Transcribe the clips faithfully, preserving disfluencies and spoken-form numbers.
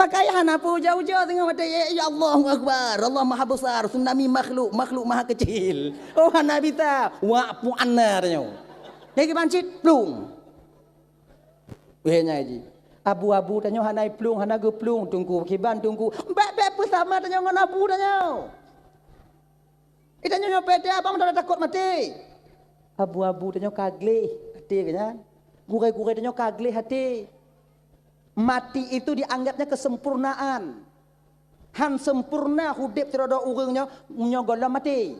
Pakai hana peue ujoe-ujoe teungoh maté, "Ya, ya Allahu Akbar, Allah Maha Besar, tsunami makhluk, makhluk maha kecil." Oh, hana bisa. Wak puana tanyoe. Lagi bancit, plung. Weh, nyan ji. Abu-abu tanyoe hana plueng, hana geuplueng, Teungku. Kiban, Teungku. Bèk-bèk peusama tanyoe ngon abu tanyoe. Di tanyoe nyoe P T abang dah takot maté. Abu-abu tanyoe ka gleh até geuh nyan. Gurèe-gurèe tanyoe ka gleh até. Mati itu dianggapnya kesempurnaan. Han sempurna udép sidroe-droe ureueng nyoe, nyoe gohlom maté.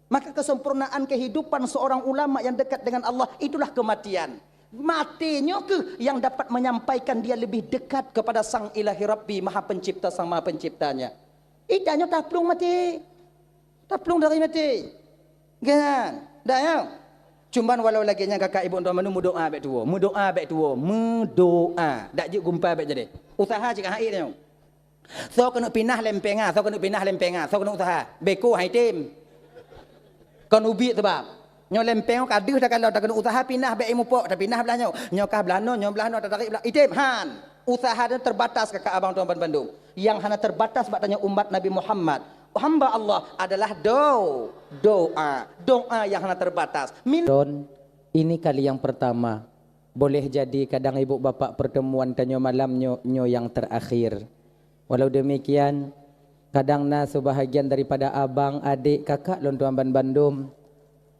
Maka kesempurnaan kehidupan seorang ulama yang dekat dengan Allah itulah kematian. Maté nyoe keuh yang dapat menyampaikan dia lebih dekat kepada Sang Ilahi Rabbi, Maha Pencipta, Sang Maha Penciptanya. Ita nyoe taplueng maté. Taplueng dari maté. Kan? Dah ya? Cuman walau lagèe nyan kakak ibu tuan meudoa bèk tuwo. Meudoa bèk tuwo. Meudoa. Dak jeuet gumpa bèk jadi. Usaha cit ka hai nyoe. Soe keuneuk pinah lempeng ah, soe keuneuk pinah lempeng ah, soe keuneuk usaha. Beko hai tem. Kon ubit sebab. Nyoe lempeng ka deuh takalon, ta keuneuk usaha pinah bèk imupok, tapinah blah nyoe. Nyoe kah blah noe, nyoe blah noe, tatarik blah. Item han. Usaha nyoe terbatas kakak abang tuan bandum. Yang hana terbatas bak tanyoe umat Nabi Muhammad. Hamba Allah adalah do, doa. Doa yang hana terbatas. Min Don, ini kali yang pertama. Boleh jadi kadang ibu bapak pertemuan tanyoe malam nyoe, nyoe yang terakhir. Walau demikian, kadang na sebahagian daripada abang, adik, kakak lôn tuan ban bandum,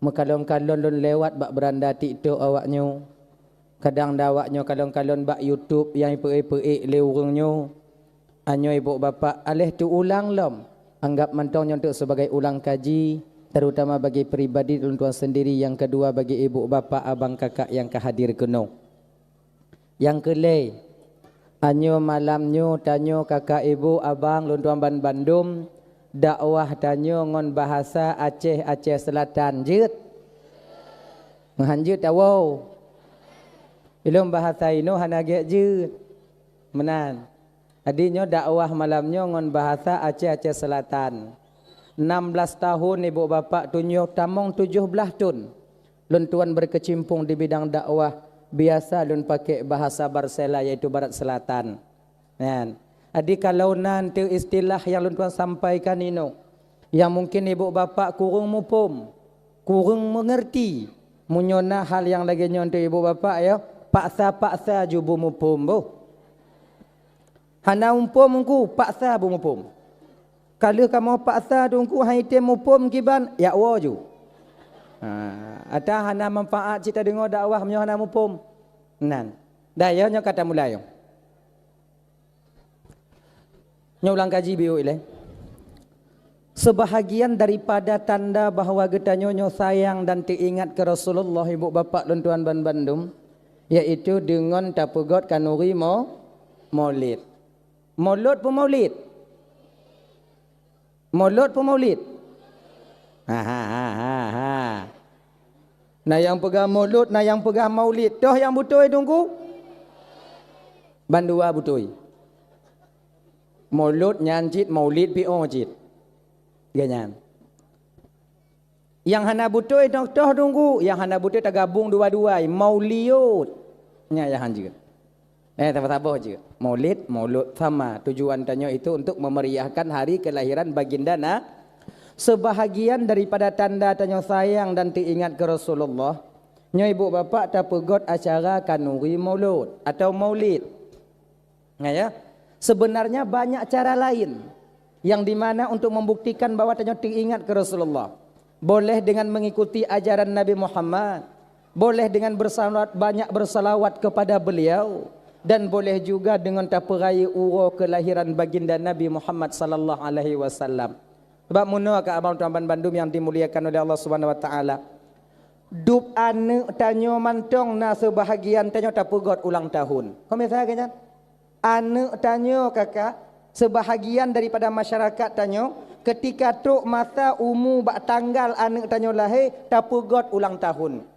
meukalon-kalon lôn lewat bak beuranda TikTok awak nyoe. Kadang na awak nyoe kalon-kalon bak YouTube nyang ipeuék-peuék lé ureuëng nyoe. Anyoe ibu bapak, aléh teuulang lom. Anggap mantong nyoe teuk sebagai ulang kaji, terutama bagi pribadi lôn tuan sendiri, yang kedua bagi ibu bapak, abang, kakak yang ka hadir keunoe. Nyang keu lhée, anyoe malam nyoe tanyoe kakak ibu abang lôn tuan ban bandum, dakwah tanyoe ngon bahasa Aceh, Aceh Selatan. Jeuet? Meuhan jeuet tawoe. Ilôn bahasa inoe hana gét jeuet. Meunan. Jadi nyoe dakwah malam nyoe ngon bahasa Aceh, Aceh Selatan. Enam belas tahun ibu bapak tujoh, tamong tujoh blaih thon. Lôn tuan berkecimpung di bidang dakwah, biasa lôn pakai bahasa Barsela, yaitu Barat Selatan. Kan? Jadi kalau na teu istilah nyang lôn tuan sampaikan inoe, nyang mungkin ibu bapak kureueng muphom, kureueng mengerti, meunyoe na hal nyang lagée nyoe teu ibu bapak ya, paksa-paksa ju beumuphom boh. Hana muphom Teungku, paksa beumuphom. Ka lheueh kamoe paksa Teungku, han item muphom kiban, jak woe ju. Ha, ata hana manfaat cit tadeungoe dakwah meunyoe hana muphom. Nan. Dah ya, nyoe ka tamulai. Nyoe ulang kaji biôh ilée. Sebahagian daripada tanda bahwa geutanyoe nyoe sayang dan teuingat keu Rasulullah, ibu bapak lôn tuan ban bandum, yaitu deungon tapeugot kanuri mo-, molid. Molot peu maulid? Molot peu maulid? Ha, ha, ha, ha, ha. Na nyang peugah molot, na nyang peugah maulid. Toh nyang beutôi Teungku? Bandua beutôi. Molot nyan cit, maulid pi oh cit. Geuh nyan. Nyang hana beutôi toh, toh Teungku, nyang hana beutôi tagabong dua-dua, mauliot. Nyan nyang han jeuet. Eh, saboh-saboh jeuet. Maulid, maulud sama. Tujuan tanyoe itu untuk memeriahkan hari kelahiran baginda na-, sebahagian daripada tanda tanyoe sayang dan teuingat keu Rasulullah. Nyoe ibu bapak tapeugot acara kanuri maulud atau maulid. Nah, ya. Sebenarnya banyak cara lain yang dimana untuk membuktikan bahwa tanyoe teuingat keu Rasulullah. Boleh dengan mengikuti ajaran Nabi Muhammad, boleh dengan bersalawat, banyak bersalawat kepada beliau, dan boleh juga dengan tapeuraya uroe kelahiran baginda Nabi Muhammad sallallahu alaihi wasallam. Sebab meunoe ka abang tuan ban bandum yang dimuliakan oleh Allah Subhanahu wa taala. Dub aneuk tanyoe mantong na seubahagian tanyoe tapeugot ulang tahun. Kon biasa kan? Aneuk tanyoe, kakak, seubahagian daripada masyarakat tanyoe, keutika trok masa umu bak tanggal aneuk tanyoe lahé, tapeugot ulang tahun.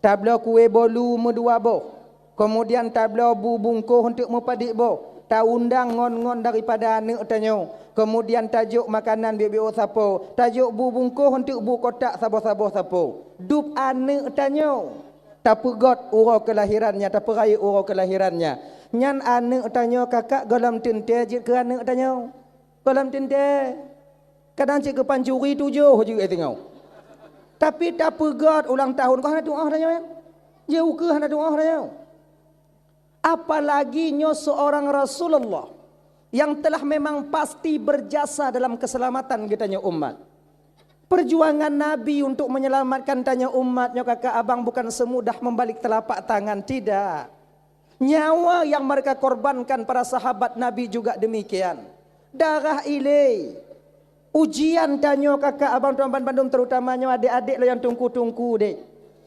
Tabloe kué bolu meudua boh, keumudian tabloe bu bungkôh eunteuk meupadit boh, taundang ngon-ngon daripada aneuk tanyoe, keumudian tajok makanan biôk-biôk sapo, tajok bu bungkôh eunteuk bu kotak saboh-saboh sapo. Dub aneuk tanyoe. Tapeugot uroe keulahirannya, tapeurayeuk uroe keulahirannya. Nyan aneuëk tanyoe kakak gohlom teuntée jeuet keu aneuëk tanyoe. Gohlom teuntée. Kadang cit keu pancuri tujoh jeuet singoh. Tapi tapeugot ulang tahun, kok hana tuoh tanyoe, ya? Jeuet ukeue hana tuoh tanyoe. Apalagi nyoe seorang Rasulullah yang telah memang pasti berjasa dalam keselamatan geutanyoe umat. Perjuangan Nabi untuk menyelamatkan tanyoe umat nyoe kakak abang bukan semudah membalik telapak tangan, tidak. Nyawa yang mereka korbankan para sahabat Nabi juga demikian. Darah ilée. Ujian tanyoe kakak abang tuan ban bandum, terutama nyoe adék-adék lôn nyang tungku-tungku deh.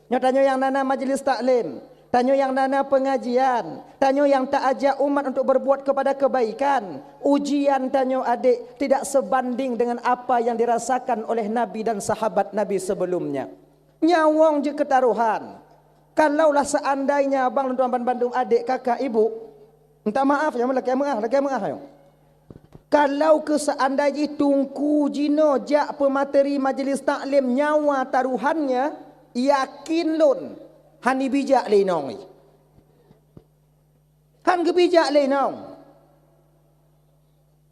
Nyoe tanyoe nyang na-na majlis taklim, tanyoe nyang na-na pengajian, tanyoe nyang taajak umat untuk berbuat kepada kebaikan. Ujian tanyoe adék tidak sebanding dengan apa yang dirasakan oleh Nabi dan sahabat Nabi sebelumnya. Nyawöng jeuet keu tarohan. Kalaulah seandainya abang lôn tuan ban bandum adék kakak ibu, minta maaf ya, lakée meuah, lakée meuah ya. Kalau keu seandai jih tungku jinoe jak peumateri majlis taklim nyawa tarohannya, yakin lôn, hana bijak lé inong jih. Hana geubijak lé inong.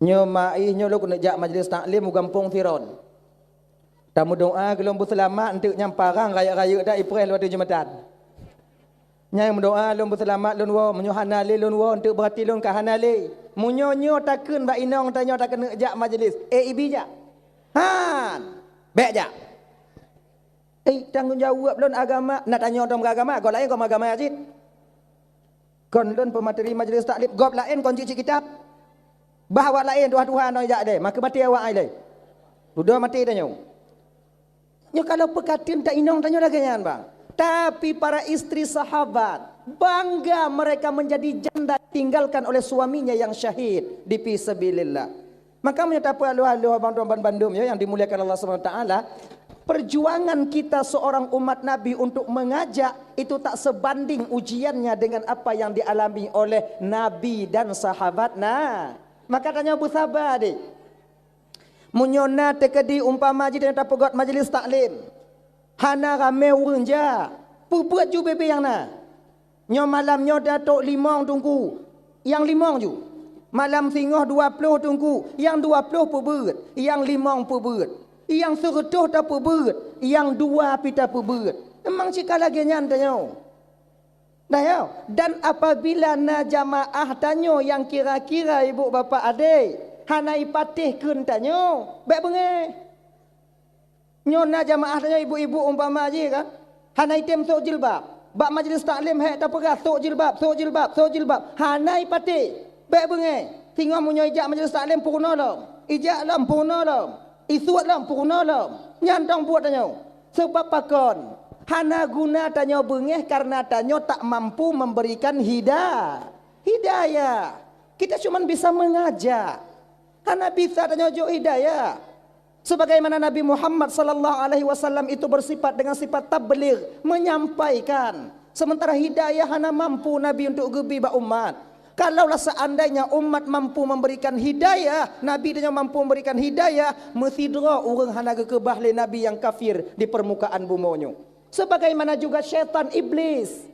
Nyoe ma ih nyoe lôn keuneuk jak majlis taklim u gampông Siron. Tameudoá keu lôn beuseulamat, eunteuk nyang parang rayeuk-rayeuk that ipreh lôn ateueh jeumeutan. Nyang meudoá lôn beuseulamat lôn woe, meunyoe hana lé lôn woe, eunteuk beurati lôn ka hana lé. Meunyoe nyoe takheun bak inong tanyoe takeuneuk jak majlis, eh ibi jak? Han! Bék jak! Eh tanggong jaweueb lôn agama, na tanyoe tom agama, gob laén kon agama cit. Kon lôn peumateri majlis taklim, gob laén kon cit-cit kitab. Bah awak laén tuha-tuha nyoe jak deh, maka maté awak ai lé. Dudoe maté tanyoe. Nyoe kalau peukateun ta inong tanyoe lagée nyan bang. Tapi para istri sahabat bangga mereka menjadi janda ditinggalkan oleh suaminya yang syahid di fi sabilillah. Maka meunyoe tapeualôh-alôh abang tuan ban bandum ya yang dimuliakan Allah Subhanahu wa taala, perjuangan kita seorang umat Nabi untuk mengajak itu tak sebanding ujiannya dengan apa yang dialami oleh Nabi dan sahabat. Nah, maka tanyoe beusaba deh. Meunyoe na teukeudi umpama jih tanyoe tapeugot majlis taklim, hana ramé ureuëng jak, peubeuet ju bebe nyang na. Nyoe malam nyoe datok limong tungku, nyang limong ju. Malam singoh dua ploh tungku, nyang dua ploh peubeuet, nyang limong peubeuet, nyang sireutôh tapeubeuet, nyang dua pi tapeubeuet. Memang cit ka lagée nyan tanyoe. Nah ya, dan apabila na jamaah tanyoe nyang kira-kira ibu bapak adé, hana ipatéh kheun tanyoe, bék beungéh. Nyoe na jamaah tanyoe ibu-ibu umpama jih kan, hana item sôk jilbab. Bak majlis taklim hék tapeugah sôk jilbab, sôk jilbab, sôk jilbab. Hana ipatéh. Bék beungéh. Singoh meunyoe ijak majlis taklim peurunoe lom. Ijak lom peurunoe lom. Isuet lom peurunoe lom. Nyan dong buet tanyoe. Sebab pakon? Hana guna tanyoe beungéh karena tanyoe tak mampu memberikan hida-, hidayah. Kita cuma bisa mengajak. Hana bisa tanyoe jok hidayah. Sebagaimana Nabi Muhammad sallallahu alaihi wasallam itu bersifat dengan sifat tabligh, menyampaikan. Sementara hidayah hana mampu Nabi untuk geubi bak umat. Kalaulah seandainya umat mampu memberikan hidayah, Nabi tanyoe mampu memberikan hidayah, meusidroe ureuëng hana geukeubah lé Nabi nyang kafir di permukaan bumoe nyoe. Sebagaimana juga syaitan iblis.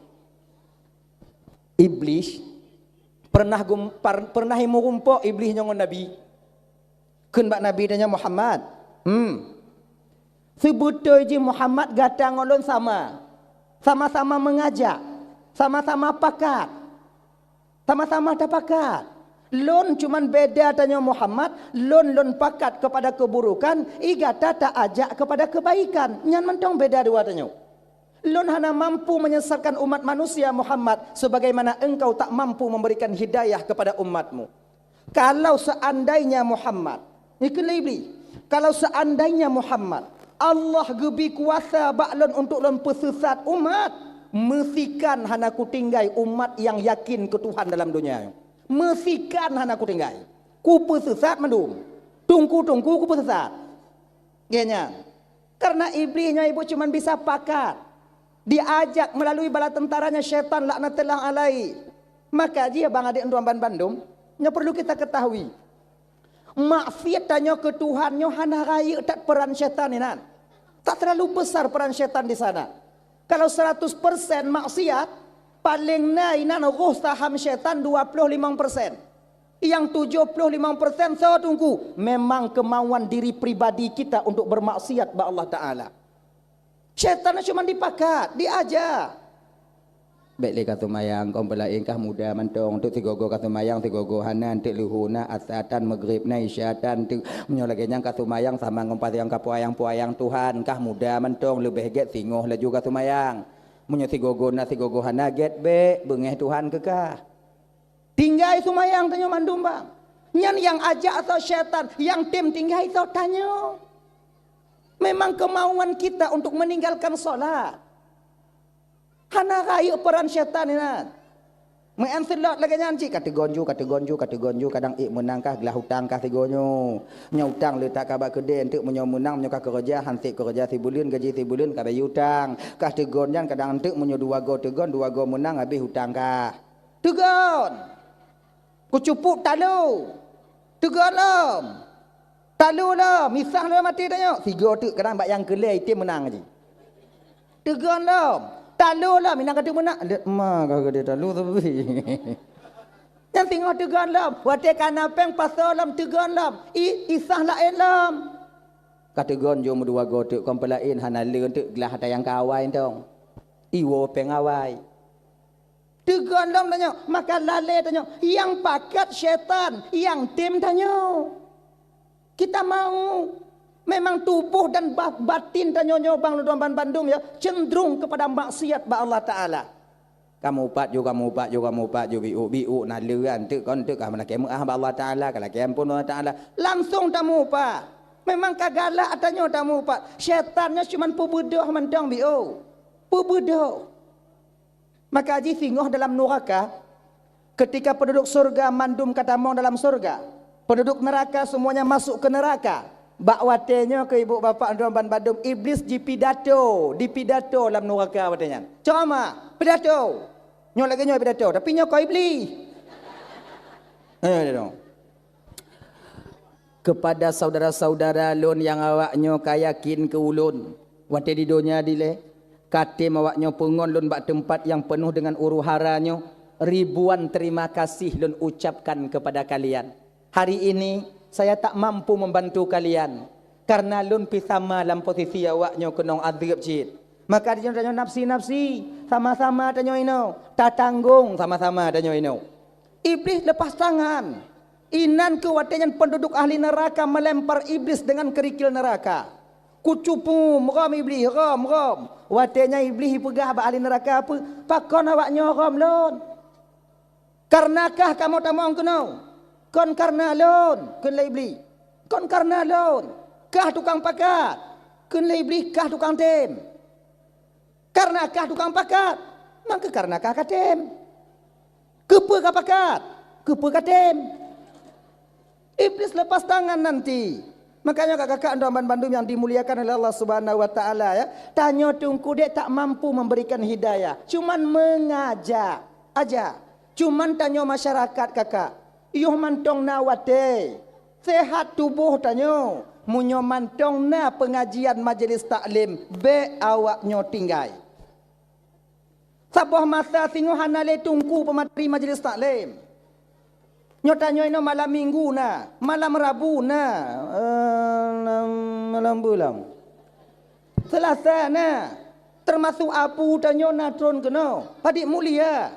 Iblis pernah gum-, par-, pernah imeurumpok iblis nyoe ngon Nabi. Kheun bak Nabi tanyoe, "Muhammad, hmm, seubeutôi jih Muhammad gata ngon lôn sama, sama-sama mengajak, sama-sama pakat, sama-sama tapakat. Lôn cuman beda tanyoe Muhammad, lôn, lôn pakat kepada keburukan, i gata taajak kepada kebaikan. Nyan mantong beda dua tanyoe." Lôn hana mampu menyesatkan umat manusia Muhammad sebagaimana engkau tak mampu memberikan hidayah kepada umatmu. Kalau seandainya Muhammad, ikheun lé Iblih, kalau seandainya Muhammad, Allah geubi kuasa bak lôn untuk lôn peuseusat umat, meusikan hana kutinggai umat nyang yakin keu Tuhan dalam donya nyoe. Meusikan hana kutinggai. Kupeuseusat mandum. Tungku-tungku kupeuseusat. Geuh nyan. Karena Iblih nyoe ibu cuman bisa pakat. Diajak melalui bala tentaranya syaitan laknatullah alaihi. Maka jih bang adék tuan ban bandum, nyoe perlu kita ketahui. Maksiat tanyoe keu Tuhan nyoe hana rayeuk that peran syaitan inan. Tak terlalu besar peran syaitan di sana. Kalau seratus persen maksiat, paléng na inan roh saham syaitan dua ploh limong persen. Nyang tujoh ploh limong persen soe teungku? Memang kemauan diri pribadi kita untuk bermaksiat bak Allah Taala. Syaitan cuma dipakat, diaja. Bék lé ka seumayang, kon peulaén kah muda mantong, teuk sigogo ka seumayang, sigogo hana, teuk leuhô na, asa tan, maghrib na, isya tan, teuk meunyoe lagée nyan ka seumayang sama ngon paséng ka peuyang-peuyang Tuhan, kah muda mantong, leubeh gét singoh laju ka seumayang. Meunyoe sigogo na, sigogo hana, gét bék, beungéh Tuhan keu kah. Tinggai seumayang tanyoe mandum bang. Nyan nyang ajak soe syaitan, nyang tem tinggai soe tanyoe. Memang kemauan kita untuk meninggalkan salat. Hana rayeuk peran syaitan inan. Meu'en seulot lagée nyan cit, ka teugon ju, ka teugon ju, ka teugon ju, kadang ék meunang kah glah utang kah sigoe nyoe. Nyoe utang le that ka bak keudée, enteuk meunyoe meunang, meunyoe ka keureuja, han sép keureuja sibuleuen, gaji sibuleuen ka bayeue utang. Kah teugon nyan kadang enteuk meunyoe dua goe teugon, dua goe meunang, habéh utang kah. Teugon. Kucupuk talu. Teugon lom. Talu lom, misah lom até tanyoe. Sigoe teuk kadang bak nyang keu lhée item meunang jih. Teugon lom. Talu lom, inan ka teuk meunang. Lét ma ka geude talu tapi. Nyan singoh teugon lom. Watée ka na péng pasoe lom teugon lom. I, isah laén lom. Ka teugon jom dua goe teuk kon peulaén hana le teuk glah ata nyang ka awai tong. Iwoe péng awai. Teugon lom tanyoe, maka lalée tanyoe, nyang pakat syaitan, nyang tem tanyoe. Kita mau, memang tuboh dan ba-, batin tanyoe nyoe bang lôn ban bandum ya, cenderung kepada maksiat bak Allah Taala. Kamu upat ju, kamu upat ju, kamu upat ju, biuk, biuk, na leuan teuk kon teuk kah meulakée meu'ah bak Allah Taala, ka lakée ampôn Allah Taala. Langsung tamu upat. Memang ka galak tanyoe tamu upat. Syaitan nyoe cuman peubeudoh mantong biuk. Peubeudoh. Maka jih singoh dalam nuraka, ketika penduduk surga mandum ka tamong dalam surga, penduduk neraka semuanya masuk ke neraka. Bak watée nyoe keu ibu bapak droe ban bandum, Iblis jipidato, dipidato lam nuraka watée nyan. Ceramah, pidato. Nyoe lagée nyoe pidato, tapi nyoe kon Iblis. Eh, dia dong. Kepada saudara-saudara lôn nyang awaknyoe ka yakin keu ulôn, watée di donya dilée, ka tem awaknyoe peungon lôn bak teumpat nyang peunoh deungon huru-hara nyoe, ribuan terima kasih lôn ucapkan kepada kalian. Hari ini, saya tak mampu membantu kalian, karena lôn pih sama lam posisi awaknyoe keunong adeueb cit. Maka di tanyoe nafsi-nafsi, sama-sama tanyoe inoe, tatanggong sama-sama tanyoe inoe. Iblis lepas tangan. Inan keuh watée nyan penduduk ahli neraka melempar Iblis dengan kerikil neraka. Kucupum, rom Iblis, rom, rom. Watée nyan Iblis jipeugah bak ahli neraka peue, "Pakon awaknyoe rom lôn? Kareuna kah kamoe tamong keunoe? Kon kareuna lôn," kheun lé Iblis. "Kon kareuna lôn. Kah tukang pakat," kheun lé Iblis, "kah tukang tem." Kareuna kah tukang pakat, maka kareuna kah ka tem. Keupeue ka pakat? Keupeue ka tem? Iblis lepas tangan nanti. Makanya kakak-kakak dan bandum yang dimuliakan oleh Allah Subhanahu wa Taala ya, tanyoe teungku dek tak mampu memberikan hidayah, cuman mengajak aja. Cuman tanyoe masyarakat kakak, yoh mantong na watée. Sehat tuboh tanyoe, meunyoe mantong na peungajian majelis taklim, bék awaknyoe tinggai. Saboh masa singoh hana lé teungku peumateri majelis taklim. Nyoe tanyoe inoe malam minggu na, malam rabu na, eh, malam bulan. Selasa na, termasuk abu tanyoe na tron keunoe, padit mulia.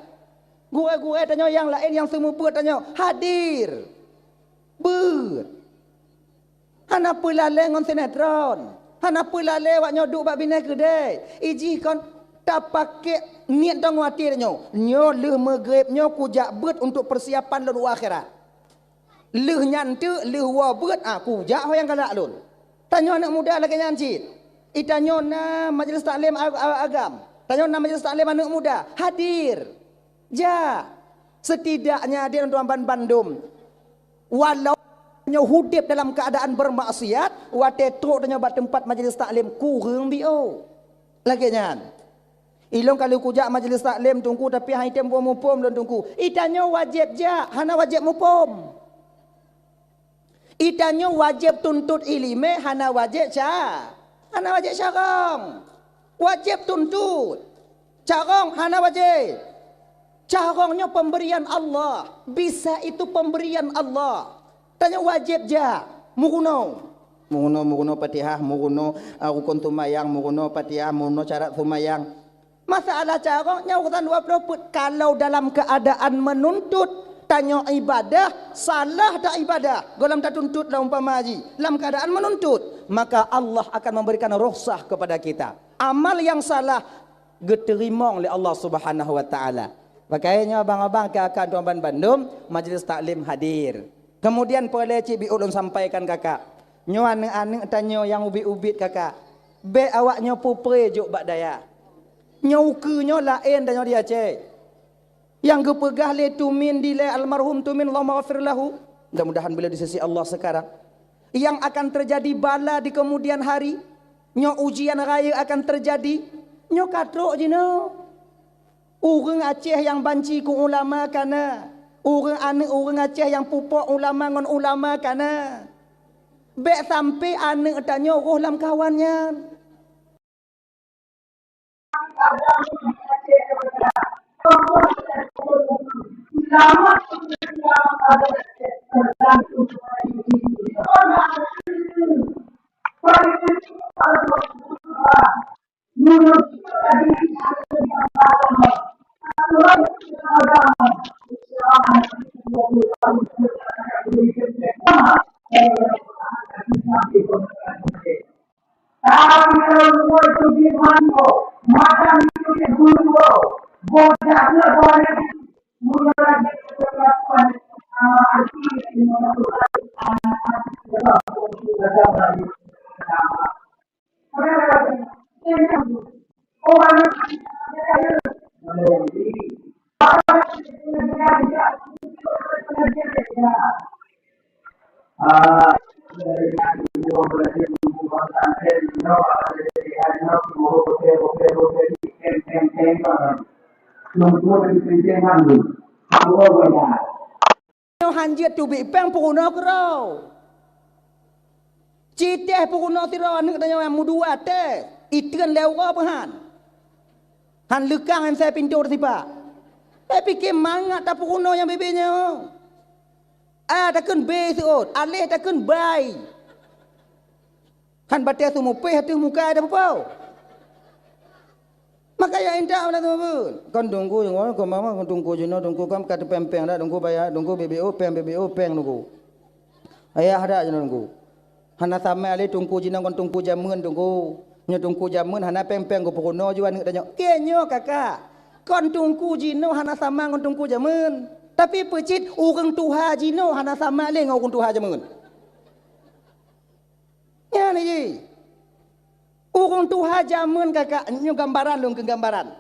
Gurée-gurée tanyoe nyang laén nyang seumeubeuet tanyoe hadir. Beuet. Hana peulalée ngon sinetron. Hana peulalée awaknyoe duek bak binéh keudée. Ijih kon tapakék niet tanyoe até tanyoe. Nyoe lheueh meugreb nyoe kujak beuet untuk persiapan lôn u akhirat. Lheueh nyan teuk, lheueh woe beuet, ah, kujak ho nyang galak lôn. Tanyoe aneuëk muda lagée nyan cit. Itanyoe na majelis taklim a-, a-, agam. Tanyoe na majelis taklim aneuëk muda. Hadir. Jak. Setidaknya dia untuk ban bandum. Walau nyoe udeb dalam keadaan bermaksiat, watée trok tanyoe bak teumpat majelis taklim kureueng biôh. Lagée nyan. Ilong ka lheueh kujak majelis taklim teungku, tapi han item muphom lôn teungku. Itanyoe wajéb jak, hana wajéb muphom. Itanyoe wajéb tuntot iéleumé, hana wajéb ca-, hana wajéb carông. Wajéb tuntut. Carông hana wajéb. Carông nyoe pemberian Allah. Bisa itu pemberian Allah. Tanyoe wajéb jak. Meurunoe. Meurunoe, meurunoe Fatihah, meurunoe, ah, rukon seumayang, meurunoe Fatihah, meurunoe syarat seumayang. Masalah carông nyan urusan dua ploh peuet. Kalau dalam keadaan menuntut, tanyoe ibadah, salah dak ibadah, gohlom tatuntut lah umpama jih, lam keadaan menuntut, maka Allah akan memberikan rukhsah kepada kita. Amal nyang salah geuteurimong lé Allah Subhanahu wa Taala. Pakaian nyoe abang-abang, kakak, tuan bandum, majlis taklim hadir. Kemudian peureulée cit biôh ulôn sampaikan kakak. Nyoe aneuëk-aneuëk tanyoe nyang ubit-ubit kakak. Bék awak nyoe peupré jok bak dayah. Nyoe ukeue nyoe laén tanyoe di Aceh. Nyang geupeugah lé Tumin dilée, almarhum Tumin, Allahumma ghafir lahu. Mudah-mudahan beliau di sisi Allah sekarang. Yang akan terjadi bala di kemudian hari. Nyoe ujian raya akan terjadi. Nyoe ka trok jinoe. Ureuëng Aceh nyang banci keu ulama ka na. Ureuëng aneuëk ureuëng Aceh nyang pupok ulama ngon ulama ka na. Bék sampai aneuëk tanyoe roh lam kawan nyan. Nyoe han jeuet teubiet péng peurunoe keudroe. Ci teh peurunoe sidroe aneuëk tanyoe nyang meudua teh, iteun lé uroe peuhan. Han leukang M C pintoe teusipak. Tapi pike mangat tapeurunoe nyang bibit nyoe. A takheun B seuôt, aléh takheun bai. Han batée seumupéh ateueh muka ada peupau. Maka ya indak pada teumeubeuen. Kon teungku jinoe, kon mama kon teungku jinoe, teungku kan ka teupéng-péng dak teungku bayar, teungku B B O péng, B B O péng teungku. Ayah dak jinoe teungku. Hana sama lé teungku jinoe kon teungku jameun teungku. Nyoe teungku jameun hana péng-péng geupeurunoe ju aneuëk tanyoe. Keu nyoe kakak. Kon teungku jinoe hana sama ngon teungku jameun. Tapi peucit ureuëng tuha jinoe hana sama lé ngon ureuëng tuha jameun. Nyan jih. Ureuëng tuha jameun kakak, nyoe gambaran lôn keu gambaran.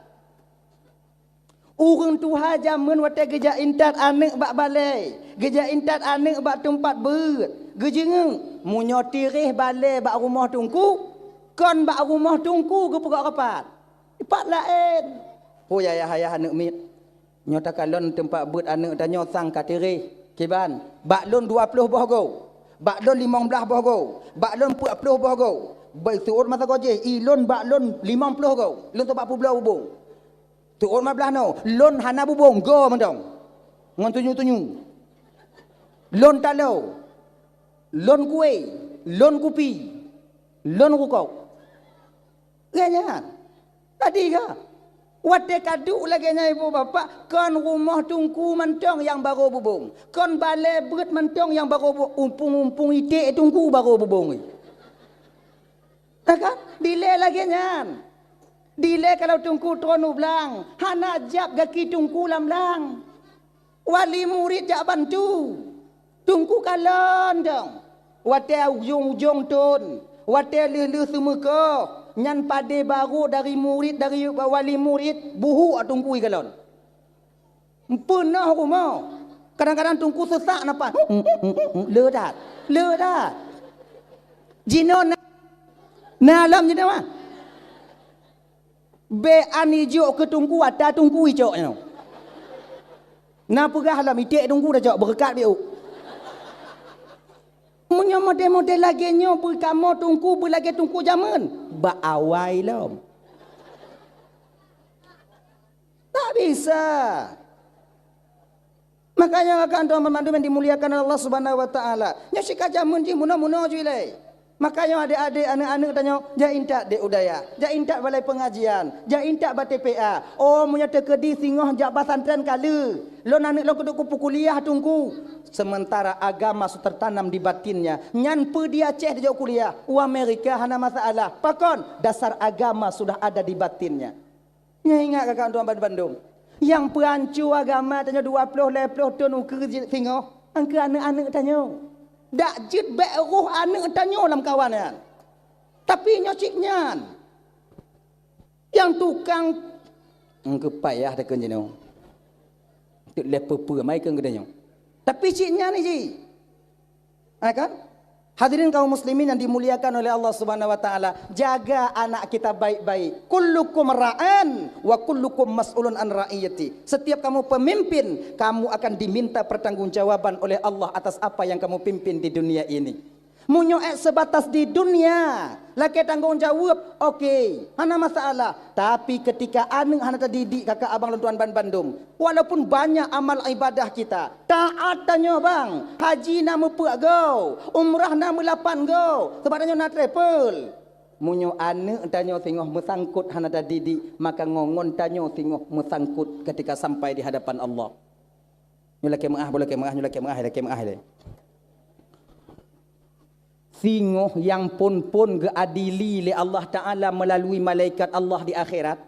Ureuëng tuha jameun watée geujak intat aneuëk bak balée, geujak intat aneuëk bak teumpat beuet, geujeungeuk, meunyoe tiréh balée bak rumoh teungku, kon bak rumoh teungku geupeugah rapat. Pat laén. Ho yah, yah, yah aneuëk miet. Nyoe takalon teumpat beuet aneuëk tanyoe sang ka tiréh. Kiban, bak lôn dua ploh boh goe, bak lôn limong blaih boh goe, bak lôn peuet ploh boh goe. Bai seuôt masa goe jih, i lôn bak lôn limong ploh goe. Lôn sabab peubloe bubông. Seuôt lima blaih noe, lôn hana bubông, goe mantong. Ngon tunyue-tunyue. Lôn taloe, lôn kué, lôn kupi, lôn rukok. Lagée nyan. Tadi ka. Watée ka duek lagée nyan ibu bapak, kon rumoh teungku mantong nyang barô bubông. Kon balée beuet mantong nyang barô bu-, umpung-umpung iték teungku barô bubông. Nah kan? Dilée lagée nyan. Dilée kalau teungku tron u blang, hana jab gaki teungku lam blang. Wali murit jak bantu. Teungku kalon dong. Watée ujong-ujong thon, watée lheueh-lheueh seumeukoh, nyan padé barô dari murit, dari wali murit, buhuk teungku ikalon. Peunoh rumoh. Kadang-kadang teungku seusak nafas. Le that. Le that. Jinoe na, na lom jinoe mah. Bék an ijok keu teungku, ata teungku icok nyoe. Na peugah lom, iték teungku tacok, beureukat biôh. Meunyoe model-model lagée nyoe beukamoe teungku, beulagée teungku jameun, bak awai lom. Isa. Makanya, rakan-rakan banmandum nyang dimuliakan Allah Subhanahu wa Taala, nyoe sikajameun jih munoe-munoe jih lé. Makanya, adék-adék, aneuëk-aneuëk tanyoe, jak intat dék u dayah, jak intat balai pengajian, jak intat bak T P A. Oh, meunyoe teukeudi singoh jak pesantren ka lheueh, lôn aneuëk lôn keuduek kuliah teungku. Sementara agama su tertanam di batinnya. Nyan peue di Aceh dijok kuliah, u Amerika hana masalah. Pakon? Dasar agama sudah ada di batinnya. Nyoe ingat, rakan-rakan banmandum, nyang peuhanco agama tanyoe dua ploh lhée ploh thon ukeue jeuet singoh, nyang keu aneuëk-aneuëk tanyoe. Dak jeuet bék roh aneuëk tanyoe lam kawan nyan. Tapi nyoe cit nyan. Nyang tukang, engkeu payah takheun jinoe. Teuk lhée peue-peue mai keu geutanyoe. Tapi cit nyan jih. Ya kan? Hadirin kaum muslimin yang dimuliakan oleh Allah Subhanahu wa Taala, jaga anak kita baik-baik. Kullukum ra'in wa kullukum mas'ulun an ra'iyati. Setiap kamu pemimpin, kamu akan diminta pertanggungjawaban oleh Allah atas apa yang kamu pimpin di dunia ini. Meunyoe ék sebatas di dunia, lakée tanggong jaweueb, oke, hana masalah. Tapi ketika aneuëk hana tadidik, kakak abang lôn tuan banmandum, walaupun banyak amal ibadah kita, taat tanyoe bang, haji na meupeuet goe, umrah na meulapan goe, sabab tanyoe na travel. Meunyoe aneuëk tanyoe singoh meusangkot hana tadidik, maka ngon-ngon tanyoe singoh meusangkot ketika sampai di hadapan Allah. Nyoe lakée meuáh, boh lakée meuáh, nyoe lakée meuáh, lakée meuáh lé. Singoh nyang phon-phon geuadili lé Allah Taala meulalu malaikat Allah di akhirat.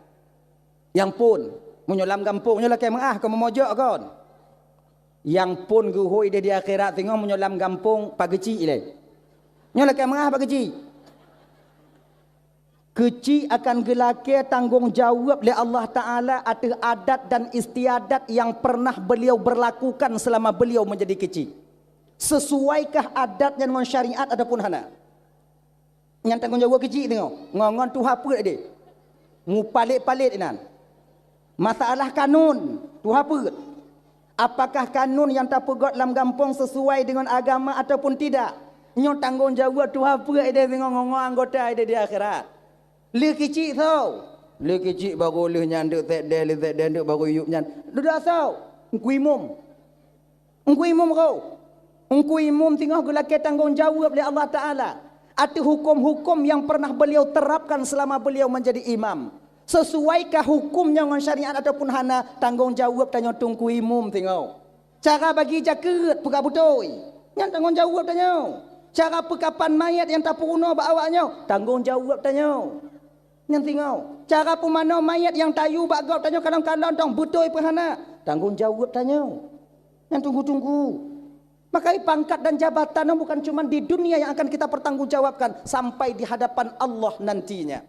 Nyang phon, meunyoe lam gampông nyoe lakée meuáh, kon meumojok kon. Nyang phon geuhôi di, di akhirat singoh meunyoe lam gampông pageucik lé. Nyoe lakée meuáh pageucik. Keucik akan geulakée tanggong jaweueb lé Allah Taala ateueh adat dan istiadat nyang pernah beliau berlakukan selama beliau menjadi keucik. Sesuaikah adat nyan ngon syariat ataupun hana? Nyan tanggong jaweueb keucik teungoh. Ngon-ngon tuha peuet deh. Mupalét-palét inan. Masalah kanun, tuha peuet. Apakah kanun nyang tapeugét lam gampông sesuai deungon agama ataupun tidak? Nyoe tanggong jaweueb tuha peuet ideh singoh ngon-ngon anggota ideh di akhirat. Lheueh keucik soe? Lheueh keucik baru lheueh nyan deuk sekdeh, lheueh sekdeh deuk baru yup nyan. Dudoe soe? Teungku Imum. Teungku Imum ko. Teungku Imum singoh geulakée tanggong jaweueb lé Allah Taala ateueh huköm-huköm nyang pernah beliau terapkan selama beliau menjadi imam. Sesuaikah huköm nyoe ngon syariat ataupun hana, tanggong jaweueb tanyoe Teungku Imum singoh. Cara bagi jakeuet peugah beutôi, nyan tanggong jaweueb tanyoe. Cara peukapan manyét nyang tapeurunoe bak awak nyoe, tanggong jaweueb tanyoe. Nyan singoh. Cara peumanoe manyét nyang tayue bak gob tanyoe kalon-kalon tong beutôi peu hana, tanggong jaweueb tanyoe. Nyan teungku-teungku. Maka pangkat dan jabatan nyoe bukan cuma di dunia yang akan kita pertanggungjawabkan, sampai di hadapan Allah nantinya.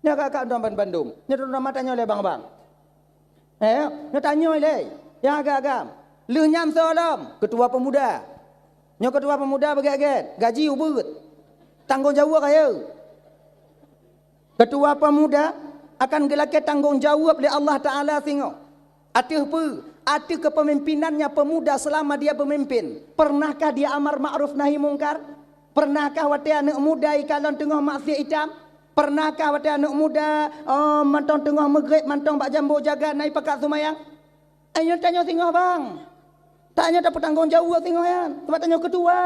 Nyoe kakak-kakak bandum. Nyoe nama tanyoe lé bang-bang. Eh, nyoe tanyoe lé. Nyang agam-agam. Lheueh nyan soe lom, ketua pemuda. Nyoe ketua pemuda beugét-gét, gaji ubeut. Tanggong jaweueb kaya. Ketua pemuda akan geulakée tanggong jaweueb lé Allah Taala singoh. Ateueh peue? Ateueh kepemimpinannya pemuda selama dia pemimpin. Pernahkah dia amar ma'ruf nahi mungkar? Pernahkah watée aneuëk muda ikalon teungoh maksiat itam? Pernahkah watée aneuëk muda, oh, mantong teungoh meugreb mantong bak jambo jaga na ipakat seumayang? Nyoe tanyoe singoh bang. Tanyoe tapeutanggong jaweueb singoh nyan. Sabab tanyoe ketua.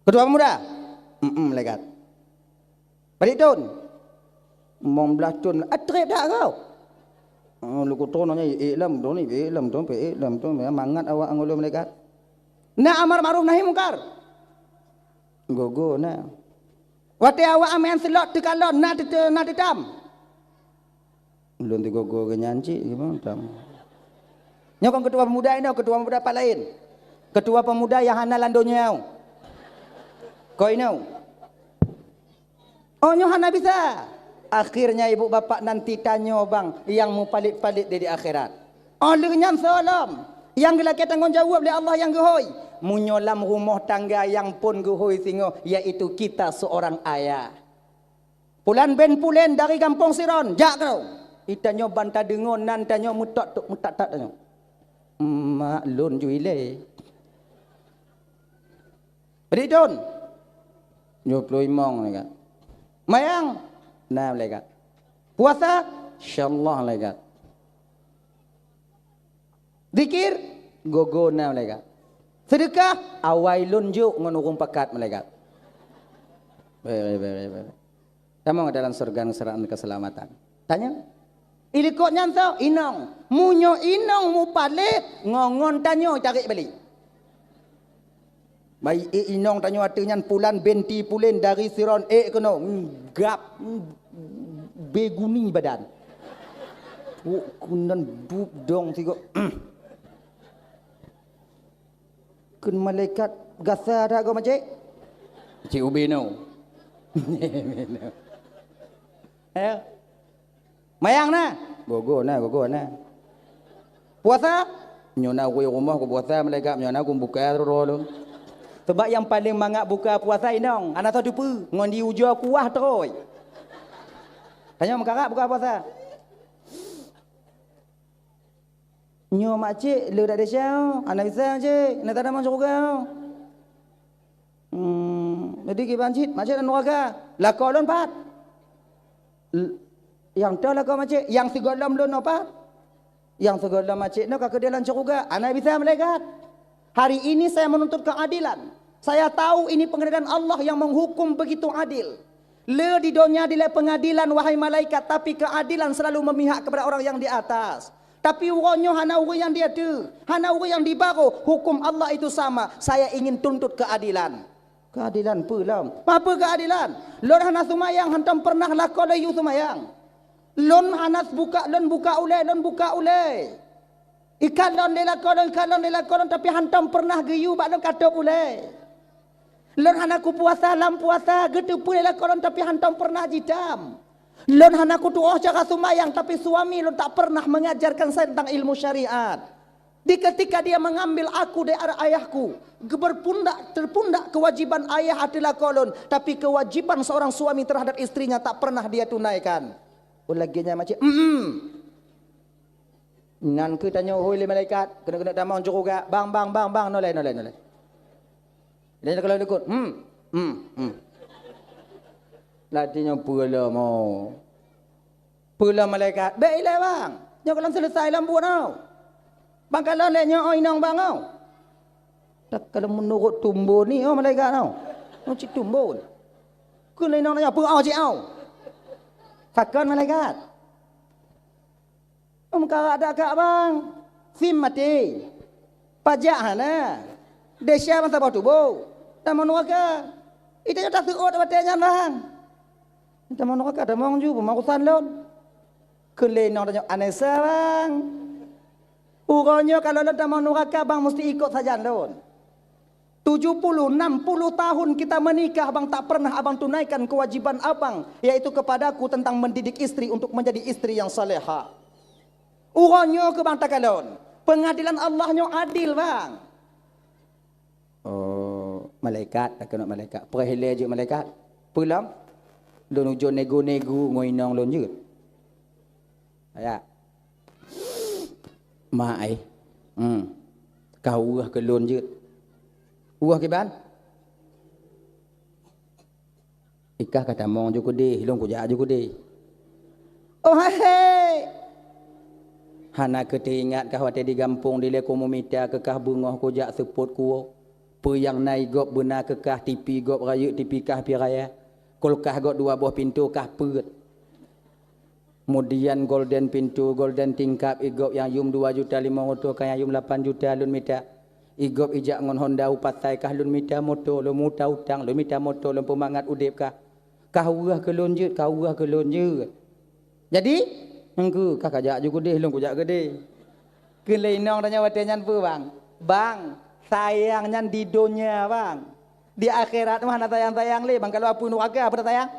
Ketua pemuda? Mm-mm, malaikat. Padit thon? Limong blaih thon. Ah, treb that kau? Oh, leuku thon nyan, eh, lam thon ni, eh, lam thon, eh, lam thon, mangat awak angolo malaikat. Na amar ma'ruf nahi mungkar. Gogo na. Watée awak amen seulot teukalon, na teu-, na teutam. Ulôn teugogo keu nyan cit, gimana tam? Nyoe kon ketua pemuda inoe, ketua pemuda pat laén. Ketua pemuda nyang hana lam donya. Ko inoe. Oh, nyoe hana bisa. Akhirnya ibu bapak nanti tanyoe bang nyang mupalét-palét di, di akhirat. Oh, lheueh nyan soe lom nyang geulakée tanggong jaweueb lé Allah nyang geuhôi. Meunyoe lam rumoh tangga nyang phon geuhôi singoh, yaitu kita seorang ayah. Pulan bin Pulen dari gampông Siron, jak keu. Itanyoe ban tadeungoe nan tanyoe meutot-tot meutat-tat tanyoe. Mak lôn ju ilée. Padit thon? Tujoh ploh limong malaikat. Mayang? Na malaikat. Puasa? Insyaallah malaikat. Zikir, gogo na malaikat. Seudeukah, awai lôn jok ngon ureuëng pakat malaikat. Bere, bere, bere. Tamong dalam surga ngon seurang keuseulamatan. Tanya, ilikot nyan soe? Inong. Meunyoe inong mupalét, ngon-ngon tanyoe tarék balik. Bai ék inong tanyoe ateueh nyan pulan binti pulen dari siron ék keunoe, gab, beguni badan. Puk kunan bub dong sigoe. Kheun malaikat, gasa that gob macék? Cik ubé no. Eh? Mayang na? Gogo na, gogo na. Puasa? Nyoe na ureuëng rumoh kupuasa malaikat, nyoe na kumbuka roh lôn. Sebab nyang paleng mangat buka puasa inong, hana soe teupeu, ngon di ujoe kuah terus. Tanyoe meukarat buka puasa. Nyoe makcik le dak desya, hana bisa makcik, hana tada masuk syurga. Hmm, jadi kiban cit, makcik lam nuraka. Lakoe lôn pat? L-, nyang toh lakoe makcik, nyang sigohlom lôn nyoe pat? Nyang sigohlom makcik nyoe ka keudeh lam syurga, hana bisa malaikat. Hari ini saya menuntut keadilan. Saya tahu ini pengadilan Allah yang menghukum begitu adil. Le di donya dilée pengadilan, wahai malaikat, tapi keadilan selalu memihak kepada orang yang di atas. Tapi uroe nyoe hana ureuëng nyang di ateueh, hana ureuëng nyang di barôh, hukum Allah itu sama. Saya ingin tuntut keadilan. Keadilan peue lom? Peue keadilan? Lôn hana seumayang, hantom pernah lakoe lôn yue seumayang. Lôn hana buka, lôn buka ulée, lôn buka ulée. Ikat lôn lé lakoe lôn, ikat lôn lé lakoe lôn, tapi hantom pernah geuyue bak lôn ka tôb ulée. Lôn hana kupuasa lam puasa, geuteupeue lé lakoe lôn, tapi hantom pernah jitam. Lôn hana kutuoh cara seumayang, tapi suami lôn tak pernah mengajarkan saya tentang ilmu syariat. Di ketika dia mengambil aku dari ayahku, berpundak, terpundak kewajiban ayah ateueh lakoe lôn, tapi kewajiban seorang suami terhadap istrinya tak pernah dia tunaikan. Oh, lagée nyan makcik, mm. Nyan keuh tanyoe hôi lé malaikat, keuneuk-keuneuk tamong syurga, bang, bang, bang, bang, nolai, nolai, nolai. Lé nyan kalau likot, hmm, hmm, hmm. Lati nyoe peue lom, oh. Peue lom malaikat, bék ilée bang, nyoe ka lom seuleusai lom buet nyoe. Bang kalon lé nyoe, oh, inong bang, oh. Tak kalau meunurot tumbon ni, oh, malaikat, oh. Oh, cit tumbon. Keu lé inong nyoe, peue, oh, cit, oh. Pakon malaikat. Meukarat dak kak bang, sim maté. Pajak hana. Desya meusaboh tuboh. Tamong nuraka. Ita nyoe taseuôt watée nyan bang. Tamong nuraka, tamong ju, peue urusan lôn. Keu lé inong tanyoe, aneuëk sa bang. Uroe nyoe kalau lôn tamong nuraka bang, musti ikot sajan lôn. Tujuh puluh, enam puluh tahun kita menikah, bang, tak pernah abang tunaikan kewajiban abang, yaitu kepadaku tentang mendidik istri untuk menjadi istri yang salehah. Uroe nyoe keu bang takalon, pengadilan Allah nyoe adil, bang. Oh, malaikat, takeuneuk malaikat. Peureulee jeuet malaikat. Peue lom? Lôn ujoe nego-nego ngon inong lôn jeuet. Ya. Mak ai. Hmm. Ka weueh keu lôn jeuet. Weueh kiban? Ikah ka tamong ju keudeh, lôn kujak ju keudeh. Oh hai! Hana keu teuingat kah watée di gampông dilée keu meumita keu kah beungoh kujak seupôt kuwoe. Peue nyang na i gob beuna keu kah, tipi gob rayeuk, tipi kah pih raya. Kulkah gob dua boh pintoe kah peuet. Kemudian golden pintu, golden tingkap, i gob nyang yum dua juta limong reutôh, ka nyang yum lapan juta lôn mita. I gob ijak ngon Honda u pasai kah lôn mita moto, lôn muta utang, lôn mita moto, lôn peumangat udeb kah. Kah weueh keu lôn jeuet, kah weueh keu lôn jeuet. Jadi, engku kah kajak ju keudeh, lôn kujak keudeh. Keu lé inong tanyoe watée nyan peue, bang? Bang, sayang nyan di donya, bang. Di akhirat mah hana sayang-sayang lé, bang. Kalau apui nuraka, apa sayang?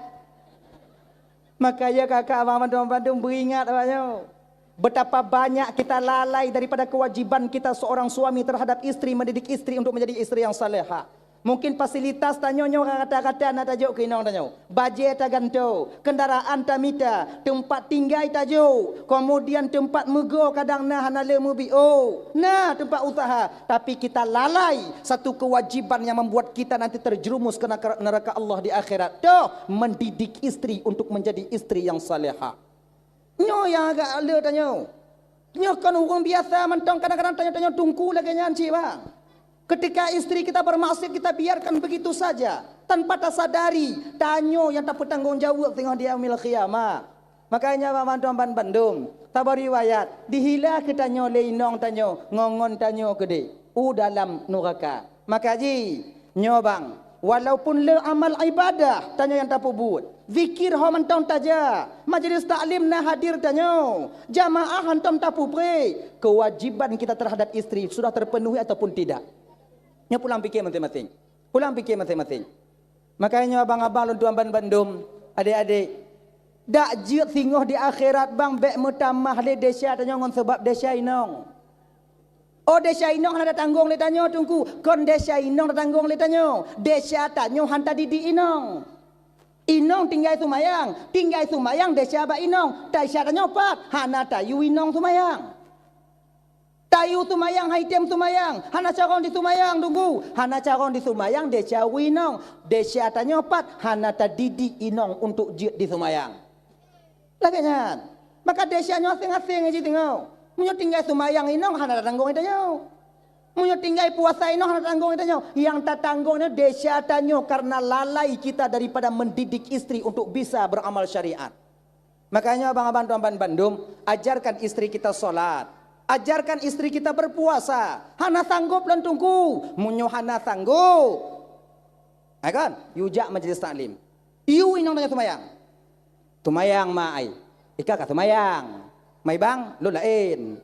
Maka ya kakak abang bandum-bandum beringat awak nyoe. Betapa banyak kita lalai daripada kewajiban kita seorang suami terhadap istri, mendidik istri untuk menjadi istri yang salehah. Mungkin fasilitas tanyoe nyoe rata-rata na tajok keu inong tanyoe. Bajée taganto, kendaraan tamita, teumpat tinggai tajok, kemudian teumpat meugo kadang na hana le meubi. Oh, na teumpat usaha, tapi kita lalai satu kewajiban yang membuat kita nanti terjerumus ke neraka, neraka Allah di akhirat. Toh, mendidik istri untuk menjadi istri yang salehah. Nyoe nyang agak le tanyoe. Nyoe kon ureuëng biasa mantong, kadang-kadang tanyoe-tanyoe teungku lagée nyan cit bang. Ketika istri kita bermaksiat, kita biarkan begitu saja tanpa tasadari, tanyoe nyang tapeutanggong jaweueb singoh di yaumil qiyamah. Makanya bang mantong ban bandum, saboh riwayat, dihila keu tanyoe lé inong tanyoe, ngon-ngon tanyoe keudeh u dalam nuraka. Maka ji, nyoe bang, walaupun le amal ibadah tanyoe nyang tapeubuet, zikir ho mantong tajak, majelis taklim na hadir tanyoe, jamaah hantom tapeupreh, kewajiban kita terhadap istri sudah terpenuhi ataupun tidak. Nyoe pulang pikir maséng-maséng. Pulang pikir maséng-maséng. Makanya nyoe abang-abang lôn tuan ban bandum, adek-adek, dak jeuet singoh di akhirat bang bék meutamah lé desya tanyoe ngon sabab desya inong. Oh, desya inong hana tatanggong lé tanyoe, Teungku. Kon desya inong tatanggong lé tanyoe. Desya tanyoe hana tadidik inong. Inong tinggai sumayang, tinggai sumayang desya bak inong. Desya tanyoe pat, hana tayue inong sumayang. Tayue sumayang, han item sumayang, hana carông disumayang, Teungku. Hana carông disumayang desya ureuëng inong. Desya tanyoe pat, hana tadidik inong untuk jeuet disumayang. Lagée nyan. Maka desya nyoe aséng-aséng jih singoh. Meunyoe tinggai sumayang inong hana tatanggong lé tanyoe. Meunyoe tinggai puasa inong hana tatanggong lé tanyoe. Nyang tatanggong nyoe desya tanyoe karena lalai kita daripada mendidik istri untuk bisa beramal syariat. Makanya abang-abang tuan ban bandum, ajarkan istri kita salat. Ajarkan istri kita berpuasa. Hana sanggob lôn Teungku. Meunyoe hana sanggob, hai kon, yue jak majelis taklim. Yue inong tanyoe sumayang. Sumayang ma ai. Ika ka sumayang. Mai bang, lôn laén.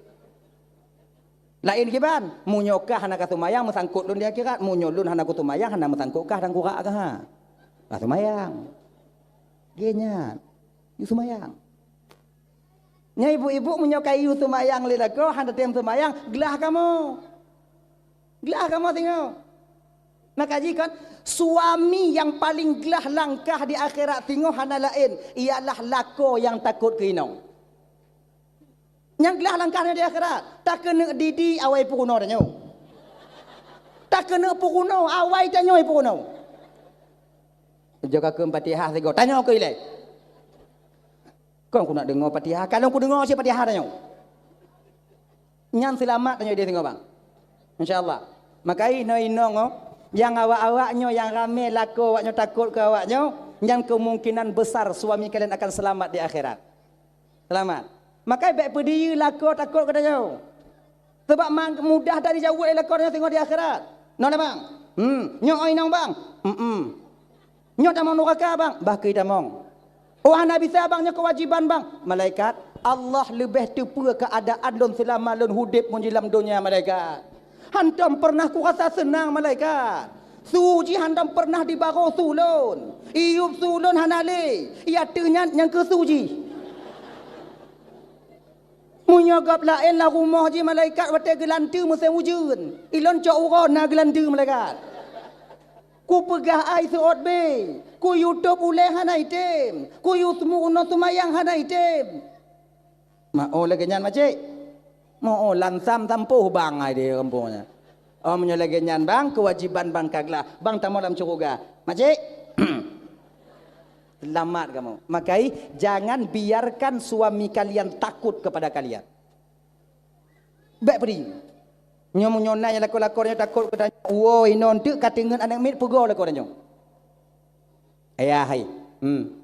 Laén kiban? Meunyoe kah hana ka sumayang, meusangkot lôn di akhirat. Meunyoe lôn hana kusumayang, hana meusangkot kah dan kurak kah. Ka sumayang. Geuh nyan. Yue sumayang. Nyan ibu-ibu meunyoe ka yue sumayang lé lakoe, hana tem sumayang, glah kamoe. Glah kamoe singoh. Maka jih kan, suami nyang paleng glah langkah di akhirat singoh hana laén, ialah lakoe nyang takot keu inong. Nyang glah langkah nyan di akhirat, takeuneuk didik awai peurunoe tanyoe. Takeuneuk peurunoe awai tanyoe peurunoe. Jok kakeuem Fatihah sigoe, tanyoe keu ilée. Kon ku nak deungoe Fatihah, ka lôn kudeungoe cit Fatihah tanyoe. Nyan seulamat tanyoe ideh singoh bang. Insya Allah. Maka inoe inong oh, nyang awak-awak nyoe nyang ramé lakoe awak nyoe takot keu awak nyoe, nyan kemungkinan besar suami kalian akan selamat di akhirat. Selamat. Maka bék peudiyeu lakoe takot keu tanyoe. Sabab mang-, mudah that jijaweueb lé lakoe tanyoe singoh di akhirat. Nyoe na bang. Hmm, nyoe inong bang. Hmm. Nyoe tamong nuraka bang, bah keu tamong. Oh hana bisa bang, nyoe keuwajiban bang. Malaikat, Allah leubeh teupeue keuadaan lôn seulama lôn udeb ngon jih lam donya malaikat. Hantom pernah kurasa seunang malaikat. Su jih hantom pernah dibaroe su lôn. Iyup su lôn hana lé. Iya teuh nyan nyang keu su jih. Meunyoe gob laén lam rumoh jih malaikat watée geulanteue musém ujeuen, ilôn cok uroe na geulanteue malaikat. Kupeugah ai seuôt bé, kuyue tôb ulée hana item, kuyue seumu unoe seumayang hana item. Ma oh lagée nyan macék. Ma oh lansam sampôh bang ai di gampông nyan. Oh meunyoe lagée nyan bang, keuwajiban bang ka glah, bang tamong lam syeuruga. Macék. Selamat kamoe. Makai, jangan biarkan suami kalian takut kepada kalian. Bék peudiyeu. Nyoe meunyoe na nyang lakoe-lakoe nyoe takot keu tanyoe, woe inoe teuk ka teungeut aneuk miet peugoe lakoe tanyoe. Ayah hai. Hmm.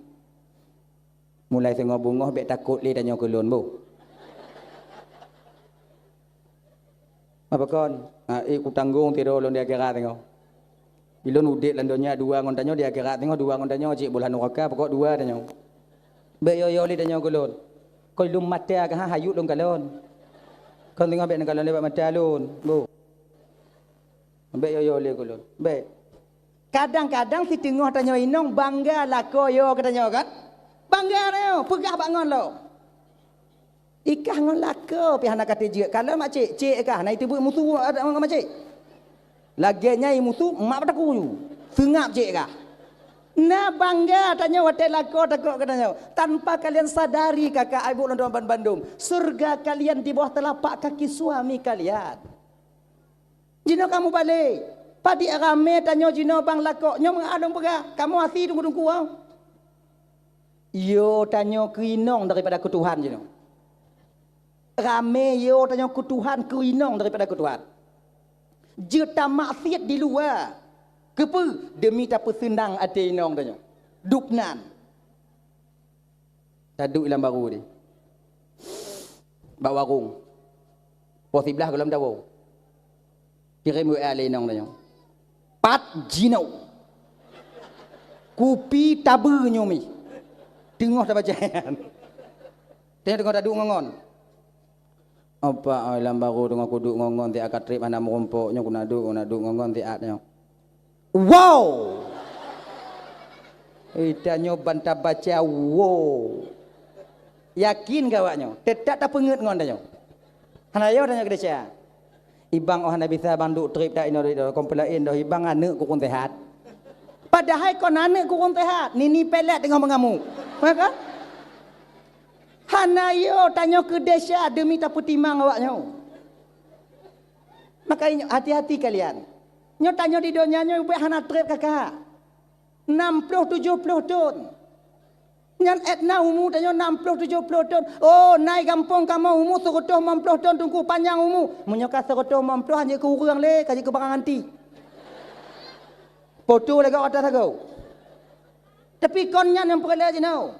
Mulai singoh beungoh bék takot lé tanyoe keu lôn boh. Apa kon? Ha, eh, kutanggong sidroe lôn di akhirat singoh. Ilôn udeb lam donya dua ngon tanyoe, di akhirat singoh dua ngon tanyoe, cit boh lam nuraka pokok dua tanyoe. Bék yo-yo lé tanyoe keu lôn. Kon lôn mata ka ha hayut lôn kalon. Kon singoh bék neukalon lé bak mata lôn. Boh. Bék yo-yo lé keu lôn. Bék. Kadang-kadang siteungoh tanyoe inong bangga lakoe yo keu tanyoe kan? Bangga tanyoe, peugah bak ngon lom. Ikah ngon lakoe pih hana ka teujeuet. Kalon mak cék, cék kah na iteubiet musu ngon mak cék. Lagée nyan musu mak bak takue. Seungab cék kah. Na bangga tanyoe watée lakoe takot keu tanyoe. Tanpa kalian sadari kakak ibu lôn tuan ban bandum, surga kalian di bawah telapak kaki suami kalian. Jinoe kamoe balek. Padit ramé tanyoe jinoe bang lakoe nyoe meualong peugah, kamoe asie teungku-teungku. Yo tanyoe keu inong daripada keu Tuhan jinoe. Ramé yo tanyoe keu Tuhan keu inong daripada keu Tuhan. Jeuet tamaksiet di luwa. Keupeue? Demi tapeuseunang até inong tanyoe. Dubnan. Taduek lam baru di. Bak warong. Poh siblaih gohlom tawoe. Kirém W A lé inong tanyoe. Pat jinoe. Kupi tabeue nyoe mi. Teungoh tabaca nyan. Tanyoe teungoh taduek ngon-ngon. Apa ai lam baru teungoh kuduek ngon-ngon siat ka trép hana meurumpok nyoe, kuna duek, kuna duek ngon-ngon siat nyoe. Wow! Eh, tanyoe ban tabaca wow. Yakin keu awaknyoe? Teutap tapeungeut ngon tanyoe. Hana yo tanyoe keudesya. Ibang oh hana bisa bang duek trép dak inoe dak inoe, kon peulaén doh ibang aneuk kureueng sehat. Padahai kon aneuk kureueng sehat, nini pelet teungoh meungamuk. Ya kan? Hana yo tanyoe keudesya demi tapeutimang awaknyoe. Makanya hati-hati kalian. Nyoe tanyoe di donya nyoe ubé hana trép kakak. Enam puluh tujuh puluh thon. Nyan etna umu tanyoe enam puluh tujuh puluh thon. Oh, nai gampông kamoe umu seureutôh limong puluh thon teungku panyang umu. Meunyoe ka seureutôh limong puluh han jeuet keu ureueng lé, ka jeuet keu barang antik. Poto lagak atas ago. Tapi kon nyan nyang peureulée jinoe.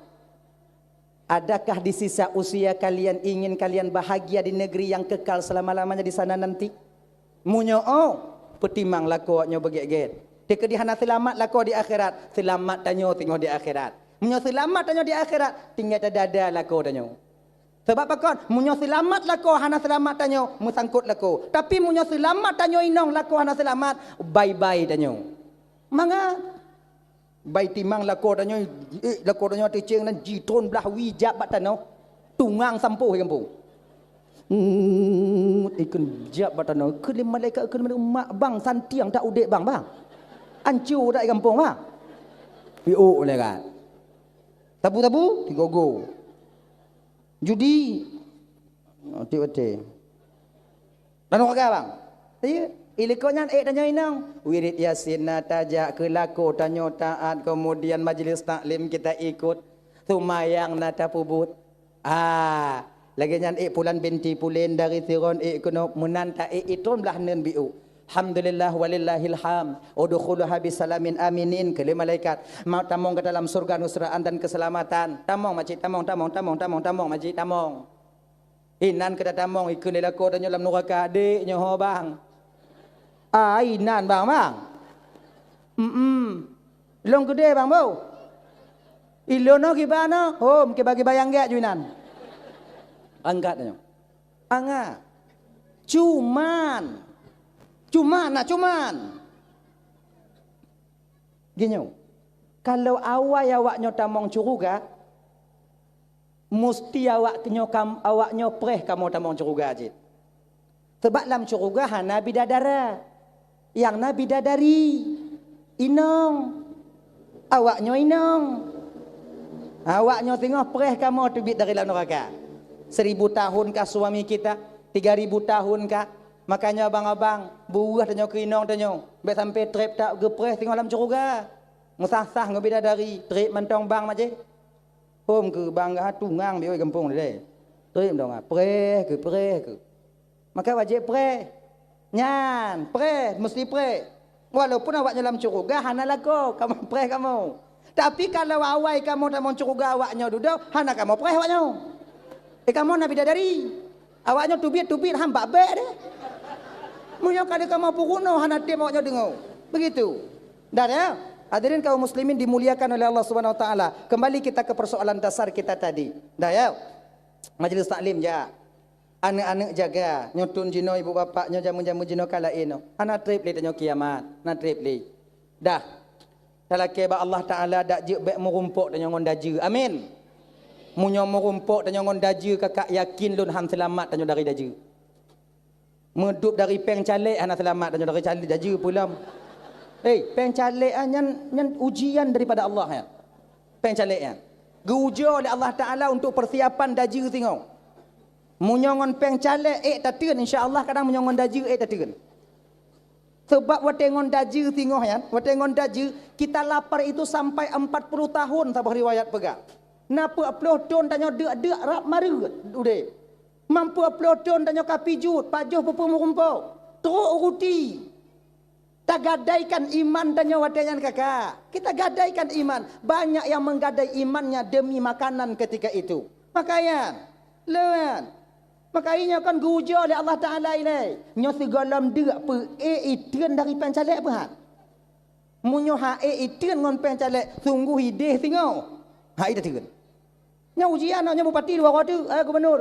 Adakah di sisa usia kalian ingin kalian bahagia di negeri yang kekal selama-lamanya di sana nanti? Meunyoe oh, peutimang lakoe nyoe beugét-gét. Teukeudi hana seulamat lakoe di akhirat, seulamat tanyoe teungoh di akhirat. Meunyoe seulamat tanyoe di akhirat, tinggai tadada lakoe tanyoe. Sabab pakon? Meunyoe seulamat lakoe hana seulamat tanyoe, meusangkot lakoe. Tapi meunyoe seulamat tanyoe inong lakoe hana seulamat, bye-bye tanyoe. Mangat. Bai timang lakoe tanyoe, eh, lakoe tanyoe teucéng nan jitron blah wie jak bak tanoh, tungang sampôh di gampông. Ngut, ikheun jak bak tanoh, ikheun lé malaikat, ikheun lé malaikat, "Mak bang, santiang that udép bang, bang. Ancô that di gampông bang." Piôh lé kan. Tabu-tabu, tigogo. Judi. Oh, tiep-tiep. Lalu ka, bang? Iya. Ilikot nyan ék tanyoe inong. Wirid Yasin na tajak keu lakoe tanyoe taat, kemudian majlis taklim kita ikut. Sumayang na tapeubuet. Ah, lagée nyan ék pulan binti pulen dari Siron ék keunoe meunan ta ék itron blah neun biôh. Alhamdulillah walillahil hamd. Udkhuluha bisalamin aminin, keu lé malaikat. Ma-, tamong ke dalam surga nusraan dan keselamatan. Tamong, makcik, tamong, tamong, tamong, tamong, tamong, makcik, tamong. Inan keu tatamong, ikheun lé lakoe tanyoe lam nuraka, "Dek, nyoe ho, bang." "Ah, inan, bang, bang." "Mm-mm." "Lôn keudeh, bang, bo." "Ilôn nyoe kiban nyoe." "Hom, kiban-kiban nyang gét ju inan." Angkat tanyoe. Angat. Cuman. Cuman, nak cuman. Geuh nyoe. Kalau awai awaknyoe tamong syeuruga, musti awaknyoe kam-, awaknyoe preh kamoe tamong syeuruga cit. Sabab lam syeuruga hana bidadara. Nyang na bidadari, inong. Awaknyoe inong. Awaknyoe singoh preh kamoe teubiet dari lam nuraka. Seribu tahun kah suami kita, tiga ribu tahun kah. Makanya abang-abang, beu weueh tanyoe keu inong tanyoe. Bék sampoe trép that geupreh singoh lam syeuruga. Meusah-sah ngon bidadari, trép mantong bang majéh. Hom keu bang gah tungang biôh gampông deh. Trép mantong ah, preh keu, preh keu. Maka wajéb preh. Nyan, preh, meusti preh. Walaupun awaknyoe lam syeuruga hana lakoe, kamoe preh kamoe. Tapi kalau awai kamoe tamong syeuruga awaknyoe dudoe, hana kamoe preh awaknyoe. Eh, kamoe na bidadari. Awaknyoe teubiet-teubiet han bak bék deh. Meunyoe ka lheueh kamoe peurunoe hana tem awaknyoe deungoe. Begitu. Dah ya? Hadirin kaum muslimin dimuliakan oleh Allah Subhanahu wa taala. Kembali kita ke persoalan dasar kita tadi. Dah ya? Majelis taklim jak. Aneuk-aneuk jaga, nyoe thon jinoe ibu bapak, nyoe jameun-jameun jinoe ka laén nyoe. Hana trép lé tanyoe kiamat, hana trép lé. Dah. Talakée bak Allah Taala dak jeuet bék meurumpok tanyoe ngon dajeue. Amin. Meunyoe meurumpok tanyoe ngon dajeue, kakak yakin lôn han seulamat tanyoe dari dajeue. Meudup dari péng calék hana seulamat tanyoe dari calék dajeue peue lom. Hei, péng calék ah, nyan, nyan ujian daripada Allah nyan. Péng calék nyan. Geuujoe lé Allah Taala untuk persiapan dajeue singoh. Meunyoe ngon péng calék ék tateun, insya Allah kadang meunyoe ngon dajeue ék tateun. Sebab watée ngon dajeue singoh nyan, watée ngon dajeue, kita lapar itu sampai empat puluh tahun saboh riwayat peugah. Na peuet ploh thon tanyoe deuk-deuk rab mareuet udeb. Mam peuet ploh thon tanyoe ka pijuet, pajoh peue-peue meurumpok. Trok ruti. Tagadaikan iman tanyoe watée nyan ka-ka. Kita gadaikan iman. Banyak yang menggadai imannya demi makanan ketika itu. Makajih, leuan. Makajih nyoe kan geuujoe lé Allah Taala ilée. Nyoe sigohlom deuk peuék iteun dari péng calék peuhat. Meunyoe hase iteun ngon péng calék, sunggoh ideh singoh. Hai iteun. Nyoe ujian nyoe bupati dua roh teuk, eh, gubunur.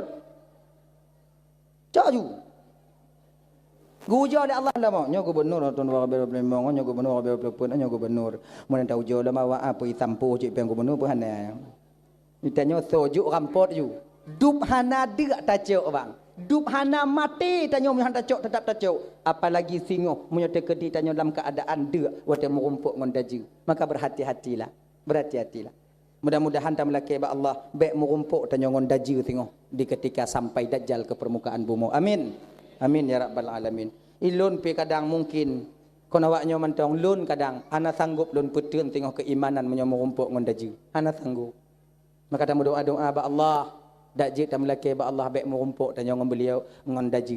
Cok ju. Geuujoe lé Allah lama. Nyoe gubunur tahun dua ribu dua puluh lima, nyoe gubunur dua ribu dua puluh empat, nyoe gubunur. Meunyoe taujoe lama wa apa itampoh cit péng gubunur peuhana. Tanyoe soe jok rampot ju. Dub hana deuk tacok bang. Dub hana maté tanyoe meunyoe han tacok tetap tacok. Apalagi singoh meunyoe teukeudi tanyoe lam keuadaan deuk watée meurumpok ngon daju. Maka berhati-hatilah. Berhati-hatilah. Mudah-mudahan tameulakée bak Allah bék meurumpok tanyoe ngon daju singoh di ketika sampai Dajjal ke permukaan bumoe. Amin. Amin ya rabbal alamin. Ilôn pi kadang mungkin kon awak nyoe mantong lôn kadang hana sanggob lôn peuteun singoh keuimanan meunyoe meurumpok ngon daju. Hana sanggob. Maka tameudoa-doa bak Allah, dak jeuet tameulakée bak Allah bék meurumpok tanyoe ngon beuliau ngon daju.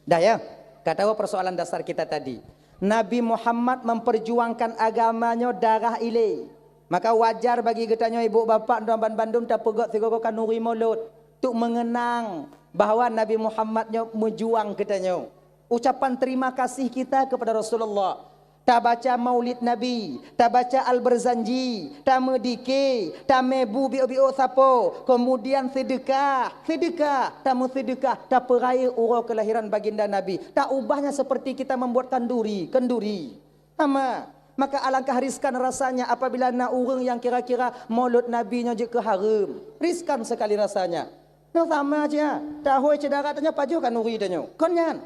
Dah ya, ka tahu persoalan dasar kita tadi. Nabi Muhammad memperjuangkan agama nyoe darah ilée. Maka wajar bagi geutanyoe ibu bapak dan bandum tapeugét sigoe-goe khanuri Maulud untuk mengenang bahwa Nabi Muhammad nyoe meujuang geutanyoe. Ucapan terima kasih kita kepada Rasulullah. Tabaca Maulid Nabi, tabaca Al-Barzanji, tameudike, tamé bu biôk-biôk sapo, kemudian seudeukah, seudeukah, tameuseudeukah, tapeurayeuk uroe kelahiran baginda Nabi. Taubahnya seperti kita membuat kanduri, kenduri. Sama. Maka alangkah riskan rasanya apabila na ureuëng yang kira-kira Maulud Nabi nyoe jeuet keu hareuem. Riskan sekali rasanya. Nyoe sama aja. Tahôi syedara tanyoe pajoh khanuri tanyoe. Kon nyan.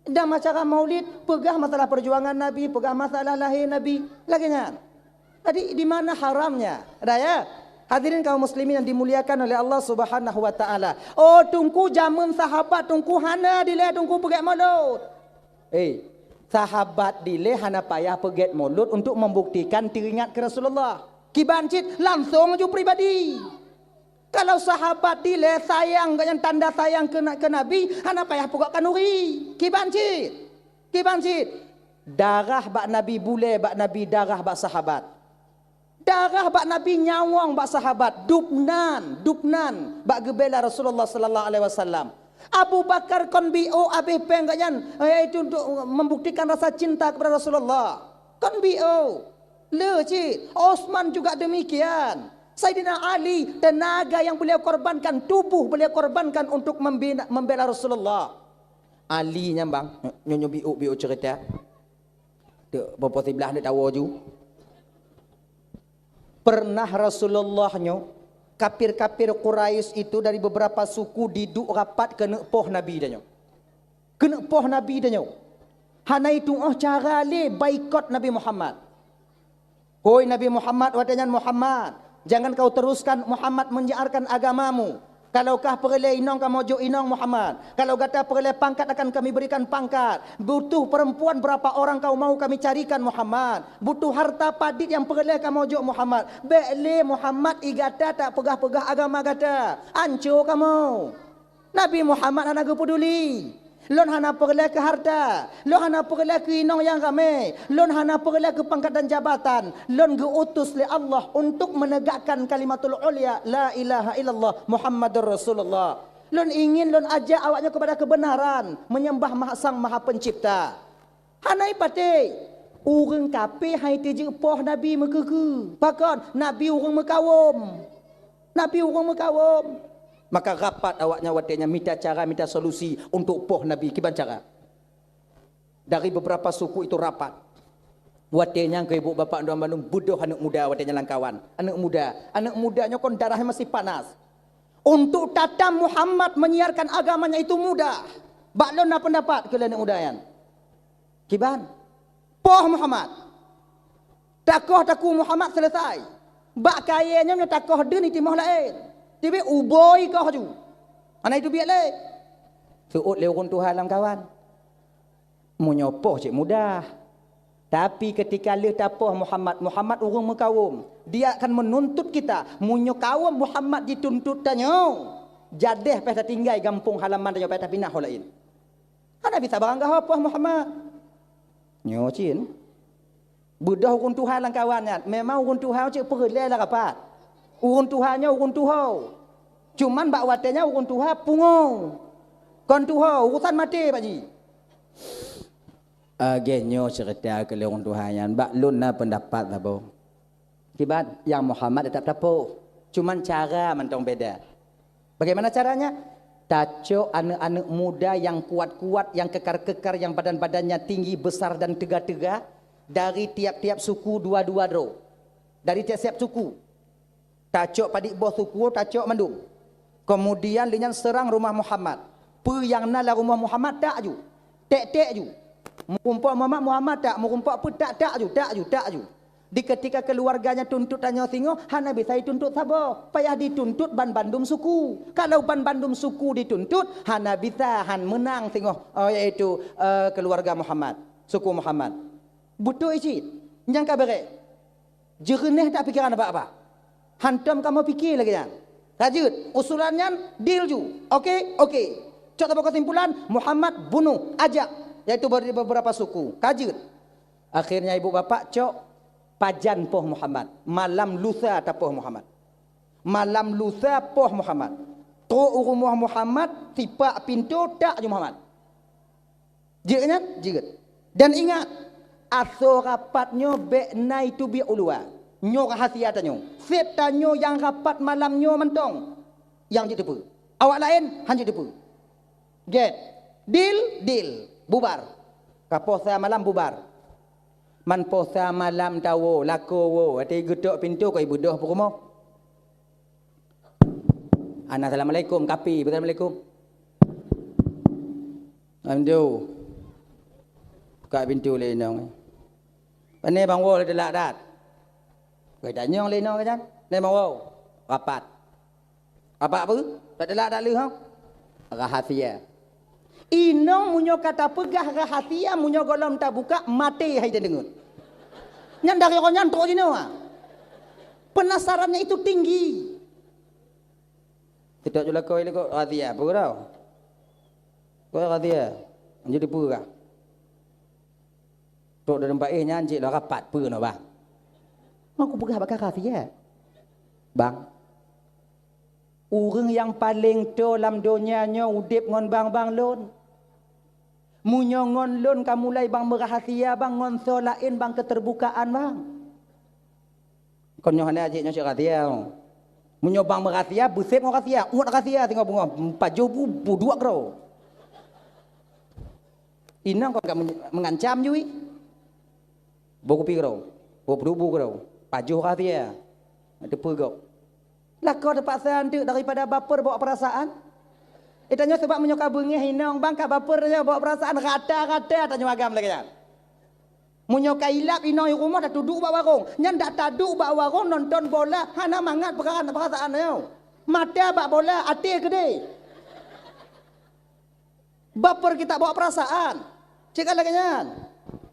Dan acara Maulid peugah masalah perjuangan Nabi, peugah masalah lahé Nabi, lagée nyan. Jadi di mana haramnya? Ada ya? Hadirin kaum muslimin yang dimuliakan oleh Allah Subhanahu wa taala. Oh, teungku, jameun sahabat teungku hana dilée teungku peugét Maulud. Eh, sahabat dilée hana payah peugét Maulud untuk membuktikan teuingat keu Rasulullah. Kiban cit langsung ju pribadi. Kalau sahabat dilée sayang geuhnyan tanda sayang keu na-, keu Nabi, hana payah peugét khanuri. Kiban cit. Kiban cit. Darah bak Nabi bulée bak Nabi darah bak sahabat. Darah bak Nabi nyawöng bak sahabat. Dubnan, dubnan bak geubela Rasulullah sallallahu alaihi wasallam. Abu Bakar kon biôk abéh péng geuhnyan, yaitu untuk membuktikan rasa cinta kepada Rasulullah. Kon biôk. Le cit, Osman juga demikian. Saidina Ali, tenaga yang beliau korbankan, tubuh beliau korbankan untuk membina, membela Rasulullah. Ali nyan bang, nyoe nyoe biôk-biôk cerita. Dek popo siblah dek tawo ju. Pernah Rasulullah nyoe, kafir-kafir Quraisy itu dari beberapa suku diduk rapat keuneuk poh Nabi tanyoe. Keuneuk poh Nabi tanyoe. Hana itu'oh cara lé baikot Nabi Muhammad. Hôi Nabi Muhammad, watée nyan Muhammad, jangan kau teruskan Muhammad menyiarkan agamamu. Kalau kah peureulée inong kamoe jok inong Muhammad. Kalau gata peureulée pangkat akan kami berikan pangkat. Butuh perempuan berapa orang kau mau kami carikan Muhammad. Butuh harta padit nyang peureulée kamoe jok Muhammad. Bék lé Muhammad i gata tapeugah-peugah agama gata. Anco kamoe. Nabi Muhammad hana geupeuduli. Lôn hana peureulée keu harta, lôn hana peureulée keu inong nyang ramé, lôn hana peureulée keu pangkat dan jabatan. Lôn geu-utus lé Allah untuk menegakkan kalimatul ulya, la ilaha illallah Muhammadur Rasulullah. Lôn ingin lôn ajak awaknyoe kepada kebenaran, menyembah Maha Sang Maha Pencipta. Hana ipatéh. Ureuëng kafé hai teujeuet poh Nabi meukeue-keue. Pakon? Nabi ureuëng meukawöm. Nabi ureuëng meukawöm. Maka rapat awaknyan watée nyan mita cara, mita solusi untuk poh Nabi. Kiban cara? Dari beberapa suku itu rapat. Watée nyan keu ibu bapak dan bandum beudôh aneuëk muda watée nyan lam kawan. Aneuëk muda. Aneuëk muda nyoe kon darahnya masih panas. Untuk tatam Muhammad menyiarkan agamanya itu mudah. Bak lôn na pendapat keu lé aneuëk muda nyan. Kiban? Poh Muhammad. Takoh takue Muhammad selesai. Bak kayée nyoe meunyoe takoh deuen itimoh laén. Tibée uboi koh ju. Hana itu biet lé. Seuôt lé ureuëng tuha lam kawan. Meunyoe poh cit mudah. Tapi ketika lheueh tapoh Muhammad, Muhammad ureuëng meukawöm, dia akan menuntut kita. Meunyoe kawöm Muhammad jituntut tanyoe, jadeh payah tatinggai gampông halaman tanyoe, payah tapinah ho laén. Hana bisa baranggaho poh Muhammad. Nyoe cit. Beudôh ureuëng tuha lam kawan nyan. Memang ureuëng tuha cit peureulée lah rapat. Ureuëng tuha nyoe ureuëng tuho. Cuman bak watée nyan ureuëng tuha pungo. Kon tuho, urusan maté, Pak Ji. Lagée nyoe ceurita keu lôn ureuëng tuha nyan. Bak lôn na peundapat saboh. Kiban nyang Muhammad teutap tapoh. Cuman cara mantong beda. Bagaimana caranya? Tacok aneuk-aneuk muda nyang kuat-kuat, nyang kekar-kekar, nyang badan-badannya tinggi, besar dan teuga-teuga dari tiap-tiap suku dua-dua droe. Dari tiap-tiap suku. Tacok padit boh suku, tacok mandum. Kemudian lé nyan seurang rumoh Muhammad. Peue nyang na lam rumoh Muhammad tak ju. Tek-tek ju. Meurumpok Muhammad, Muhammad tak. Meurumpok peue tak, tak ju, tak ju, tak ju. Di ketika keuluwarganya tuntot tanyoe singoh, hana bisa jituntut saboh. Payah dituntut ban bandum suku. Kalau ban bandum suku dituntut, hana bisa, han meunang singoh, eh, yaitu, eh, keuluwarga Muhammad, suku Muhammad. Beutôi cit. Nyang ka beurék. Jeureuneh that pikeran Abah-abah. Hantom kamoe pike lagée nyan. Ka jeuet, usulan nyan deal ju. Oke? Oke. Cok saboh keusimpulan, Muhammad bunoh, ajak, yaitu beu-, beberapa suku. Ka jeuet. Akhirnya ibu bapak cok pajan poh Muhammad. Malam lusa tapoh Muhammad. Malam lusa poh Muhammad. Trok u rumoh Muhammad, sipak pintoe, tak ju Muhammad. Jeuet nyan? Jeuet. Dan ingat, asoe rapat nyoe bék na iteubiet u luwa. Nyoe rahasia tanyoe. Seb tanyoe nyang rapat malam nyoe mantong nyang jeuet teupeue. Awak laén han jeuet teupeue. Gét. Deal? Deal. Bubar. Ka poh sa malam bubar. Man poh sa malam tawoe, lakoe woe, watée geutok pintoe kon ibeudôh peurumoh. Hana assalamualaikum, kapi, "Assalamualaikum." Alhamdulillah. Buka pintoe lé inong. "Pane bang woe, teulak that?" Geutanyong lé inong nyan. "Pane bang woe?" "Rapat." "Rapat peue? Teulak that lheueh, ho?" "Rahasia." Inong meunyoe ka tapeugah rahasia, meunyoe gohlom tabuka, maté hai tadeungon. Nyan dari roh nyan trok jinoe. Penasarannya itu tinggi. Tidak ju lakoe lé kok rahasia, peue keudroe? Kok rahasia? Jadi peue kah? Trok dalam paéh nyan cit lôn rapat peue nyoe, Bang. Mau kupeugah bak kah rahasia? Bang, ureuëng nyang paleng toe lam donya nyoe udeb ngon bang-bang lôn. Meunyoe ngon lôn ka mulai bang meurahasia, bang, ngon soe laén bang keuteurbukaan, bang. Kon nyoe hana jeuet nyoe cit rahasia. Meunyoe bang meurahasia, beuseb ngon rahasia, uet rahasia singoh beungoh, pajoh bu, bu duek keudroe. Inong kon ka men-, meungancam jui. Boh kupi keudroe, boh peudubu keudroe, pajoh rahasia. Teupeue gob. Lakoe teupaksa anteuk daripada baper bawa perasaan. Eh, tanyoe sabab meunyoe ka beungéh inong bang ka baper tanyoe bawa perasaan rata-rata tanyoe agam lagée nyan. Meunyoe ka ilab inong i rumoh tatuduek bak warong, nyan dak taduek bak warong nonton bola hana mangat peukaran perasaan tanyoe. Mata bak bola, até keudeh. Baper kita bawa perasaan. Cit ka lagée nyan.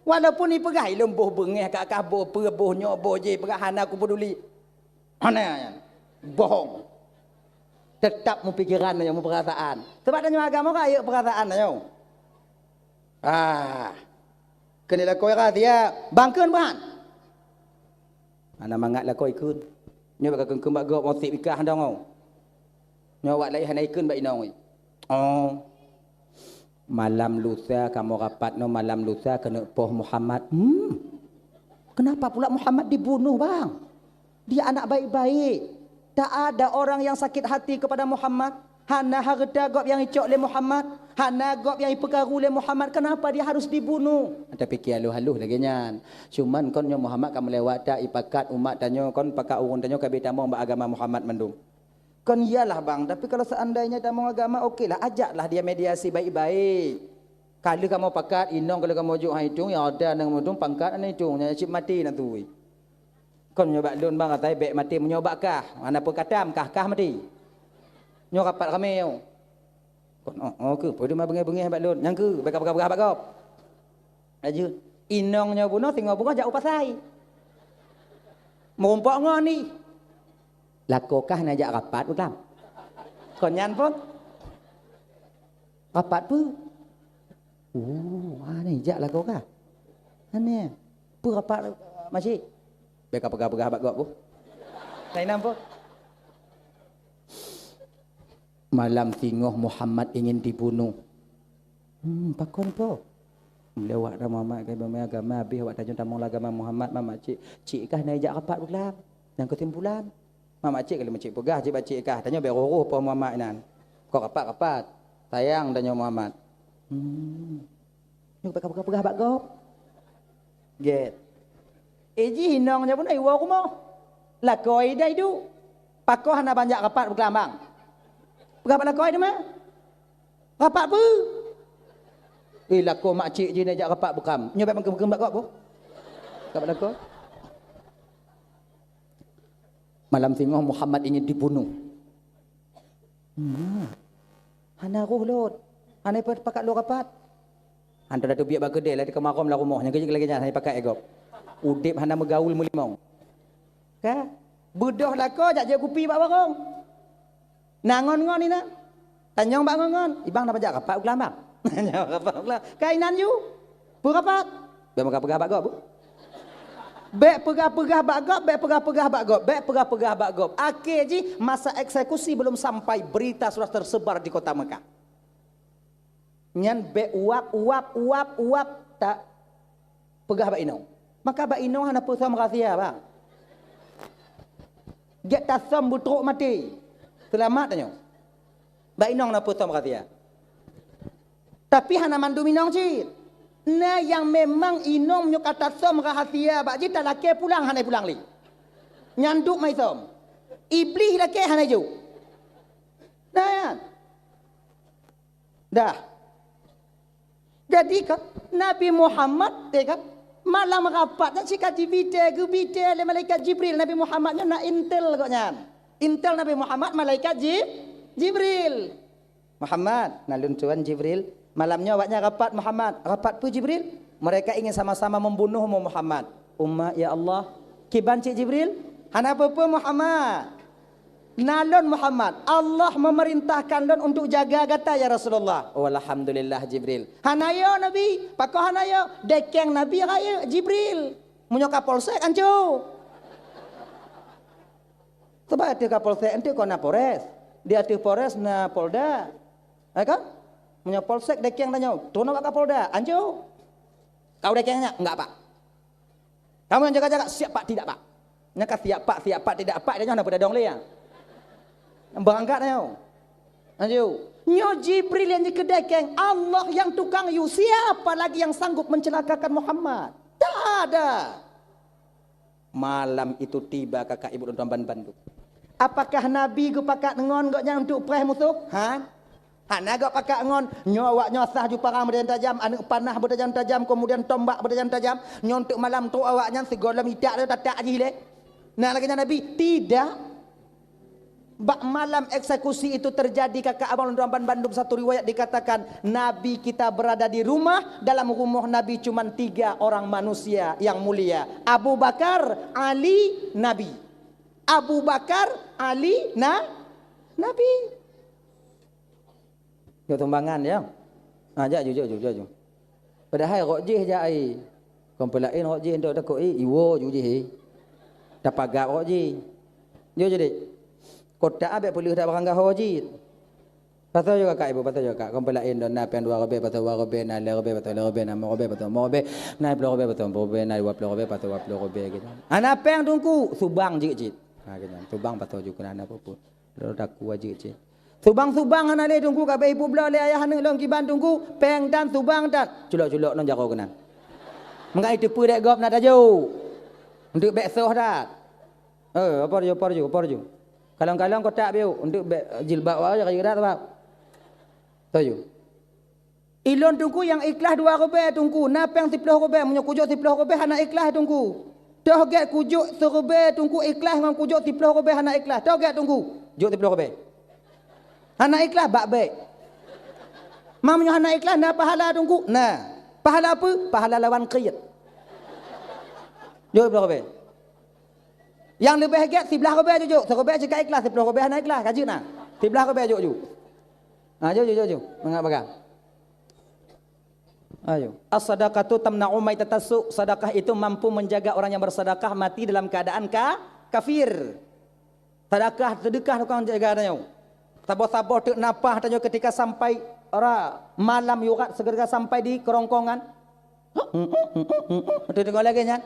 Walaupun ipeugah ilôn boh beungéh, ka, ka boh peue, boh nyoe, boh jéh, peugah hana kupeuduli. Hana nyan. Bohong. Tetap mupikeran tanyoe, muperasaan. Sebab tanyoe agama ka ayek perasaan tanyoe. Ah. Keuneuk lakoe rahasia, bang kheun ban. Hana mangat lakoe ikheun. Nyoe bak kakheun-kheun bak gob, meusit bikah dong. Nyoe awak laén hana ikheun bak inong. Oh. Malam lusa kamoe rapat nyoe, malam lusa keuneuk poh Muhammad. Hmm. Kenapa pula Muhammad dibunuh, bang? Dia anak baik-baik. Tak ada orang yang sakit hati kepada Muhammad. Hana hareuta gob nyang icok lé Muhammad. Hana gob nyang ipeukaru lé Muhammad. Kenapa dia harus dibunuh? Tapike halôh-halôh lagée nyan. Cuman kon nyoe Muhammad ka meulewat that ipakat umat tanyoe, kon pakat ureuëng tanyoe ka beutamong bak agama Muhammad mandum. Kon iyalah bang, tapi kalau seandainya tamong agama, okelah, ajaklah dia mediasi baik-baik. Ka lheueh kamoe pakat, inong ka lheueh kamoe jok han itong, nyang ada nyang meuitong pangkat hana itong, nyan cit maté na tui. Kon nyoe bak lôn bang, asai bék maté meunyoe bak kah, hana peue katam, kah-kah maté. Nyoe rapat ramé nyoe. Kon oh, oh keuh, peue teuma beungéh-beungéh bak lôn, nyang keuh bék ka peugah-peugah bak gob. Laju, Inong nyoe bunoe singoh beungoh jak u pasai. Meurumpok ngon i. Lakoe kah na jak rapat beutam. Kon nyan pun. Rapat peue? Oh, aneh jak lakoe kah. Aneh. Peue rapat, Makcik? Bèk kapeugah-peugah bak gob, Bu. Laén nam, Bu. Malam singoh Muhammad ingin dibunuh. Hmm, pakon po? Lewat dah Muhammad ka imeumé agama, habéh awak tanyoe tamong lam agama Muhammad, mak cik, cik kah na jak rapat beulam. Nyang keusimpulan, mak cik kali meucik peugah cik bak cik kah, tanyoe bèk roh-roh po Muhammad inan. Kok rapat-rapat, sayang tanyoe Muhammad. Hmm. Nyoe bèk kapeugah-peugah bak gob. Gét. Eh, jih inong nyan pun iwoe rumoh. Lakoe idai du. Pakoh hana banjak rapat beukeulambang. Peugah bak lakoe teuma. Rapat peue? Eh, lakoe mak cik jih na jak rapat beukam. Nyoe bèk meukeum-keum bak gob, boh. Peugah bak lakoe. Malam singoh Muhammad ingin dibunuh. Hmm. Hana roh lôn. Hana pakat lôn rapat. Hantom teubiet bak keudè, lagèe keumarôm lam rumoh, nyang keujeuet lagèe nyan, hana pakat gob. Udép hana meugaul meulimong. Ka? Beudôh lakoe jak jép kupi bak warong. Na ngon-ngon inan. Tanyong bak ngon-ngon, "Ibang na banjak rapat u keulambang?" Rapat u keulambang. Ka inan ju. Peue rapat? Bèk meupeugah-peugah bak gob. Bèk peugah-peugah bak gob, bèk peugah-peugah bak gob, bèk peugah-peugah bak gob. Akhé jih masa eksekusi belum sampai, berita sudah tersebar di kota Mekah. Nyan bèk uap, uap, uap, uap, tapeugah bak inong. Maka bak inong hana peue som rahsia, bang. Gèt tasom beutrok maté. Seulamat tanyoe. Bak inong na peue som rahsia. Tapi hana mandum inong cit. Na nyang memang inong meunyoe ka tasom rahsia bak jih, talakèe pulang hana pulang lé. Nyan duek meusom. Iblih lakèe hana jok. Nah, nyan. Dah. Jadi kan, Nabi Muhammad, ya kan, malam rapat nyan sika jibitèe, geubitèe lé malaikat Jibril. Nabi Muhammad nyan na intel gobnyan. Intel Nabi Muhammad, malaikat Ji-, Jibril. "Muhammad, na lôn tuan Jibril. Malam nyoe awaknyan rapat, Muhammad." "Rapat peue, Jibril?" "Mereka ingin sama-sama membunuhmu, Muhammad." "Umma, ya Allah." "Kiban cit, Jibril?" "Hana peue-peue, Muhammad. Na lôn, Muhammad, Allah memerintahkan lôn untuk jaga gata, ya Rasulullah." "Oh, alhamdulillah, Jibril." Hana yo Nabi, pakon hana yo? Dekeng Nabi rayeuk Jibril. Meunyoe ka polsek, ancô. Sabab ateueh ka polsek, enteuk kon na Polres. Di ateueh Polres na Polda. Ya kan? Meunyoe polsek dekeng tanyoe, tron awak ka Polda, ancô. Kau dekeng nyan, enggak, Pak. Kamu nyang jaga-jaga, siap Pak, tidak Pak. Nyang ka siap Pak, siap Pak, tidak Pak, nyoe hana peudadong lé nyan. Beurangkat nyoe. Lanjut. Nyoe Jibril nyang jikeudekeng, Allah nyang tukang yue, siapa lagi yang sanggup mencelakakan Muhammad? Tak ada. Malam itu tiba kakak ibu dan teman bandum. Apakah Nabi geupakat ngon gobnyan untuk preh musoh? Ha? Hana geupakat ngon, nyoe awaknyoe sah ju parang beutajam-tajam, aneuk panah beutajam-tajam, kemudian tombak beutajam-tajam. Nyoe untuk malam tu awaknyan sigohlom itak lé tatak jih lé. Nah, lagèe nyan Nabi, tidak. Bak malam eksekusi itu terjadi, kakak abang lôn tuan bandum, satu riwayat dikatakan, Nabi kita berada di rumah, dalam rumoh Nabi cuman tiga orang manusia yang mulia. Abu Bakar, Ali, Nabi. Abu Bakar, Ali, na-, Nabi. Jok sumbangan, ya. Ha, jak ju, jak ju, jak ju. Padahai rot jih jak ai. Kon peulaén rot jih, entok takot, eh, iwoe ju jih, eh. Tapagab rot jih. Jok jadi. Kotak bèk peuleueh dak barang gaho jih. Pasoe ju kakak ibu, pasoe ju kakak. Kon peulaén don na péng dua ribèe, pasoe dua ribèe, na lhèe ribèe, pasoe lhèe ribèe, na limong ribèe, pasoe limong ribèe, na ploh ribèe, pasoe ploh ribèe, na peuet ribèe, pasoe peuet ribèe gitu. Hana péng teungku, subang jih cit. Ha, keunan. Subang pasoe ju keunan, hana peue-peue. Lôn takue jeuet cit. Subang-subang hana lé teungku, ka bèk ipubloe lé ayah aneuk lôn kiban teungku, péng tan, subang tan. Culok-culok lôn jaroe keunan. Meukai teupeue dèk gob na tajok. Untuk bèk soh that. Eh, apa ju, apa ju, apa ju. Kalon-kalon kotak biu, untuk bèk jilbab awak jak rayeuk that sabab. Taju. Ilôn teungku nyang ikhlaih dua ribèe teungku, na péng siploh ribèe, meunyoe kujok siploh ribèe hana ikhlaih teungku. Toh gèt kujok siribèe teungku ikhlaih ngon kujok siploh ribèe hana ikhlaih. Toh gèt teungku, jok siploh ribèe. Hana ikhlaih bak bèk. Ma meunyoe hana ikhlaih na pahala teungku? Na. Pahala peue? Pahala lawan kriet. Jok siploh ribèe. Nyang leubeh gèt siblaih ribèe jok-jok. Siribèe cit ka ikhlas, siploh ribèe hana ikhlas, ka jeuet na. Siblaih ribèe jok-jok. Ha, jok, jok, jok, jok. Mangat bagah. Ayo. As-sadaqatu tamna'u maitatas su'. Sedekah itu mampu menjaga orang yang bersedekah mati dalam keadaan ka-, kafir. Sedekah, seudeukah tukang jaga tanyoe. Saboh-saboh teuk nafah tanyoe ketika sampai ra-, malam yurat, segera sampai di kerongkongan. Beutôi deungoe lagèe nyan.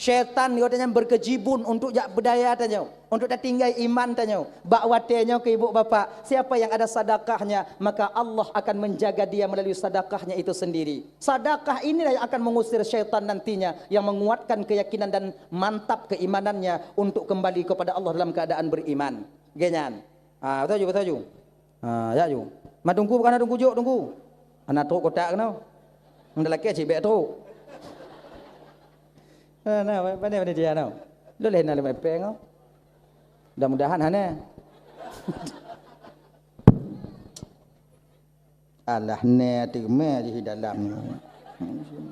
Syaitan geutanyoe berkejibun untuk jak peudaya tanyoe, untuk tatinggai iman tanyoe. Bak watèe nyoe keu ibu bapak, siapa yang ada sedekahnya, maka Allah akan menjaga dia melalui sedekahnya itu sendiri. Sedekah inilah yang akan mengusir syaitan nantinya, yang menguatkan keyakinan dan mantap keimanannya untuk kembali kepada Allah dalam keadaan beriman. Lagèe nyan. Ha, beutôi ju, beutôi ju. Ha, jak ju. Ma teungku bukan teungku jok teungku. Hana trok kotak keunoe. Meuda lakèe cit bèk trok. Ha, na, pandai panitia nyoe. Lôn lé na lima epeng nyoe. Mudah-mudahan hana. Alah, nè teumé jih dalam nyoe.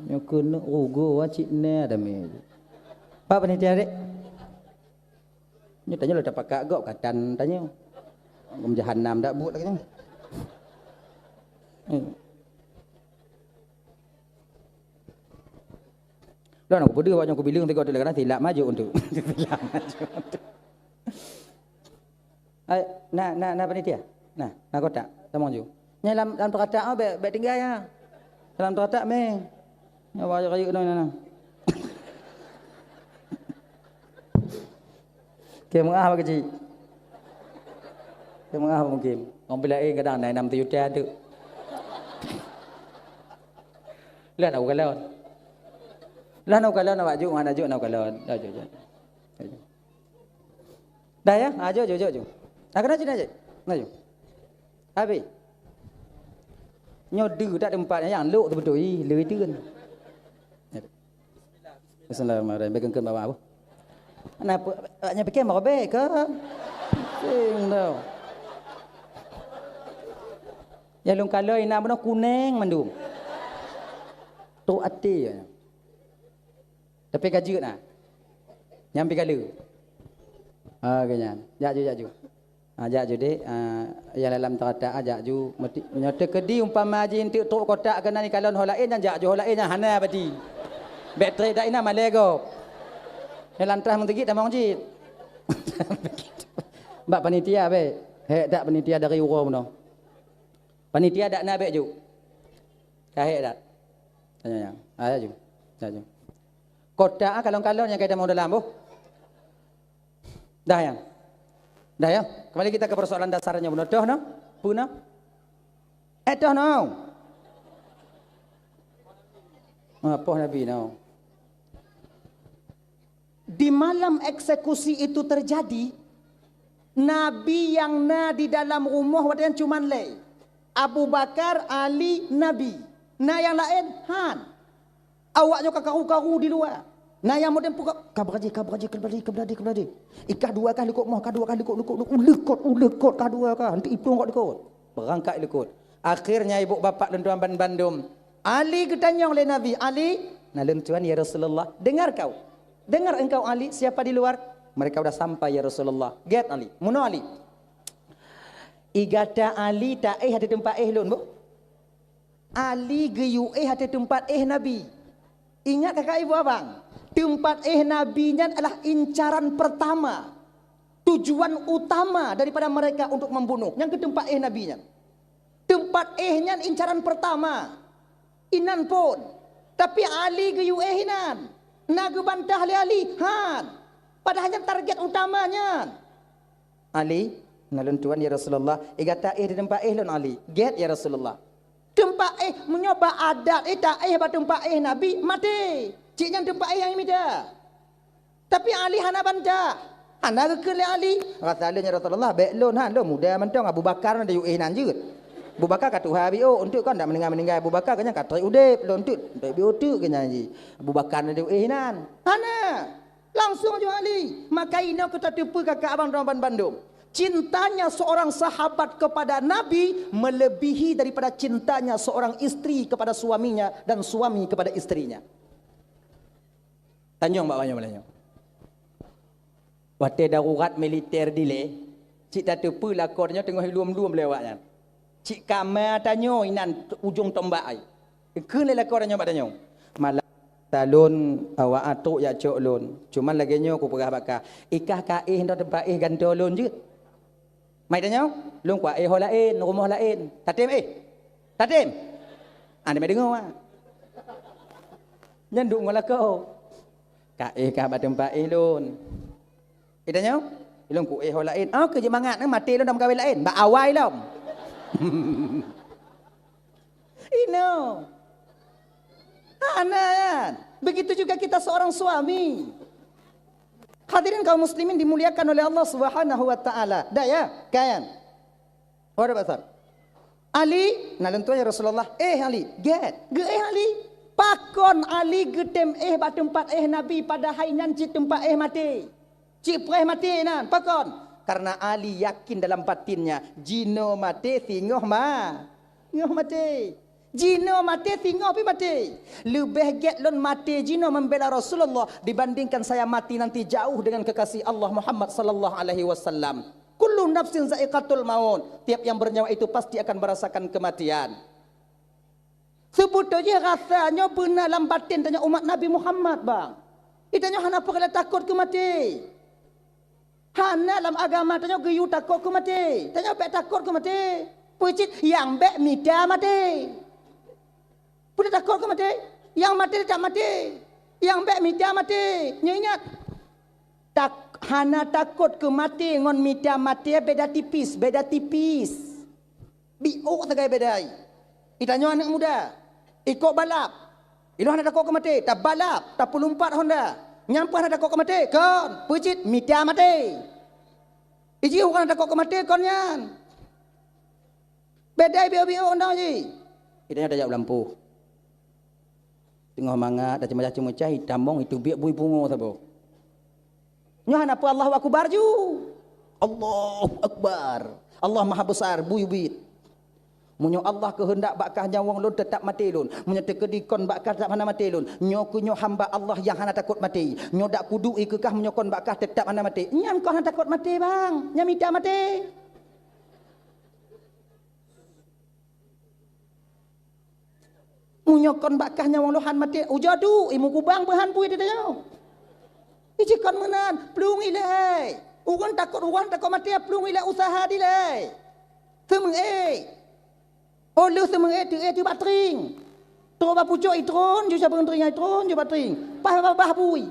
Nyoe keuneuk rugoe cit nè damé. Pak panitia dek. Nyoe tanyoe lôn tapakat gob katan tanyoe. Gom jahanam dak buet lagèe nyoe. Hmm. Lôn aku peudeuh awak nyoe kubileueng sigoe teuleuh kana silap maju untuk. Silap maju untuk. Hai, na, na, na panitia. Na, na kotak. Tamong ju. Nyan lam, lam teukatak, oh, bèk, bèk tinggai, ha. Lam teukatak, meng. Nyan, wah, rayeuk, nyan, nyan, nyan. Keu meu'ah bak keuchik. Keu meu'ah mungkin. Orang pih laén kadang na enam tujuh juta tu. Lah nak kalon. Lah nak kalon, nak bak juk, nak juk, nak kalon. Dah, juk, juk. Dah, juk. Dah, ya? Ha, jok, jok, jok, jok. Ha, keunoe cit, jok. Keunoe cit. Habis. Nyoe deuh that teumpat nyang lok teubeutôi, lé teun. Bismillahirrahmanirrahim. Bagi keun bawah apa? Kenapa? Awaknyan pikir mau robek ke? Sing tau. Ya lôn kalon inan bunoe kuneng mandum. Trok até. Tapi ka jeuet na. Nyang pih ka lheueh. Ha, geuh nyan. Jak ju, jak ju. Ha, jak ju, dek. Ha, nyang lam teukatak, ha, jak ju. Meuti-, meunyoe teukeudi umpama jih enteuk trok kotak keunan jikalon ho laén, nyan jak ju ho laén, nyan hana bati. Bèk trép dak inan malèe gob. Nyang lam trah meuteugit tamong cit. Bak panitia bèk. Hék that panitia dari uroe bunoe. Panitia dak na bèk ju. Ka hék that. Tanya nyang. Ha, jak ju. Jak ju. Kotak, ah, kalon-kalon nyang ka itamong dalam, boh. Dah, ya? Dah, ya? Kembali kita ke persoalan dasarnya, bunoe. Toh, no? Peue, no? Eh, toh, no? Ah, poh Nabi, no. Di malam eksekusi itu terjadi, Nabi nyang na di dalam rumoh watèe nyan cuman lhèe. Abu Bakar, Ali, Nabi. Na nyang laén? Han. Awak nyoe ka karu-karu di luwa. Na nyang model puka, ka beurajih, ka beurajih, ka beurajih, ka beurajih, ka beurajih. Ikah dua kah likot moh, ka dua kah likot, likot, likot, likot, likot, ka dua kah. Hana iplueng likot. Beurangkat likot. Akhirnya ibu bapak lôn tuan ban bandum. Ali geutanyong lé Nabi, "Ali?" "Na lôn tuan, ya Rasulullah." "Dengar kau. Dengar engkau, Ali, siapa di luar?" "Mereka udah sampai, ya Rasulullah." "Gèt, Ali." "Meunoe, Ali. I gata Ali taéh ateueh teumpat éh lôn, boh." Ali geuyue éh ateueh teumpat éh Nabi. Ingat kakak ibu abang, teumpat éh Nabi nyan adalah incaran pertama, tujuan utama daripada mereka untuk membunuh. Nyang keu teumpat éh Nabi nyan. Teumpat éh nyan incaran pertama. Inan phôn. Tapi Ali geuyue éh inan. Na geubantah lé Ali, han. Padahal nyan target utama nyan. "Ali, na lôn tuan, ya Rasulullah. I gata éh di teumpat éh lôn, Ali." "Gèt, ya Rasulullah." Teumpat éh, meunyoe bak adat, eh, taéh bak teumpat éh Nabi, maté. Cit nyan teumpat éh nyang imita. Tapi Ali hana bantah. Hana geukheun lé Ali. Rasa lôn, ya Rasulullah, bèk lôn, han, lôn muda mantong, Abu Bakar na geuyue éh nan jeuet. Abu Bakar ka tuha biôh, eunteuk kon dak meuninggai-meuninggai Abu Bakar, geuhnyan ka trép udép, lôn eunteuk, trép biôh teuk geuhnyan jih. Abu Bakar na geuyue éh nan. Hana. Langsung ju Ali. Maka inoe keu tateupeue kakak abang droe ban bandum. Cintanya seorang sahabat kepada Nabi melebihi daripada cintanya seorang istri kepada suaminya dan suami kepada istrinya. Tanyong bak awaknyoe malam nyoe. Watée darurat militer dilée, cit tateupeue lakoe tanyoe teungoh ilum-lum lé awaknyan. Cit kama tanyoe inan ujong tombak ai. Kheun lé lakoe tanyoe bak tanyoe, "Malam talon awak atuk jak cok lôn. Cuman lagée nyoe kupeugah bak kah, ikah ka éh nyoe teumpat éh gantoe lôn jeuet." Mai tanyoe, lôn kuéh ho laén, rumoh laén. Tatem éh? Tatem? Ah, teuma deungoe, ah. Nyan duek ngon lakoe. Ka éh kah bak teumpat éh lôn. Éh tanyoe, lôn kuéh ho laén. Ah, keu jeumangat, eh, maté lôn dan meukawen laén. Bak awai lom. Inoe. Hana, kan? Begitu juga kita seorang suami. Hadirin kaum muslimin dimuliakan oleh Allah Subhanahu wa taala. Dah ya, kan? Waduh besar. Ali, na lôn tuan ya Rasulullah. Eh Ali, get. Geu eh Ali. Pakon Ali geutem eh bak teumpat eh Nabi padahai nyan cit teumpat eh maté. Cit preh maté nan. Pakon? Karena Ali yakin dalam batinnya, jinoe maté singoh ma. Singoh maté. Jinoe maté singoh pi maté. Leubeh gét lôn maté jinoe membela Rasulullah dibandingkan saya mati nanti jauh dengan kekasih Allah Muhammad sallallahu alaihi wasallam. Kullu nafsin zaiqatul maut. Tiap yang bernyawa itu pasti akan merasakan kematian. Seubeutôi jih rasa nyoe beuna lam batin tanyoe umat Nabi Muhammad, bang. Itanyoe hana peureulée takot keu maté. Hana lam agama tanyoe geuyue takot keu maté. Tanyoe bék takot keu maté. Peue cit nyang bék mita maté. Peue takot keu maté? Nyang maté teutap maté. Nyang bék mita maté. Nyoe ingat, tak, hana takot keu maté ngon mita maté beda tipis, beda tipis. Biôk sagai beda ai. Itanyoe aneuk muda, ikot balap. Ilôn hana takot keu maté, tabalap, tapeulumpat Honda. Nyan pun hana takot keu maté, kon, peue cit mita maté. Iji ureuëng hana takot keu maté kon nyan. Beda biôk-biôk nyoe jih. Itanyoe tajak u lampôh. Teungoh mangat, tacuma-cacuma cai, tamong itu biek bui pungo saboh. Nyoe hana peue Allahu Akbar ju. Allahu Akbar. Allah Maha Besar, bui ubit. Meunyoe Allah keuheundak bak kah nyawöng lôn teutap maté lôn. Meunyoe teukeudi kon bak kah teutap hana maté lôn. Nyoe keuh nyoe hamba Allah nyang hana takot maté. Nyoe dak kuduek i keu kah meunyoe kon bak kah teutap hana maté. Nyan kon hana takot maté, bang. Nyan mita maté. Meunyoe kon bak kah nyawöng lôn han maté, ujoe duek, i meukubang beuhan bui di tanyoe. Iji kon meunan, plueng ilée. Ureuëng takot, ureuëng takot maté, plueng ilée usaha dilée. Seumeuék. Oh lheueh seumeuék teuék teuh bak tring. Trok bak pucok itron, ju sabeueng tring itron, ju bak tring. Paih babah bui.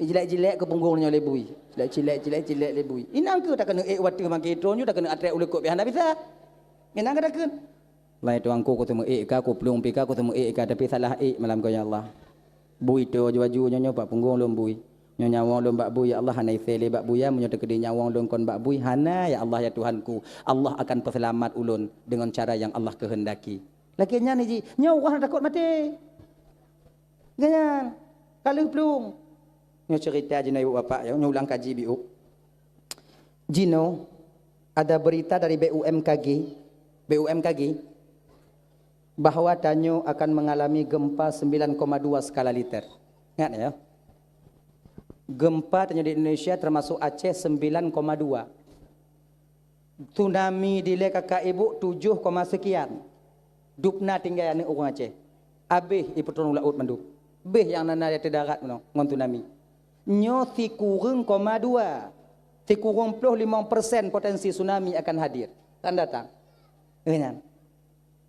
Jilek-jilek keu punggong nyoe lé bui. Jilek-jilek, jilek-jilek lé bui. Inang keuh takeuneuk ék wateuh maké itron ju takeuneuk atrek uleukot pih hana bisa. Inang keuh takeuneuk. Lai tuangku, kuteumeuék ka, kuplueng pih ka, kuteumeuék ka, tapi salah ék malam ko, ya Allah. Bui teuh aju-aju nyoe, nyoe bak punggong lôn bui. Nyoe nyawöng lôn bak bui, ya Allah, hana isé lé bak buya, meunyoe teukeudi nyawöng lôn kon bak bui, hana, ya Allah, ya Tuhanku. Allah akan peuseulamat ulôn deungon cara nyang Allah keuheundaki. Lagée nyan jih, nyoe ureuëng hana takot maté. Geuh nyan, ka lheueh plueng. Nyoe ceurita jinoe ibu bapak, ya, nyoe ulang kaji biôk. Jinoe ada berita dari B U M K G, B U M K G, bahwa tanyoe akan mengalami gempa sembilan koma dua skala Richter. Ingat ya, gempa tanyoe di Indonesia termasuk Aceh sembilan koma dua. Tsunami dilée kakak ibu tujoh koma sekian. Dubna tinggai aneuk ureuëng Aceh. Abéh ipeutron u laôt mandum. Béh nyang na-na di ateueh darat meunoe ngon tsunami. Nyoe sikureueng koma dua. Sikureueng ploh limong persen potensi tsunami akan hadir. Akan datang. Eh, nyan.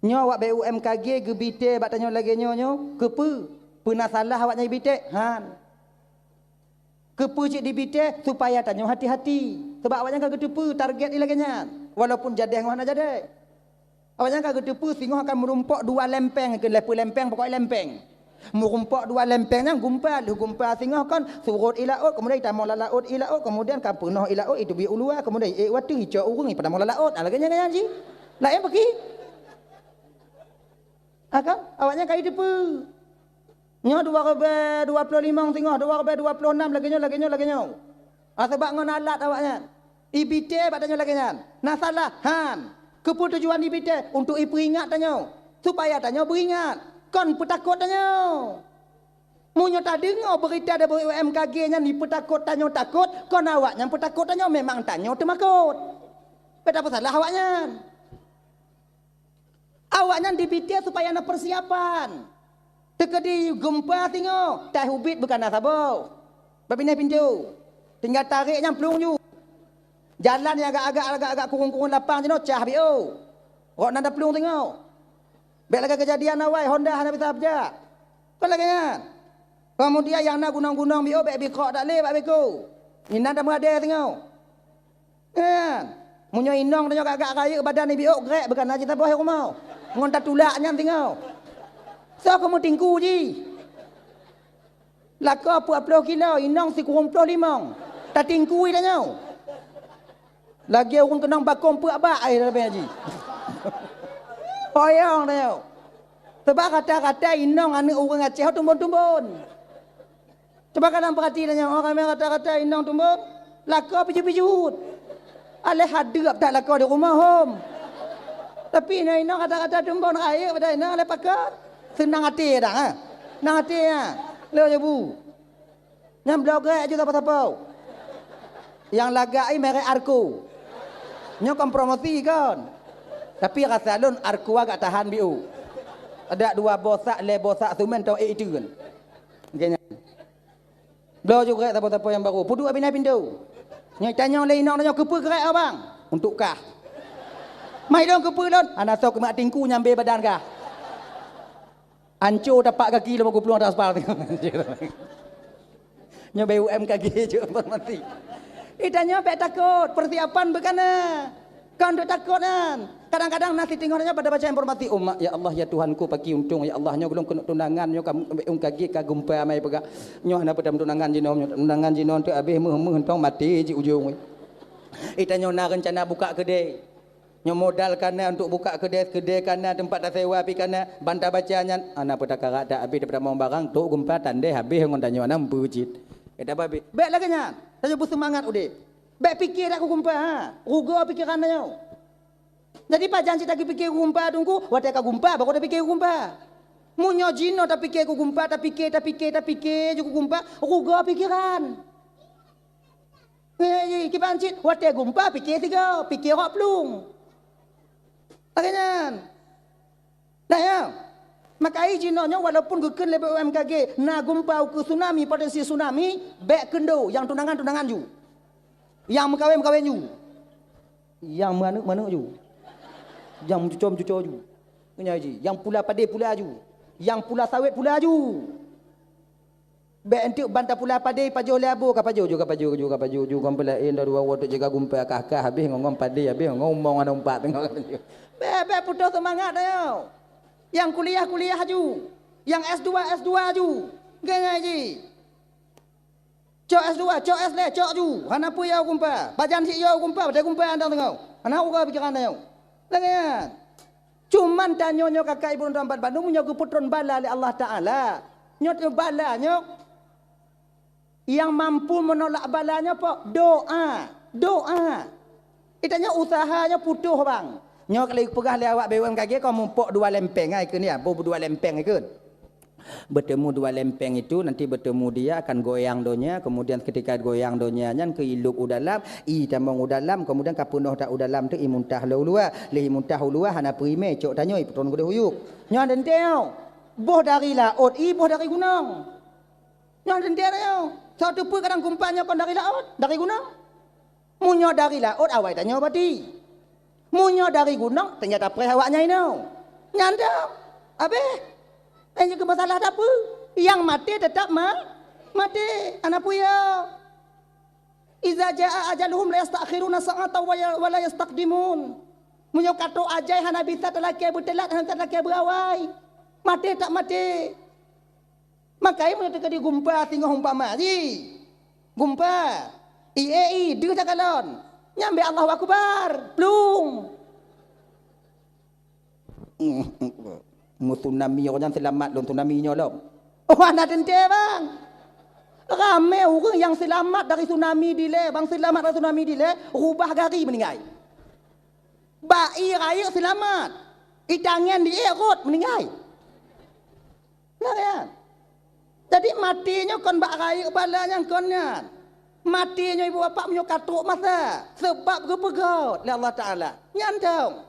Nyoe awak B U M K G geubitée bak tanyoe lagée nyoe nyoe. Keupeue? Peue na salah awaknyan ibitée? Han. Keupeue cit dibitée? Supaya tanyoe hati-hati. Sabab awaknyan ka geuteupeue target ilée lagée nyan. Walaupun jadeh ngon hana jadeh. Awaknyan ka geuteupeue singoh akan meurumpok dua lempeng, keu leupeu lempeng, pokok lempeng. Meurumpok dua lempeng nyan gumpa, lheueh gumpa singoh kon surot i laôt, kemudian itamong lam laôt i laôt, kemudian ka peunoh i laôt, iteubiet u luwa, kemudian iék wateuh, icok ureuëng, ipeudamong lam laôt. Ah, lagée nyan, nyan jih. Laén peuki? Ah, kan? Awaknyan ka jiteupeue. Nyoe dua ribée dua ploh limong singoh, dua ribée dua ploh nam lagée nyoe, lagée nyoe, lagée nyoe. Ah, sabab ngon alat awaknyan. Ibitée bak tanyoe lagée nyan. Na salah? Han. Keupeue tujuan ibitée? Untuk ipeuingat tanyoe. Supaya tanyoe beuingat. Kon peutakot tanyoe. Meunyoe tadeungoe beurita dari B U M K G nyan jipeutakot tanyoe takot, kon awaknyan peutakot tanyoe, memang tanyoe teumakot. Beda peusalah awaknyan. Awaknyan dipiké supaya na persiapan. Teukeudi geumpa singoh, tai ubit bukana saboh. Bak binéh pintoe. Tinggai tarek nyan plueng ju. Jalan nyang agak-agak, agak-agak kurung-kurung lapang jinoe cah biôh. Rot nan taplueng singoh. Bèk lagèe keujadian awai Honda hana bisa beujak. Kon lagèe nyan. Keumudian nyang na gunong-gunong biôh bèk bikrok that lé bak beko. Inan tameuadèe singoh. Kan? Meunyoe inong tanyoe gak-gak rayeuk badan ibiôk grek bukana cit saboh rumoh. Ngon tatulak nyan singoh. Soe keu meutingku jih? Lakoe peuet ploh kilo, inong sikureueng ploh limong. Tatingkui tanyoe. Lagèe ureueng keunong bakong peuet bak ai dalam haji. Hoyong tanyoe. Sebab rata-rata inong aneuk ureueng Aceh tumbon-tumbon. Cuba kadang peurati tanyoe, oh, ramè rata-rata inong tumbon, lakoe pijuet-pijuet. Aléh hadeup that lakoe di rumoh hom. Tapi inong-inong rata-rata tumbon rayeuk pada inong aléh pakon. Seunang até dah, ha? Seunang até, ha? Lé jebu. Nyan bloe grek ju sapa-sapa. Nyang lagak i merek Arco. Nyoe kon promosi kon. Tapi rasa lôn Arco agak tahan biôh. Ada dua boh sak, lhèe boh sak seumén tau ék itu kan. Geuhnyan. Bloe ju grek sapa-sapa nyang baru. Peuduek binéh pintoe. Nyoe tanyong lé inong nyoe keupeue grek abang? Untuk kah. Mai lôn keupeue lôn? Hana soe keumat tingku nyambe badan kah. Anco tapak gaki lom guplueng atas aspal. Nyoe B U M K G cok informasi. Itanyoe bèk takot, persiapan beukana. Kon untuk takot nyan. Kadang-kadang na siteungoh nyoe pada baca informasi, "Oh mak, ya Allah, ya Tuhanku, paki untông, ya Allah, nyoe ulôn keuneuk tunangan, nyoe ka, um, kagèe ka geumpa amai peugah. Nyoe hana peue tunangan jinoe, nyoe tunangan jinoe teuh abéh meuh-meuh untông maté jih ujông." Itanyoe na reuncana buka keudè. Nyoe modal kana untuk buka keudè, keudè kana, teumpat tasewa pi kana, ban tabaca nyan, hana peue takarak that abéh daripada mong barang, trok geumpa tandeh abéh ngon tanyoe na meupeue cit. Kata babéh. Bèk lagèe nyan, tanyoe beuseumangat udép. Bèk piké that keu geumpa, ha. Rugoe pikeran tanyoe. Jadi pajan cit tapiké keu geumpa teungku, watèe ka geumpa baru tapiké keu geumpa. Meunyoe jinoe tapiké keu geumpa, tapiké, tapiké, tapiké ju keu geumpa, rugoe pikeran. Eh, kiban cit, watèe geumpa piké sigoe, piké rot plueng. Lagèe nyan. Nah, ya. Maka jinoe nyoe walaupun geukheun lé B U M K G, na geumpa ukeue tsunami, potensi tsunami, bèk keundo, nyang tunangan, tunangan ju. Nyang meukawen, meukawen ju. Nyang meuaneuk, meuaneuk ju. Nyang meucuco, meucuco ju. Nyan ji, nyang pula padé, pula ju. Nyang pula sawét, pula ju. Bèk enteuk ban tapula padé pajoh lé abo, ka pajoh ju, ka pajoh ju, ka pajoh ju, kon peulaén dua-dua woe teuk jiga geumpa kah-kah habéh ngon, ngon padé, habéh ngon umong aneuk umpat teungoh ka pajoh. Bèk, bèk putôh seumangat tanyoe. Nyang kuliah, kuliah ju. Nyang S dua, S dua ju. Ngai-ngai ji. Cok S dua, cok S lhèe, cok ju. Hana peue ya geumpa. Pajan cit ya geumpa, watèe geumpa andang teungoh. Hana uroe pikeran tanyoe. Lagèe nyan. Cuman tanyoe nyoe ka kai bunoe teumpat bandum nyoe geupeutron bala lé Allah Taala. Nyoe teuh bala nyoe nyang mampu meunolak bala nyoe po doa, doa. Itanyoe usaha nyoe putôh bang. Nyoe ka lheueh peugah lé awak B U M K G kon mupok dua lempeng ai kheun ya, boh dua lempeng ai kheun. Bertemu dua lempeng itu, nanti bertemu dia akan goyang donya, kemudian ketika goyang donya nyan keu ilop u dalam, i tamong u dalam, kemudian ka peunoh that u dalam tu i muntah lom u luwa, lheueh i muntah u luwa hana peue imè, cok tanyoe i peutrôn keudeh u yup. Nyan teuntèe nyoe. Boh dari laôt i, boh dari gunong. Nyan teuntèe nyoe. Soe teupeue kadang kumpan nyoe kon dari laôt, dari gunong. Meunyoe dari laôt awai tanyoe bati. Meunyoe dari gunong, teunyata preh awaknyan inoe. Nyan dah. Abéh. Nyang keu masalah tapeue? Nyang maté teutap ma-, maté. Hana peue ya. Iza jaa ajaluhum la yastakhiruna sa'atan wa ya-, wa la yastaqdimun. Meunyoe ka trok ajai hana bisa talakèe beuteulat, hana bisa talakèe beuawai. Maté teutap maté. Maka meunyoe teukeudi geumpa singoh umpama jih. Geumpa. I, e, i, deuh takalon. Nyan bèk Allahu Akbar. Plueng. Mu tsunami nyoe nyan seulamat lom tsunami nyoe lom. Oh, hana teuntèe, bang. Ramè ureueng nyang seulamat dari tsunami dilèe, bang seulamat dari tsunami dilèe, rubah gari meuninggai. Bak i rayeuk seulamat. I tangieng di ék rot meuninggai. Nah, ya. Jadi, Maté nyoe kon bak rayeuk bala nyang kon nyan. Maté nyoe ibu bapak meunyoe ka trok masa, seubab geupeugét lé Allah Taala. Nyan dong.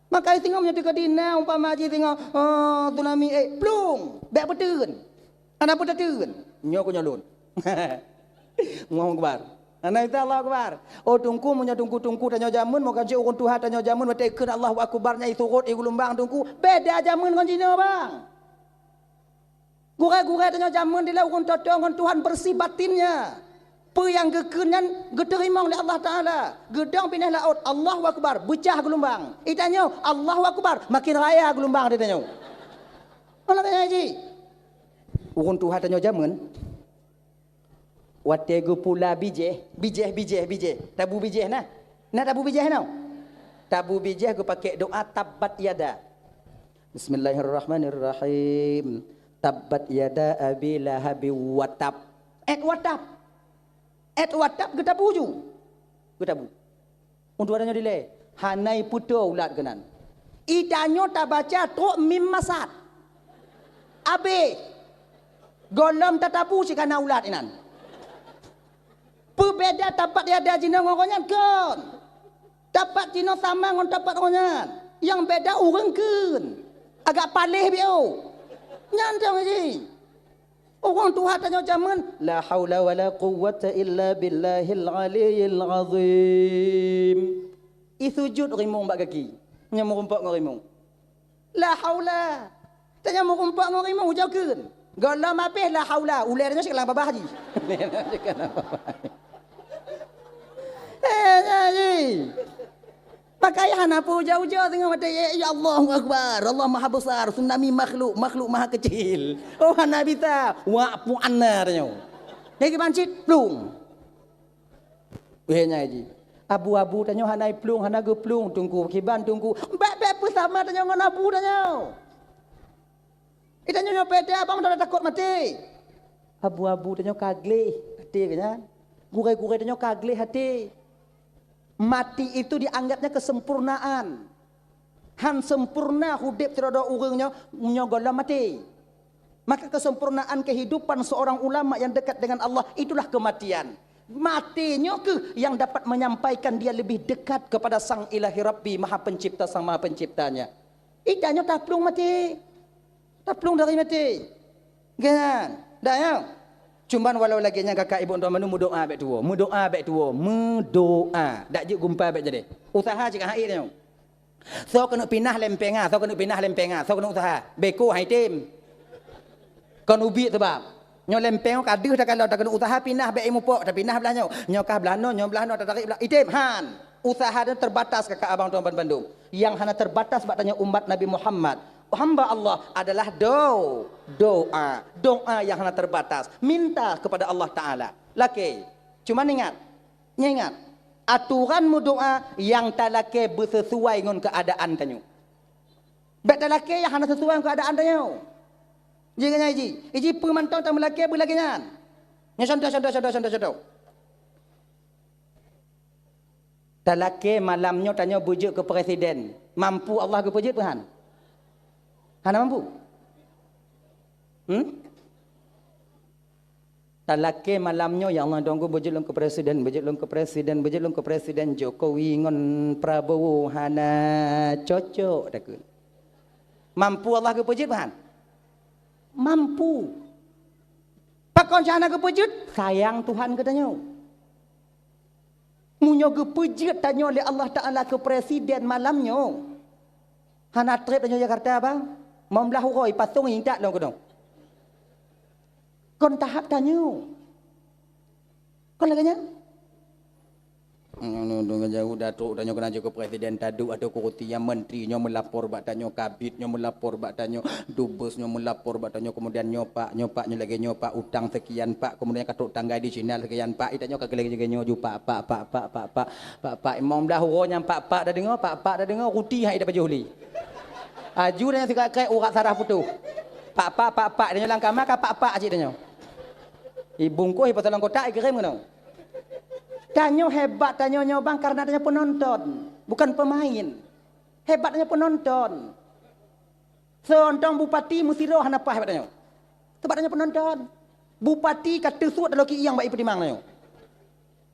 Maka singoh meunyoe teuka dina umpama jih singoh, oh, tsunami, eh, plueng, bèk peuteun. Hana peue tateun. Nyoe keu nyoe lôn. Allahu Akbar. Hana, insya Allahu Akbar. Oh, Teungku, meunyoe Teungku-teungku tanyoe jameun, moga jeuet ureueng tuha tanyoe jameun, watèe kheun Allahu Akbar nyan isurot, igeulumbang, Teungku. Beda jameun ngon jinoe, bang. Gurèe-gurèe tanyoe jameun dilèe ureueng toe-toe ngon Tuhan bersih batinnya. Peue nyang geukheun nyan geuteurimong lé Allah Taala. Geudong binéh laôt, Allahu Akbar, beucah geulumbang. Itanyoe, Allahu Akbar, makin raya geulumbang di tanyoe. Malah tanyoe jih. Ureueng tuha tanyoe jameun, watèe geupula bijèh, bijèh, bijèh, bijèh. Tabu bijèh na? Na tabu bijèh na? Tabu bijèh geupakèk doa tabbat yada. Bismillahirrahmanirrahim. Tabbat yada abi lahabi wa tab. Et wa tab. Et wa tab geutabu ju. Geutabu. Untuk tanyoe dilèe, hana ipeutoe ulat keunan. Itanyoe tabaca trok mim masad. Abéh. Gohlom tatabu cit kana ulat inan. Peubeda tabbat yada jinoe ngon gobnyan kon. Tabbat jinoe sama ngon tabbat gobnyan. Nyang beda ureueng kheun. Agak paléh biôh. Nyan dong jih. Ureueng tuha tanyoe jameun, la haula wala quwwata illa billahil aliyyil azim. Isujud rimueng bak gaki, nyan meurumpok ngon rimueng. La haula. Tanyoe meurumpok ngon rimueng, ujoe kheun. Gohlom abéh la haula, ulèe tanyoe sikalang babah jih. Eh, nyan jih. Pakai hana peue ujoe-ujoe teungoh watèe, ya, ya Allahu Akbar, Allah Maha Besar, tsunami makhluk, makhluk maha kecil. Oh, hana bisa, wak puan na tanyoe. Lagi bancit, plueng. Weh, nyai ji. Abu-abu tanyoe hana iplueng, hana geuplueng, Teungku. Kiban, Teungku. Bèk-bèk peusama tanyoe ngon abu tanyoe. Itanyoe nyoe beda, abang dah takot maté. Abu-abu tanyoe ka gleh até geuh nyan. Gurèe-gurèe tanyoe ka gleh até. Mati itu dianggapnya kesempurnaan. Han sempurna udép sidroe-droe ureueng nyoe, nyoe gohlom maté. Maka kesempurnaan kehidupan seorang ulama yang dekat dengan Allah itulah kematian. Maté nyoe keuh yang dapat menyampaikan dia lebih dekat kepada Sang Ilahi Rabbi, Maha Pencipta, Sang Maha Penciptanya. Itanyoe taplueng maté. Taplueng dari maté. Kan? Dah ya? Cuman walau lagèe nyan kakak ibu tuan mandum meudoa bèk tuwoe. Meudoa bèk tuwoe. Meudoa. Dak jeuet gumpa bèk jadi. Usaha cit ka hai nyoe. Soe keuneuk pinah lempeng ah, soe keuneuk pinah lempeng ah, soe keuneuk usaha. Beko hai tem. Kon ubit sebab. Nyoe lempeng ka deuh takalon, takeuneuk usaha pinah bèk imupok, tapinah blah nyoe. Nyoe kah blah noe, nyoe blah noe, tatarik blah. Item, han. Usaha nyoe terbatas kakak abang tuan bandum. Nyang hana terbatas bak tanyoe umat Nabi Muhammad, hamba Allah, adalah do-, doa. Doa yang hana terbatas. Minta kepada Allah Taala. Lakèe. Cuman ingat, ingat, aturan meudoa nyang talakèe beusesuai ngon keuadaan tanyoe. Bèk talakèe nyang hana sesuai ngon keuadaan tanyoe. Ji ngon nyai ji. Iji peue mantong tameulakèe beulagèe nyan. Nyoe contoh, contoh, contoh, contoh, contoh. Talakèe malam nyoe tanyoe beujeuet keu presiden. Mampu Allah geupeujeuet peuhan? Hana mampu? Hmm? Talakèe malam nyoe, "Ya Allah, dong beujeuet lôn keu presiden, beujeuet lôn keu presiden, beujeuet lôn keu presiden, Jokowi ngon Prabowo hana cocok," takheun. Mampu Allah geupeujeuet peuhan? Mampu. Pakon cara hana geupeujeuet? Sayang Tuhan keu tanyoe. Meunyoe geupeujeuet tanyoe lé Allah Taala keu presiden malam nyoe, hana trép tanyoe Jakarta, bang. Meublah uroe pasong intat lom keudong. Kon tahap tanyoe. Kon lagèe nyan? Nyoe, nyoe, nyoe, jauh datuk tanyoe keunan jeuet keu presiden taduek atau kursi nyang menteri nyoe meulapor bak tanyoe, kabid nyoe meulapor bak tanyoe, dubes nyoe meulapor bak tanyoe, kemudian nyoe pak, nyoe pak, nyoe lagèe nyoe pak, utang sekian pak, kemudian ka trok tanggai di China sekian pak, itanyoe ka geuleng lagèe nyoe ju pak, pak, pak, pak, pak, pak, pak, pak, limong blah uroe nyang pak, pak tadeungoe, pak, pak tadeungoe, ruti hai tapajoh lé. Aju tanyoe sikrek-krek urat sarah putôh. Pak, pak, pak, pak, tanyoe lam kama ka pak, pak cit tanyoe. Ibungkôh, ipeusalon kotak, ikirém keunoe. Tanyoe hebat tanyoe nyoe bang karena tanyoe penonton, bukan pemain. Hebat tanyoe penonton. Seuntong bupati meusidroe hana paih bak tanyoe. Sebab tanyoe penonton. Bupati ka teusuet lôn kieng bak Ipeudimang nyoe.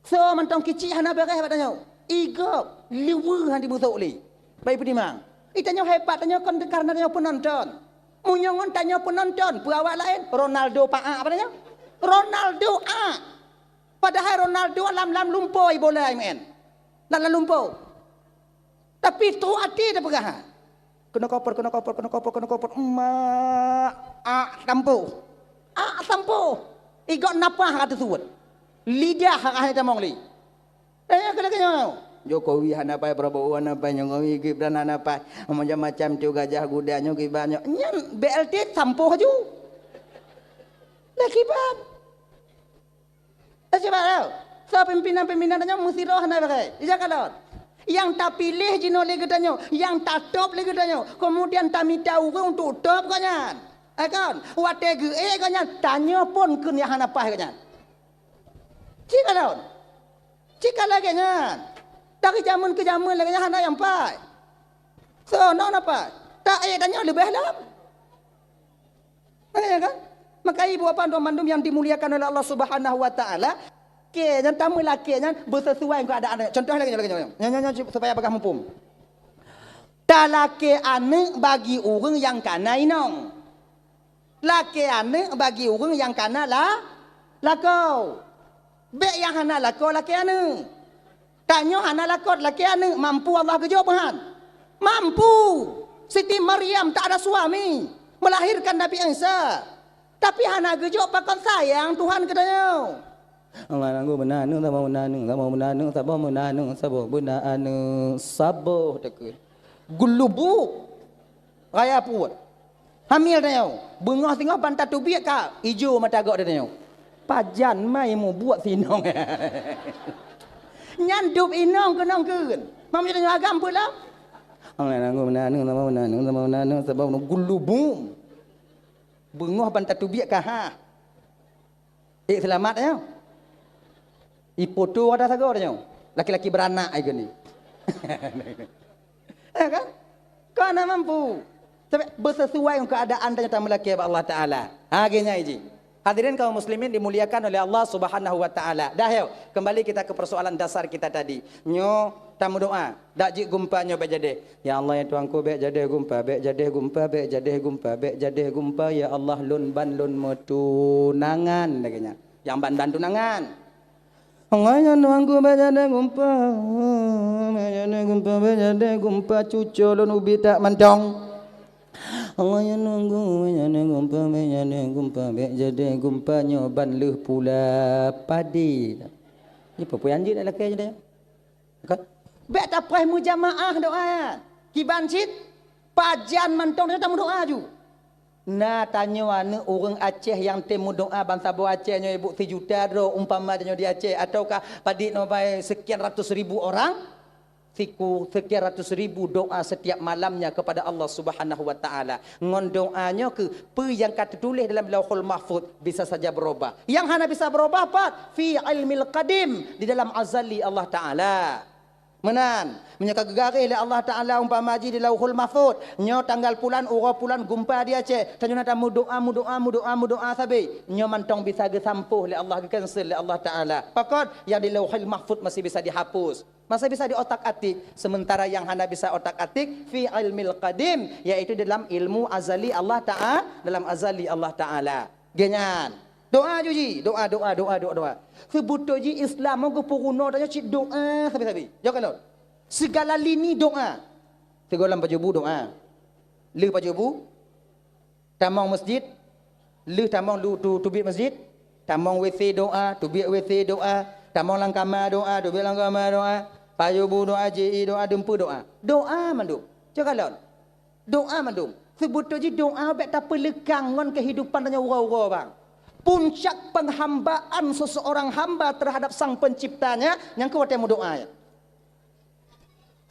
Soe mantong kicik hana beureh bak tanyoe. Igop, liweue han jimeusok lé. Bak Ipeudimang. Itanyoe hebat tanyoe kon kareuna tanyoe peunonton. Meunyoe ngon tanyoe peunonton, peue awak laén? Ronaldo paak bak tanyoe. Ronaldo ak. Padahai Ronaldo lam-lam lumpoe bola meu'en. Lam-lam lumpoe. Tapi trok até tapeugah. Keunoe koper, keunoe koper, keunoe koper, keunoe koper. Mak, ak tampoh. Ak tampoh. Igop napah ka teusuet. Lidah ka hana tamong lé. Eh, keu lagèe nyoe. Jokowi hana pai, Prabowo hana pai, Jokowi Gibran hana pai. Macam-macam tu gajah guda nyoe kiban nyoe. Nyan B L T tampoh aju. Lah kiban. Eh, cuba tau. Soe pimpinan-pimpinan tanyoe meusidroe hana beureh. Ija kalon. Nyang tapiléh jinoe lé geutanyoe, nyang tatôb lé geutanyoe. Keumudian tamita ureueng untuk tôb gobnyan. Eh, kon? Watèe geuék gobnyan, tanyoe phon kheun nyang hana paih gobnyan. Cit kalon. Cit ka lagèe nyan. Dari jameun keu jameun lagèe nyan hana nyang paih. Soe na paih? Taék tanyoe leubeh lom. Makanya kan? Maka ibu bapak dan mandum yang dimuliakan oleh Allah Subhanahu wa taala, lakèe nyan, tameulakèe nyan beuseusuai ngon keuadaan. Contoh lagèe nyoe, lagèe nyoe. Nyoe, nyoe, nyoe, supaya bagah muphom. Talakèe aneuk bagi ureueng nyang kana inong. Lakèe aneuk bagi ureueng nyang kana la-, lakoe. Bèk nyang hana lakoe lakèe aneuk. Tanyoe hana lakoe lakèe aneuk, mampu Allah geujok meuhan? Mampu! Siti Maryam tak ada suami, melahirkan Nabi Isa. Tapi hana geujok pakon sayang Tuhan keu tanyoe. Allah nanggu meunan aneuk, saboh meunan aneuk, saboh meunan aneuk, saboh meunan aneuk, saboh meunan aneuk, saboh takheun. Geulubu. Raya peuet. Hamil tanyoe. Beungoh singoh ban tatubiet ka ijo mata gok tanyoe. Pajan mai mubuet sinong. Nyan dub inong keunong keun. Maksud tanyoe agam peue lom? Angai nanggu meunan aneuk, sama meunan aneuk, sama meunan aneuk, sama meunan aneuk, gulubu. Beungoh ban tatubiet ka ha. Eh, seulamat nyoe. Ipoto ada sagoe nyoe. Laki-laki beranak ai geuh ni. Ya kan? Kau hana mampu. Tapi beuseusuai ngon keuadaan tanyoe tameulakèe bak Allah Taala. Ha, geuh nyan ji. Hadirin kaum muslimin dimuliakan oleh Allah Subhanahu wa taala. Dah yo, kembali kita ke persoalan dasar kita tadi. Nyoe tameudoa. Dak jeuet gumpa nyoe bèk jadeh. Ya Allah, ya Tuhanku, bèk jadeh gumpa, bèk jadeh gumpa, bèk jadeh gumpa, bèk jadeh gumpa, ya Allah, lôn ban lôn meutunangan, lagèe nyan. Nyang ban-ban tunangan. Allah, ya Tuhanku, bèk jadeh gumpa, bèk jadeh gumpa, bèk jadeh gumpa, cuco lôn ubit that mantong. Allah, ya Tuhanku, bèk jadeh gumpa, bèk jadeh gumpa, bèk jadeh gumpa, nyoe ban lheueh pula padé. Nyoe peue-peue nyang jeuet lakèe jadeh. Kan? Bèk tapreh meujamaah doa. Kiban cit, pajan mantong tanyoe tameudoa ju. Na tanyoe aneuk ureueng Aceh nyang tem meudoa ban saboh Aceh nyoe, ibu, sijuta droe umpama tanyoe di Aceh, ataukah padit nyoe bai sekian ratus ribu orang? Siku-, sekian ratus ribu doa setiap malamnya kepada Allah Subhanahu wa Taala. Ngon doa nyoe keuh, peue nyang ka teutuléh dalam Lauhul Mahfuz bisa saja berubah. Nyang hana bisa berubah pat? Fi ilmil qadim, di dalam azali Allah Taala. Meunan, meunyoe ka geugaréh lé Allah Taala umpama jih di Lauhul Mahfuz, nyoe tanggal pulan, uroe pulan gumpa di Aceh, tanyoe na tameudoa, meudoa, meudoa, meudoa sabe. Nyoe mantong bisa geusampôh lé Allah, geucancel lé Allah Taala. Pakon? Nyang di Lauhul Mahfuz masih bisa dihapus. Masih bisa diotak-atik, sementara nyang hana bisa otak-atik fi ilmil qadim, yaitu dalam ilmu azali Allah Ta'a-, dalam azali Allah Taala. Geuh nyan. Doa ju ji, doa, doa, doa, doa, doa. Seubeutôi jih Islam nyoe geupeurunoe tanyoe cit doa sabe-sabe. Jaweueb kalon. Segala lini doa. Sigohlom pajoh bu doa. Lheueh pajoh bu, tamong masjid, lheueh tamong lu-, tu-, teubiet masjid, tamong W C doa, teubiet W C doa, tamong lam kama doa, teubiet lam kama doa, pajoh bu doa, J I doa, dumpeue doa. Doa mandum. Jaweueb kalon. Doa mandum. Seubeutôi jih doa bèk tapeuleuka ngon keuhidupan tanyoe uroe-uroe, bang. Puncak penghambaan seseorang hamba terhadap Sang Penciptanya, nyang keu watèe meudoa, ya.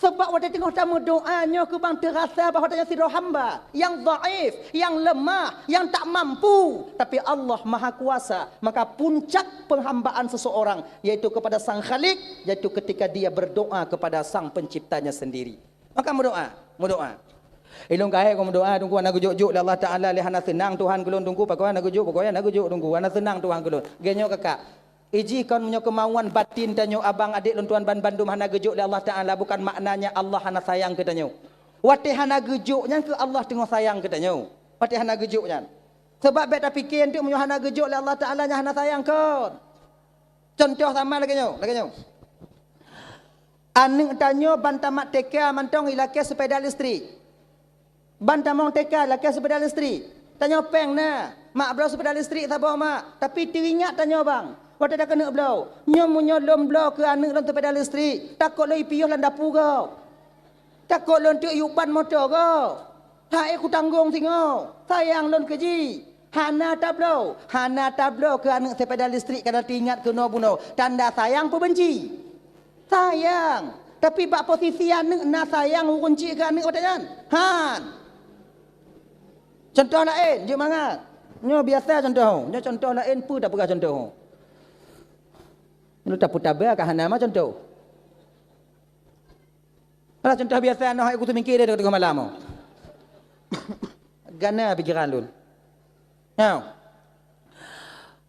Sabab watèe teungoh tameudoa nyoe keuh bang teurasa bahwa tanyoe sidroe hamba nyang dhaif, nyang leumah, nyang tak mampu. Tapi Allah Maha Kuasa. Maka puncak penghambaan seseorang yaitu kepada Sang Khalik, yaitu ketika dia berdoa kepada Sang Penciptanya sendiri. Maka meudoa, meudoa. Ilôn kahé keu meudoa, Teungku, hana geujok-jok lé Allah Taala, lé hana seunang Tuhan keu lôn, Teungku, pakon hana geujok, pakon hana geujok, Teungku, hana seunang Tuhan keu lôn. Lagèe nyoe kakak, iji kon meunyoe keumauan batin tanyoe, abang adék lôn tuan banmandum hana geujok lé Allah Taala, bukan maknanya Allah hana sayang keu tanyoe. Watèe hana geujok nyan keuh Allah teungoh sayang keu tanyoe. Watèe hana geujok nyan. Sabab bèk tapike eunteuk meunyoe hana geujok lé Allah Taala nyan hana sayang kon. Contoh sama lagèe nyoe, lagèe nyoe. Aneuk tanyoe ban tamat T K mantong ilakèe sepeda listrik. Ban tamong T K ilakèe sepeda listrik. Tanyoe pèng na, mak bloe sepeda listrik saboh mak, tapi teuingat tanyoe bang, watèe takeuneuk bloe, nyoe meunyoe lôn bloe keu aneuk lôn sepeda listrik, takot lôn ipiôh lam dapu gob. Takot lôn teuk yue ban moto gob. Hai kutanggong singoh, sayang lôn keu jih. Hana tabloe, hana tabloe keu aneuk sepeda listrik kareuna teuingat keunoe bunoe. Tanda sayang peubenci? Sayang. Tapi bak posisi aneuk na sayang ureueng chik keu aneuk watèe nyan? Han. Contoh laén, jeuet mangat. Nyoe biasa contoh. Nyoe contoh laén peue tapeugah contoh. Nyoe tapeutaba ka hana ma contoh. Alah, contoh biasa, noh hai kutu mingke deh tengah malam. Gana pikiran lôn. Nyoe.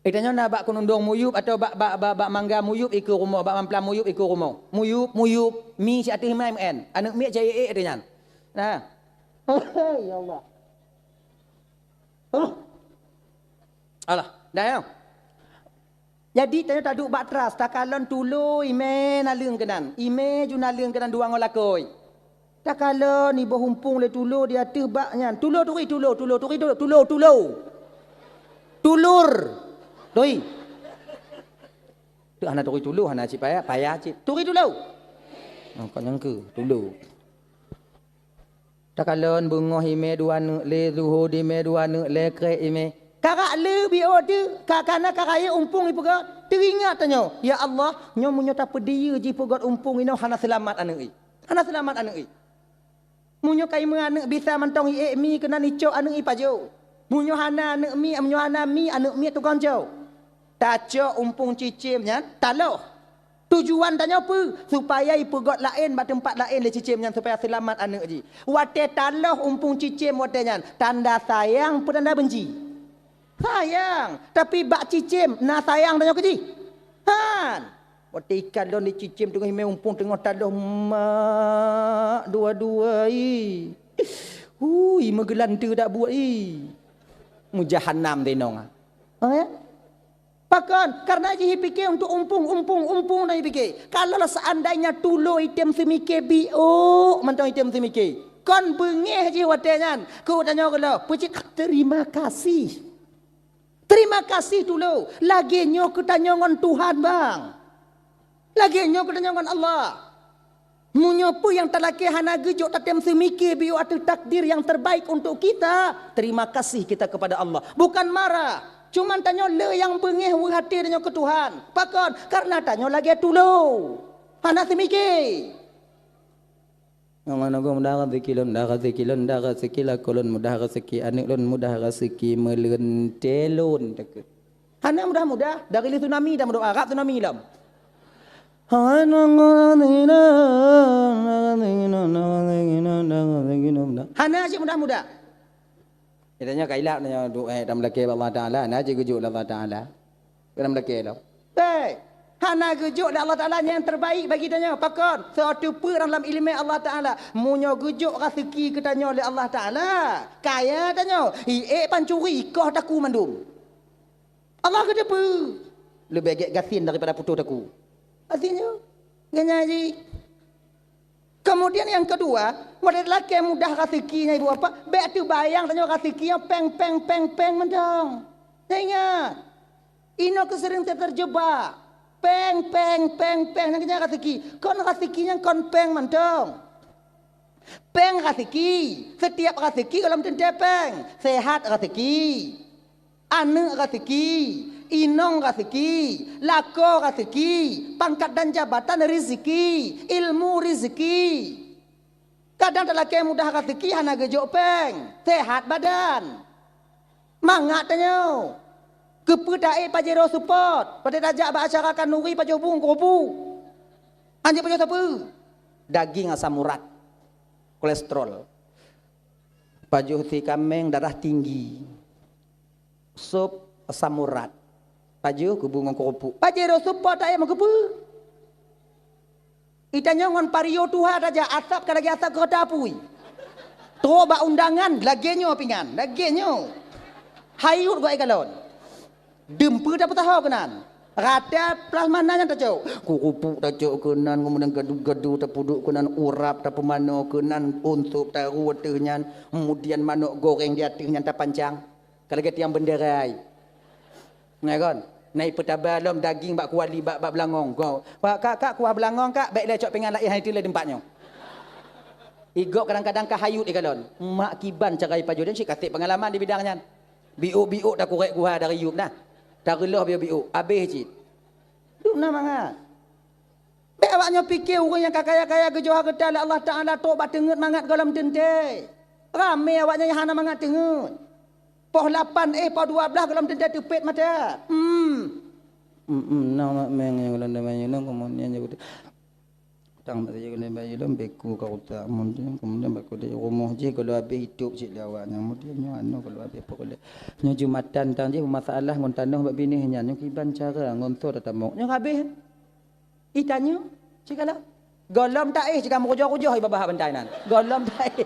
Ita nyoe na bak keunundong muyup atau bak, bak, bak, bak mangga muyup ikeue rumoh, bak mamplam muyup ikeue rumoh. Muyup, muyup, mi siat ateueh imai meu'en. Aneuk miet jai ék ateueh nyan. Nah. Ya Allah. Alah, dah ya. Jadi, tanyoe taduek bak teras, takalon tulo imè naleueng keunan, imè ju naleueng keunan dua ngon lakoe. Takalon iboh umpung lé tulo di ateueh bak nyan. Tulo turi, tulo, tulo turi, tulo, tulo, tulo. Tulur. Turi. Tu hana turi tulo, hana cit payah, payah cit. Turi tulo. Oh, kok nyangka, tulo. Takalon beungoh imè dua aneuk lé, zuhô di imè dua aneuk lé, krek imè. Karak lé biôh teuh, ka, kana ka rayeuk umpung ipeugah, teuingat tanyoe, "Ya Allah, nyoe meunyoe tapeudieu jipeugöt umpung inoe hana seulamat aneuk i. Hana seulamat aneuk i. Meunyoe ka imè aneuk bisa mantong iék mi keunan icok aneuk i pajoh. Meunyoe hana aneuk mi, meunyoe hana mi aneuk miet tukang cok." Tacok umpung cicém nyan, taloh. Tujuan tanyoe peue? Supaya ipeugöt laén bak teumpat laén lé cicém nyan supaya seulamat aneuk jih. Watèe taloh umpung cicém watèe nyan, tanda sayang peu tanda benci? Sayang. Tapi bak cicém na sayang tanyoe keu jih? Han. Watèe ikalon di cicém teungoh imè umpung teungoh taloh mak dua-dua i. Ui, meugeulante dak buet i. Meujahanam teuh inong ah. Ha, ya? Pakon? Karena jih ipike untuk umpung, umpung, umpung dan ipike. Kalau seandainya tulo item seumike biôk mantong item seumike. Kon beungéh jih watèe nyan. Keu tanyoe keuloh, peucit terima kasih. Terima kasih tulo. Lagèe nyoe keu tanyoe ngon Tuhan, bang. Lagèe nyoe keu tanyoe ngon Allah. Meunyoe peue nyang talakèe hana geujok tatem seumike biôh ateueh takdir yang terbaik untuk kita, terima kasih kita kepada Allah. Bukan marah, cuman tanyoe le nyang beungéh weueh até tanyoe keu Tuhan. Pakon? Karena tanyoe lagèe tulo. Hana seumike. Ngon meunoe mudah rezeki lôn, mudah rezeki lôn, mudah rezeki lakoe lôn, mudah rezeki aneuk lôn, mudah rezeki meuleuntè lôn, takheun. Hana mudah-mudah, dari lé tsunami dah meudoa, rab tsunami lom. Hana cit mudah-mudah. Geutanyoe ka ilak nyoe doa, eh, tameulakèe bak Allah Taala, na cit geujok lé Allah Taala. Tameulakèe lom. Bèk. Hana geujok lé Allah Taala nyang terbaik bagi tanyoe. Pakon? Sesuatu peue dalam ileumèe Allah Taala. Meunyoe geujok raseuki keu tanyoe lé Allah Taala, kaya tanyoe, iék pancuri, ikoh takue mandum. Allah geuteupeue. Leubeh gèt gasien daripada putôh takue. Artinya, geutanyoe jih. Kemudian yang kedua, watèe lakèe mudah raseuki nyan ibu bapak, bèk teubayang tanyoe raseuki nyan pèng, pèng, pèng, pèng mantong. Nyan ingat, inoe keuh seuring terjebak. Pèng, pèng, pèng, pèng, nyan keuh nyan raseuki. Kon raseuki nyan kon pèng mantong. Pèng raseuki, setiap raseuki gohlom teuntèe pèng. Sehat raseuki. Aneuk raseuki, inong raseuki, lakoe raseuki, pangkat dan jabatan rezeki, ilmu rezeki. Kadang talakèe mudah raseuki hana geujok pèng, sehat badan. Mangat tanyoe. Keupeue taék Pajero Sport, watèe tajak bak acara khanuri pajoh bu ngon keurupu. Anjeuk pajoh sapeue? Daging asam urat, kolesterol. Pajoh si kaméng darah tinggi. Sop asam urat. Pajoh kubu ngon keurupuk. Pajoh ro sop po ta meukeupeu. Itanyoe ngon pario tuha tajak, asap ka lagèe asap keureuta apui. Trok bak undangan, lagèe nyoe pingan, lagèe nyoe. Hayut geuh ikalon. Dum peue tapeusaho keunan. Rata plasma na nyan tacok. Keurupuk tacok keunan, kemudian gadu-gadu tapeuduek keunan, urap tapeumanoe keunan, unsop taru ateueh nyan, kemudian manok goreng di ateueh nyan tapancang. Ka lagèe tiang bendera ai. Nah, kon. Na ipeutaba lom daging bak kuali bak, bak beulangong. Go. Pak, Kak, Kak, kuah beulangong, Kak, bèk lé cok pingan laén, hai tu lé teumpat nyoe. Igob kadang-kadang ka hayut ikalon. Mak kiban cara ipajoh, dan cit ka sép pengalaman di bidang nyan. Biôk-biôk takurek guha dari yup nah. Tareulôh biôk-biôk, abéh cit. Dum na mangat. Bèk awak nyoe pike ureueng nyang ka kaya-kaya geujok hareuta lé Allah Taala trok bak teungeut mangat gohlom teuntèe. Ramé awak nyoe nyang hana mangat teungeut. Poh lapan, eh, poh dua blaih gohlom teuntèe teupet mata. Hmm. Hmm, hmm, na mak meng nyang gohlom teuma nyoe, kemudian nyang Tang bak saja keuneuk bayeue lom, beku ka utak. Kemudian, kemudian bak kudeh rumoh jih kalau habéh itôp cit lé awak nyan. Kemudian nyoe anu kalau habéh pokok lé. Nyoe Jumatan tang jih masalah ngon tanoh bak binéh nyan. Nyoe kiban cara ngon soe tatamong. Nyoe habéh. Itanyoe, cit kala. Gohlom taéh cit ka meukujoh-kujoh i babah bantai nan. Gohlom taéh.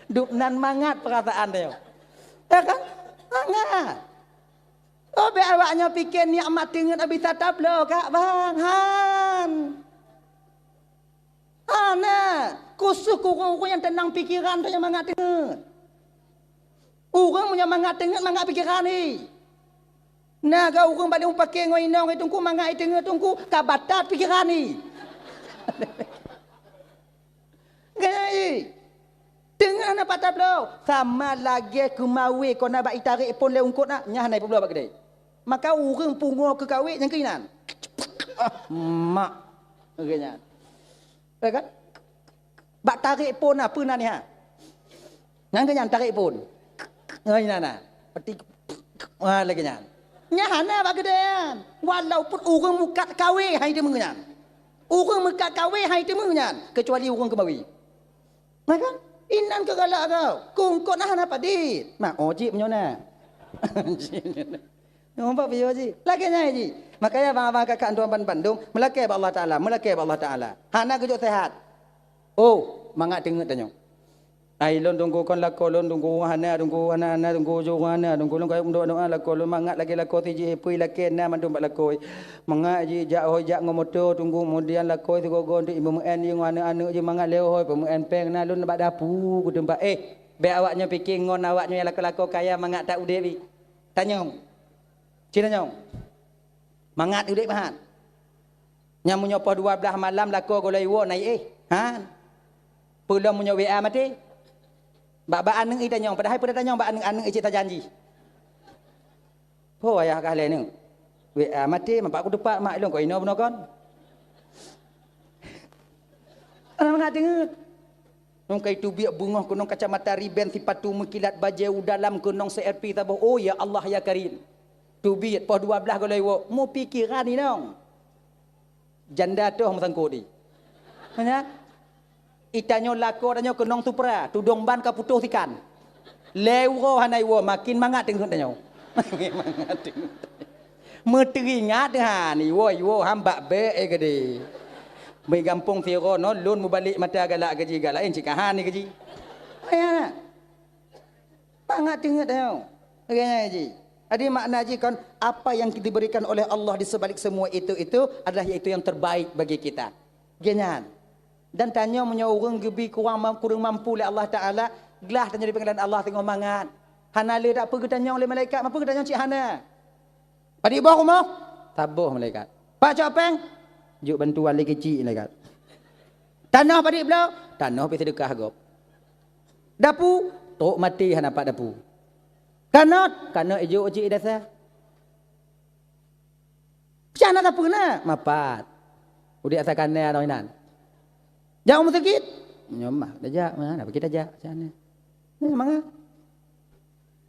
Dum nan mangat peurasaan tanyoe. Ya kan? Mangat. Oh, bèk awak nyoe pike nikmat teungeut bisa tabloe, Kak, bang. Han. Hana. Khusos keu ureueng-ureueng nyang teunang pikeran, nyang mangat teungeut. Ureueng meunyoe mangat teungeut, mangat pikeran jih. Na geu ureueng bak lôn pake ngon inong, "Eh, Teungku, mangat teungeut, Teungku," ka batat pikeran jih. Gaya jih. Teungeut hana pat tabloe, sama lagèe keumawé kon na bak itarek phôn lé eungkôt na, nyan hana ipeubloe bak keudè. Maka ureueng pungo keu kawé nyang keunan. Mak. Lagèe nyan. Ya kan? Bak tarek phôn na peue na nyan? Nyang keunan tarek phôn. Nyan na. Peti, ah, lagèe nyan. Nyan hana bak keudè nyan. Walaupun ureueng meukat kawé hai teumeu nyan. Ureueng meukat kawé hai teumeu nyan, kecuali ureueng keumawé. Nah kan? Inan keu galak kau. Kungkot nah hana padit. Mak, oh, cit meunyoe na. Nyoe bak piôh cit. Lagèe nyan cit. Makanya abang-abang kakak tuan ban bandum, meulakèe bak Allah Taala, meulakèe bak Allah Taala. Hana geujok seuhat. Oh, mangat teungeut tanyoe. Ai lôn Teungku kon lakoe lôn Teungku hana Teungku hana hana Teungku jok hana Teungku lôn kayém doa-doa lakoe lôn mangat lagèe lakoe si jih pui lakèe na mandum bak lakoe. Mangat jih jak hôi jak ngon moto Teungku kemudian lakoe sigoe-goe untuk imeu'en jih ngon aneuk-aneuk jih mangat lé hôi peumeu'en péng na lôn bak dapu keu teumpat. Eh, bèk awak nyoe pike ngon awak nyoe nyang lakoe-lakoe kaya mangat that udép jih. Tanyong. Cit tanyong. Mangat udép meuhan. Nyang meunyoe poh dua blaih malam lakoe gohlom iwoe na iéh. Han. Peulom meunyoe W A maté. Bak, bak aneuk itanyong, padahai peue tatanyong bak aneuk, aneuk cit tajanji. Ho ayah kah lé neuk. W A maté, mampak kuteupat mak ilôn kok inoe bunoe kon. Aneuk mangat teungeut. Nyoe kai teubiet beungoh keunong kacamata riben sipatu meukilat bajèe u dalam keunong C R P saboh. Oh ya Allah ya Karim. Teubiet poh dua blaih gohlom iwoe, meupikiran inong. Janda toh meusangkot di. Nyan. Itanyoe lakoe tanyoe keunong supra, tudong ban ka putôh sikan. Lhèe uroe hana iwoe, makin mangat teungeut tanyoe. Makin mangat teungeut. Meuteuingat han, iwoe, iwoe han bak bèk, eh, gede. Meugampông sidroe nyoe lôn mubalek mata galak keu jih, galak laén cit ka han keu jih. Ayah. Mangat teungeut tanyoe. Lagèe nyan jih. Jadi makna jih kan, apa yang diberikan oleh Allah di sebalik semua itu, itu adalah yaitu yang terbaik bagi kita. Lagèe nyan. Dan tanyoe meunyoe ureueng geubi kurang mam-, kureueng mampu lé Allah Taala, glah tanyoe di pengadilan Allah teungoh mangat. Hana lé dak peue geutanyong lé malaikat, mampu geutanyong cit hana. Padit boh rumoh? Saboh malaikat. Pak cok péng? Jok bantuan lé keuchik malaikat. Tanoh padit bloe? Tanoh pih seudeukah gob. Dapu? Trok maté hana pat dapu. Kanot? Kanot ijok cit i dasa. Pih hana sapeue na? Mapat. Udép asa kana nyoe inan. Jak u meuseujid? Nyoe mah, tajak, mana bagi tajak, sana. Nyoe mangat.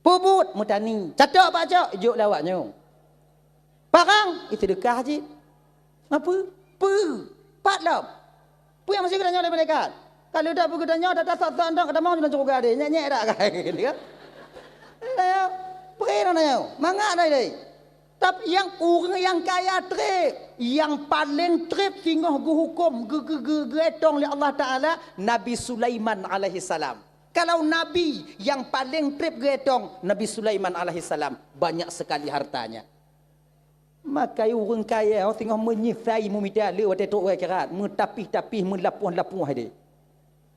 Peubuet meutani, catok bak cok, jok lé awak nyoe. Parang, ih, seudeukah cit. Apa? Peue? Pat lom. Peue nyang meusigoe nyoe lé malaikat? Kalau tak begitu nyoe, tak sok-sok entong, kata mau dalam syurga deh, nyek-nyek dak kai, gitu kan? Nah, ya. Pergi dah nyoe, mangat dah deh. Tapi yang ureuëng nyang kaya treb, nyang paleng treb singoh geuhuköm, geu-, geu-, geu-, geuetong lé Allah Taala, Nabi Sulaiman alaihissalam. Kalau nabi nyang paleng treb geuetong, Nabi Sulaiman alaihissalam, banyak sekali hartanya. Maka ureuëng kaya singoh meunyeusai meumita le watée trok u akhirat, meutapih-tapih, meulapoh-lapoh deh.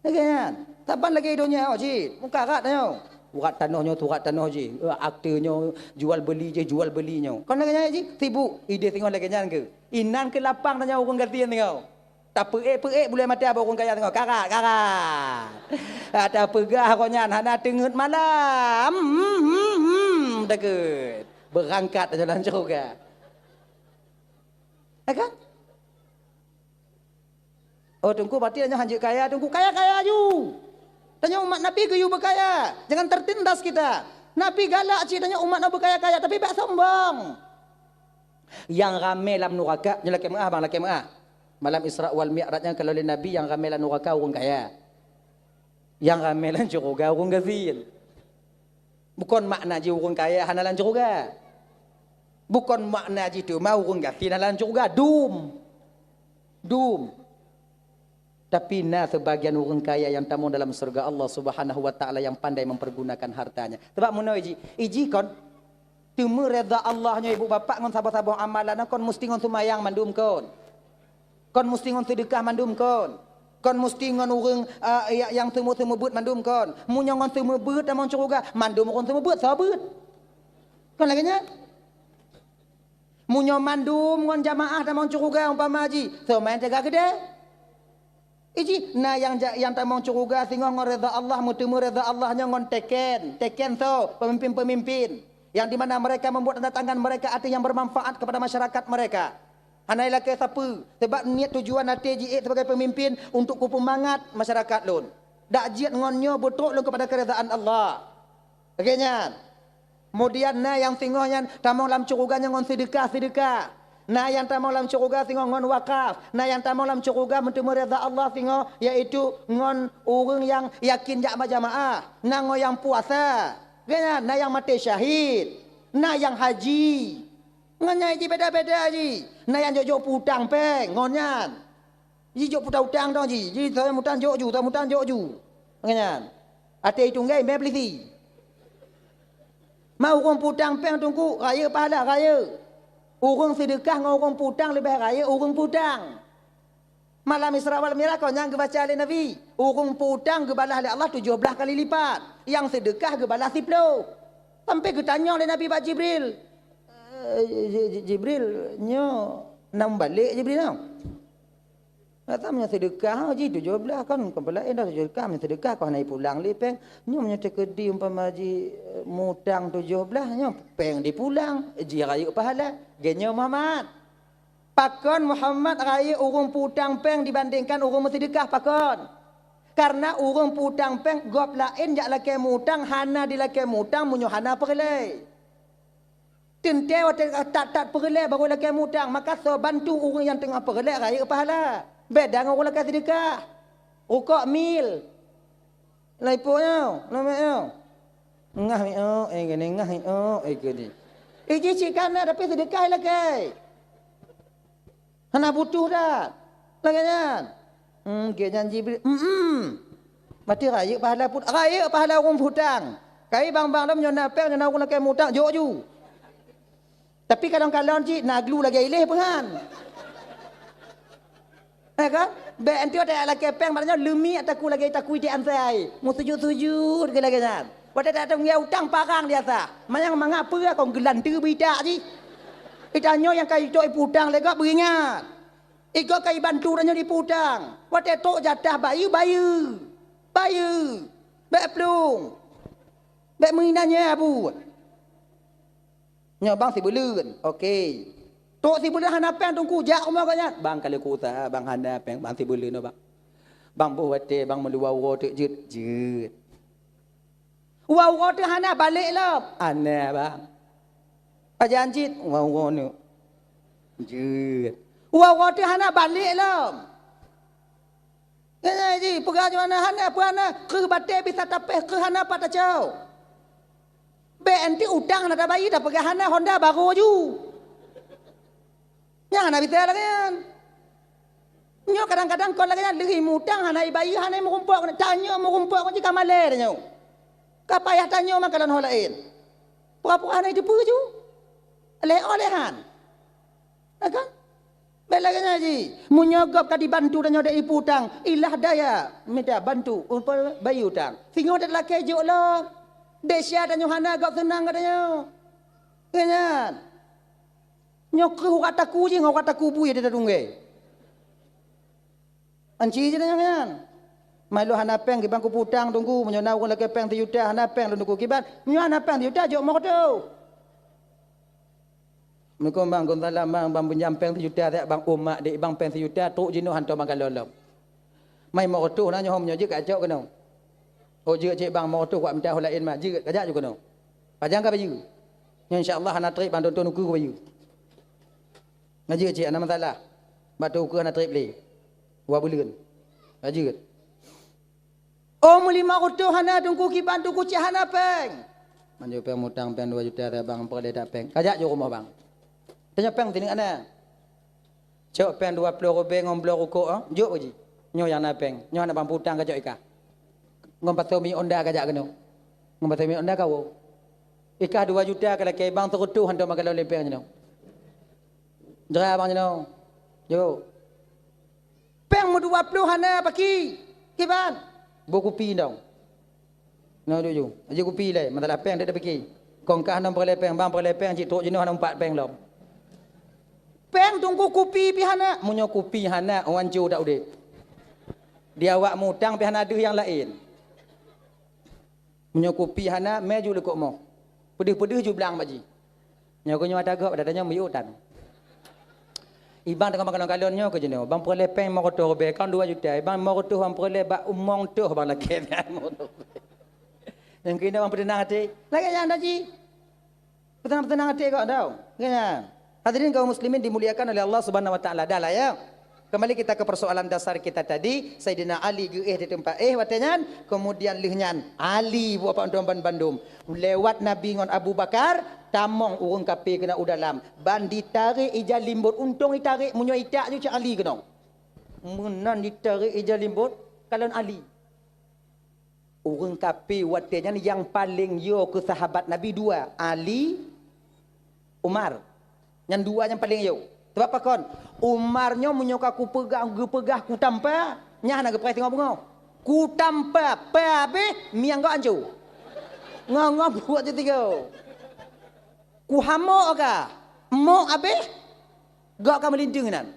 Lagée nyan, saban lagée donya nyoe cit, mukarat nyoe. Surat tanoh nyoe, surat tanoh jih, akte nyoe, jual beli jih, jual beli nyoe. Kon lagée nyan cit, sibuk ideh singoh lagée nyan keu. Inan keu lapang tanyoe ureuëng gasien singoh. Tapeuék-peuék buleuen mata bak ureuëng kaya singoh, karat, karat. Tapeugah roh nyan hana teungeut malam. Hmm, hmm, hmm, deukeut. Beurangkat tanyoe lam syeuruga. Ya kan? Oh, Teungku, berarti tanyoe hanjeuet kaya, Teungku. Kaya-kaya aju. Tanyoe umat Nabi geuyue beukaya. Jangan tertindas kita. Nabi galak cit tanyoe umat Nabi beukaya-kaya, tapi bak sombong. Nyang ramé lam nuraka, nyoe lakée meuáh, bang, lakée meuáh. Malam Isra wal Mi'raj nyan kalon lé Nabi nyang ramé lam nuraka ureuëng kaya. Nyang ramé lam syeuruga ureuëng gasien. Bukon makna jih ureuëng kaya hana lam syeuruga. Bukon makna jih teuma ureuëng gasien hana lam syeuruga. Dum. Dum. Tapi na sebagian ureuëng kaya nyang tamong dalam syeuruga Allah Subhanahu wa Taala nyang pandai mempergunakan hartanya. Sebab meunoe jih, iji kon teuma reda Allah nyoe ibu bapak ngon saboh-saboh amalan kon musti ngon seumayang mandum kon. Kon musti ngon seudeukah mandum kon. Kon musti ngon ureuëng, eh, ya-, nyang seumeubeuet mandum kon. Meunyoe ngon seumeubeuet tamong syeuruga, mandum ureuëng seumeubeuet, soe beuet? Kon lagée nyan. Meunyoe mandum ngon jamaah tamong syeuruga umpama jih, soe meu'en teuga keudeh? Iji, na nyang ja-, nyang tamong syeuruga singoh ngon reda Allah, meuteumé reda Allah nyoe ngon teken, teken soe, pemimpin-pemimpin, yang di mana mereka membuat tanda tangan mereka ateueh yang bermanfaat kepada masyarakat mereka. Hana ilakée sapeue, sebab niet tujuan até jiék sebagai pemimpin untuk kupeumangat masyarakat lôn. Dak jeuet ngon nyoe beutrok lôn kepada keredaan Allah. Lagée nyan. Kemudian na nyang singoh nyan tamong lam syeuruga nyan ngon seudeukah-seudeukah. Na nyang tamong lam syeuruga singoh ngon wakaf. Na nyang tamong lam syeuruga meuteumé reda Allah singoh, yaitu ngon ureuëng nyang yakin jak bak jamaah. Na ngon nyang puasa. Lagée nyan, na nyang maté syahid. Na nyang haji. Ngon nyan jih beda-beda jih. Na nyang jok-jok peue utang péng ngon nyan. Jijok peue utang dong jih. Jih soe mutang jok ju, soe mutang jok ju. Ngon nyan. Até itunggai mé peulisi. Ma ureuëng peue utang péng Teungku, rayeuk pahala, rayeuk. Ureuëng seudeukah ngon ureuëng peue utang leubeh rayeuk ureuëng peue utang. Malam Isra wal Mi'raj kon nyang geubaca lé Nabi, ureuëng peue utang geubalah lé Allah tujoh blaih kali lipat, nyang seudeukah geubalah siploh. Sampai geutanyong lé Nabi bak Jibril, "Eh, Ji-, Ji-, Jibril, nyoe na meubalek Jibril nyoe?" Nyata meunyoe seudeukah, oh, jih tujoh blaih kan, kon peulaén dah tujoh blaih, meunyoe seudeukah kon hana jipulang lé péng. Nyoe meunyoe teukeudi umpama jih, eh, mutang tujoh blaih, nyoe péng dipulang, jih rayeuk pahala. Geuh nyoe Muhammad. Pakon Muhammad rayeuk ureuëng peue utang péng dibandingkan ureuëng meuseudeukah, pakon? Kareuna ureuëng peue utang péng gob laén jak lakée mutang hana jilakée mutang meunyoe hana peureulée. Teuntée watée that-that peureulée barô lakée mutang, maka soe bantu ureuëng nyang teungoh peureulée rayeuk pahala. Beda ngon ureuëng lakée seudeukah. Rukok mil. Laipo nyoe, lama nyoe. Ngah miok, eh, gini, ngah miok, eh, gini. Iji cit kana, tapi seudeukah ilakée. Hana butuh that. Lagée nyan. Hmm, gét nyan Jibril. Hmm. Berarti rayeuk pahala put-, rayeuk pahala ureuëng peue utang. Kai bang-bang lom nyoe na péng, nyoe na ureuëng lakée mutang, jok ju. Tapi kalon-kalon cit na glu lagée iléh peungan. Eh kan? Bék enti watée lakée péng, maknanya leumi ataku lagée takui di ansai. Meusujut-sujut ke lagée nyan. Watée tak teumiet utang parang di atas. Manyang mangat peue kon geulanteue beuitak jih. Itanyoe nyang ka itok ipeue utang lé gob beuingat. Igob ka ibantu tanyoe ipeue utang. Watée trok jatah bayeue, bayeue. Bayeue. Bék plueng. Bék meuinan nyoe abu. Nyoe bang sibuleuen. Oke. Trok sibuleuen hana péng teungku jak rumoh gobnyan. Bang ka lheueh kuusaha bang hana péng bang sibuleuen nyoe bang. Bang boh watée bang meuluwa uroe teuk jeuet. Jeuet. Uroe-uroe teuh hana balek lom. Hana bang. Pajan cit uroe-uroe nyoe. Jeuet. Uroe-uroe teuh hana balek lom. Nyan ji, peugah ju hana, hana peue hana, kreueh batée bisa tapéh, kreueh hana pat tacok. Bék anti utang hana tabayeue, tapeugah hana, Honda barô ju. Nyan hana bisa lagée nyan. Nyoe kadang-kadang kon lagée nyan, lheueh mutang hana ibayeue, hana meurumpok, tanyoe meurumpok jih ka malée tanyoe. Ka payah tanyoe meukalon ho laén. Pura-pura hana iteupeue ju. Lé-, oh, lé han. Na kan? Bék lagée nyan ji. Meunyoe gob ka dibantu tanyoe dek ipeue utang, ilah daya mita bantu, umpama bayeue utang. Singoh dek lakée jok lom. Desya tanyoe hana gob seunang geutanyoe. Nyan. Nyoe kreueh urat taku jih ngon urat taku bui di tatunggée. Anci jih nyan nyan. Mai lôn hana péng kiban kupeue utang teungku, meunyoe na ureuëng lakée péng sijuta hana péng lôn teungku kiban, meunyoe hana péng sijuta jok meureutôh. Meunyoe bang kon salah bang, bang pinjam péng sijuta siat bang, umat dek bang péng sijuta trok jinoe hantom meukalon lom. Mai meureutôh na nyoe meunyoe jeuet kacok keunoe. Oh jeuet cit bang meureutôh kuat mita ho laén ma, jeuet kajak ju keunoe. Pajan ka bayeue. Nyoe insya Allah hana treb bang tonton ukeue bayeue. Ngaji cit hana masalah. Bak tu ukeue hana treb lé. Dua buleuen. Ngaji. Oh, meulimong reutôh hana teungku kiban teungku cit hana péng. Manjô péng mutang péng dua juta tabang peureulée that péng. Kajak jôh rumoh bang. Tanya péng tineuk hana. Cok péng dua ploh rubée ngon bloe rukok, ah, jok uji. Nyoe nyang na péng. Nyoe hana bang putang kajak ikah. Ngon pasoe mi onda kajak keunoe. Ngon pasoe mi onda kawoe. Ikah dua juta ka lakée bang seureutôh hantom maka lôn lempeng jinoe. Jera bang jinoe. Yo. Péng meudua ploh hana paki. Kiban. Boh kupi dong. Nah, duek ju. Aja kupi lé, masalah péng tak ada piki. Kong kah nam peureulée péng, bang peureulée péng cit trok jinoe hana umpat péng lom. Péng teungku kupi pi hana. Meunyoe kupi hana, wan ju dak udeb. Di awak mutang pi hana deuh nyang laén. Meunyoe kupi hana, mé ju leukok moh. Peudeuh-peudeuh ju blang bak jih. Nyoe keuh nyoe ata gob, ata nyoe miyueb tan. Ibang teungoh makalon-kalon nyoe keuh jinoe, bang peureulée péng limong reutôh rubée, kan dua juta, ibang limong reutôh bang peureulée bak umong toh bang lakée. Nyang keunoe bang peuteunang até. Lagée nyan dah jih. Peuteunang-peuteunang até kok tau. Lagée nyan. Hadirin kaum muslimin dimuliakan oleh Allah Subhanahu wa Taala. Dah lah ya. Kembali kita ke persoalan dasar kita tadi, Saidina Ali geuéh di teumpat éh watée nyan, kemudian lheueh nyan Ali buat apa untuk ban bandum. Lewat Nabi ngon Abu Bakar, tamong ureuëng kafé keunan u dalam, ban ditarek ija limbot, untông ditarek meunyoe itak ju cit Ali keunong. Meunan ditarek ija limbot, kalon Ali. Ureuëng kafé watée nyan nyang paleng yo keu sahabat Nabi dua, Ali, Umar. Nyan dua nyang paleng yo. Sabab pakon? Umar nyoe meunyoe ka kupeugah, geupeugah kutampa, nyan hana geupreh singoh beungoh. Kutampa, pa abéh, miang gok anco. Ngo-ngo buet ju tigo. Kuhamok ka, mok abéh, gok ka meulinteung inan.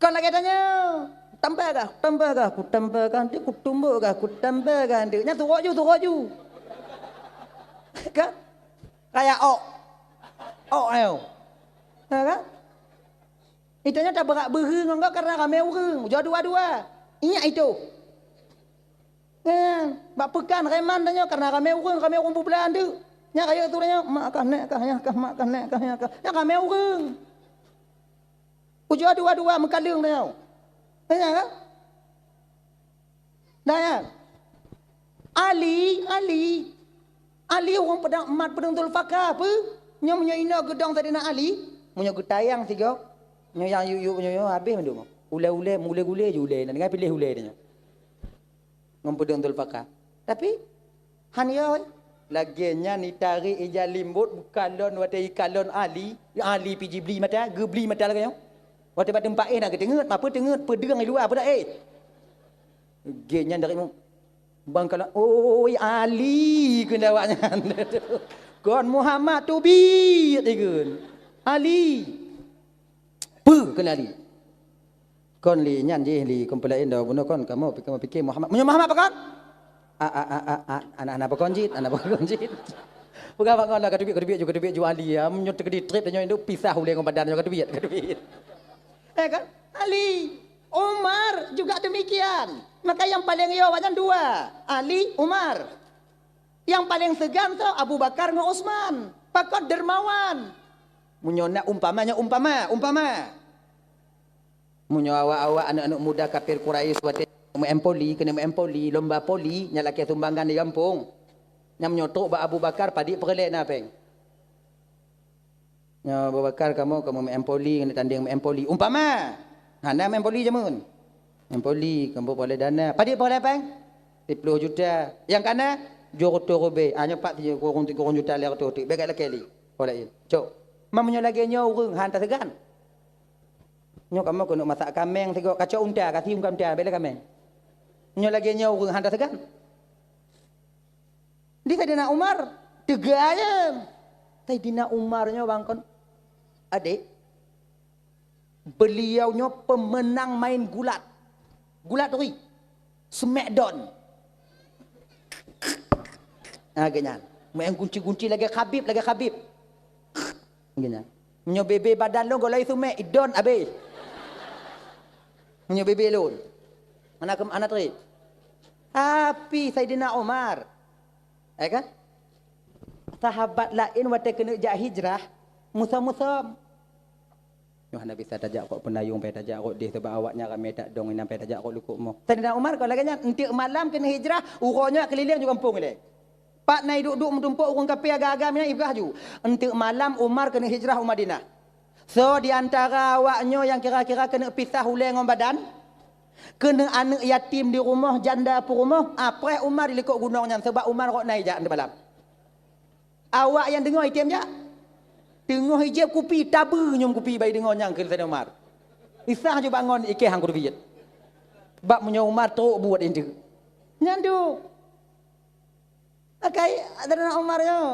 Kon lagée tanyoe, tambah kah, tambah kah, ku tambah kah, nanti ku tumbok kah, ku tambah kah, nanti. Nyan turok ju, turok ju. Kan? Kaya ok. Ok ayo. Ha, kan? Itu nyan tabeurak beuhe ngon gok karena ramé ureuëng. Jua dua-dua. Ingat itu. Kan? Bak peukan reman tanyoe karena ramé ureuëng, ramé ureuëng bubla andeuk. Nyan kaya tu tanyoe, mak kah, nek kah, nyah kah, mak kah, nek kah, nyah kah. Nyan ramé ureuëng. Ujua dua-dua meukaleueng tanyoe. Tanya kan? Tanya. Ali, Ali. Ali ureuëng peudong mat peudong Zulfakar apa? Nyoe meunyoe inoe geudong Saidina Ali, meunyoe geutayang sigoe, nyoe nyang yuk-yuk nyoe, nyoe habéh mandum. Ulée-ulée, meuulée-gulée ju ulée, na dengai piléh ulée tanyoe. Ngon peudong Zulfakar. Tapi, han yo, lagée nyan itarek ija limbot bukalon watée ikalon Ali, Ali pi jibli mata, geubli mata lagée nyoe. Watée bak teumpat éh na geuteungeut, ma peue teungeut, peudong di luwa, peue dak éh. Gée nyan dari mu-, bang kalon, "Oi, Ali," kheun awak nyan. "Kon Muhammad teubiet," ikheun. "Ali." Peue kheun Ali? Kon li nyan jih li, kon peulaén dah bunoe kon kamoe pi-, kamoe pike Muhammad. Meunyoe Muhammad pakon? A, a, a, a, a, anak-anak pakon jih, anak pakon jih. Peugah bak ngon lah, ka teubiet, ka teubiet ju, ka teubiet ju Ali, ya. Meunyoe teukeudi treb tanyoe indu pisah ulée ngon badan nyoe, ka teubiet, ka teubiet. Eh kan? Ali, Umar juga demikian. Maka yang paling yo awak nyan dua, Ali, Umar. Nyang paleng seugan soe? Abu Bakar ngon Utsman. Pakon? Dermawan. Meunyoe na umpama, nyoe umpama, umpama. Meunyoe awak-awak aneuk-aneuk muda kafir Quraisy watée Meu-M Poli, keuneuk meu-M Poli, lomba poli, nyan lakée sumbangan di gampông. Nyan meunyoe trok bak Abu Bakar, padit peureulée na péng. Nyoe Abu Bakar, kamoe ka meu-M Poli, keuneuk tandeng meu-M Poli. Umpama, hana meu-M Poli jameun. M Poli, kamoe peureulée dana. Padit peureulée péng? Siploh juta. Nyang kana, tujoh reutôh ribée. Ah, nyoe pat kureueng, kureueng juta lhée reutôh teuk. Bék lakée lé. Peureulée. Cok. Ma meunyoe lagée nyoe ureuëng, han taseugan. Nyoe kamoe keuneuk masak kaméng sigoe, kacok unta, kasi unta, bela kaméng. Nyoe lagée nyoe ureuëng han taseugan. Di Saidina Umar, teuga ayeueng. Saidina Umar nyoe bang kon, adék, beliau nyoe pemenang main gulat. Gulat turi. Smackdown. Ah, geuhnyan. Main gunci-gunci lagée Khabib, lagée Khabib. Geuhnyan. Meunyoe bebe badan lôn, golai sumé, idon abéh. Meunyoe bebe lôn. Hana kem-, hana treb. Tapi Saidina Umar, ya kan? Sahabat laén watée keuneuk jak hijrah, musom-musom. Nyoe hana bisa tajak kok peunayong, payah tajak kok deh, sabab awaknyan ramé that dong inan, payah tajak kok lukok moh. Saidina Umar kon lagée nyan, enteuk malam keuneuk hijrah, uroe nyoe keulileng ju gampông ilée. Pat na iduek-duek meutumpok ureuëng kafé agam-agam inan, ipeugah ju. Enteuk malam Umar keuneuk hijrah u Madinah. Soe di antara awaknyoe nyang kira-kira keuneuk pisah ulée ngon badan? Keuneuk aneuëk yatim di rumoh, janda peurumoh, apreh Umar di likot gunong nyan, sabab Umar rot na ijak enteuk malam. Awak nyang deungoe item jak. Teungoh ijép kupi, tabeue nyoe kupi bak ideungoe nyang keu Saidina Umar. Isah ju bangon iké hang kudubiet. Bak meunyoe Umar trok buet intu. Nyan tu. Akai Saidina Umar nyoe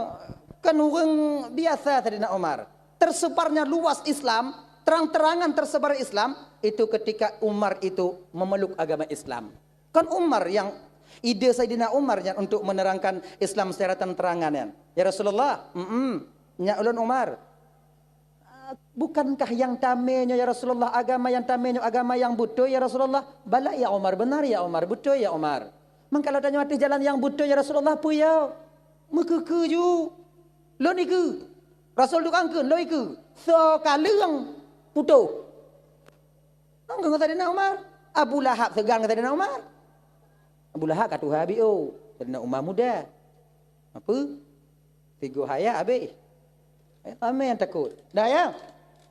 kan ureuëng biasa Saidina Umar. Tersebarnya luas Islam, terang-terangan tersebar Islam, itu ketika Umar itu memeluk agama Islam. Kan Umar yang, ide Saidina Umar nyan untuk menerangkan Islam secara terang-terangan nyan. "Ya Rasulullah, mm, nyak ulôn Umar, bukankah yang tamé nyoe ya Rasulullah, agama yang tamé nyoe agama yang beutôi ya Rasulullah?" "Bala ya Umar, benar ya Umar, beutôi ya Umar." "Mangkalo tanyoe ateueh jalan yang beutôi ya Rasulullah, peue ya?" "Meukeukeu ju." "Lôn ikeue." Rasul tukang kheun, "Lôn ikeue." Soe ka leueng putôh. Ngon Saidina Umar. Abu Lahab seugan ngon Saidina Umar. Abu Lahab ka tuha biôh, Saidina Umar muda. Apa? Tiga hayat habéh. Eh, ramé nyang takot. Dah ya?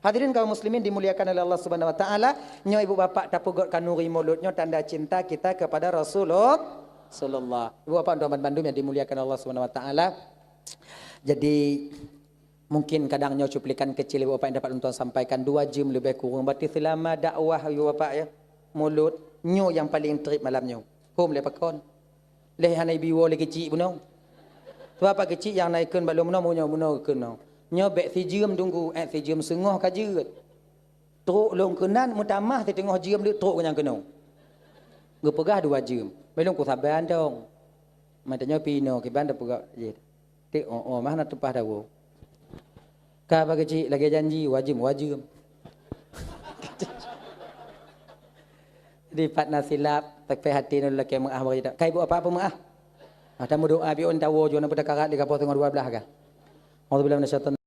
Hadirin kaum muslimin dimuliakan oleh Allah Subhanahu wa taala, nyoe ibu bapak tapeugöt khanuri mulod nyoe tanda cinta kita kepada Rasulullah. Rasulullah. Ibu bapak dan teman-teman yang dimuliakan Allah Subhanahu wa taala. Jadi, mungkin kadang nyoe cuplikan kecil ibu bapak yang dapat lôn tuan sampaikan, dua jam lebih kurang. Berarti selama dakwah ibu bapak ya, mulod nyoe yang paling treb malam nyoe. Hom lé pakon. Lé hana ibi woe lé keuchik bunoe. Sebab apa keuchik nyang na ikheun bak lôn bunoe, bunoe, bunoe ikheun bunoe. Nyoe bék sijeuem tunggu, eh, sijeuem seungoh ka jeuet. Trok lôn keunan meutamah siteungoh jeuem lé trok nyang keunoe. Geupeugah dua jeuem. Bék lôn kusaban dong. Mata nyoe pih inoe kiban tapeugah jih. Tik, oh, oh, mah na teupah dawoe. Ka bak keuchik lagée janji, wajem, wajem. Jadi, pat na silap, tapi hati nyoe lakée meu'ah bak kita. Ka ibu apa-apa meu'ah? Ah, tameudoa bi'un tawoe jih na peutakarat di kapoh teungoh dua belas ka. Auzubillahi minasyaitonir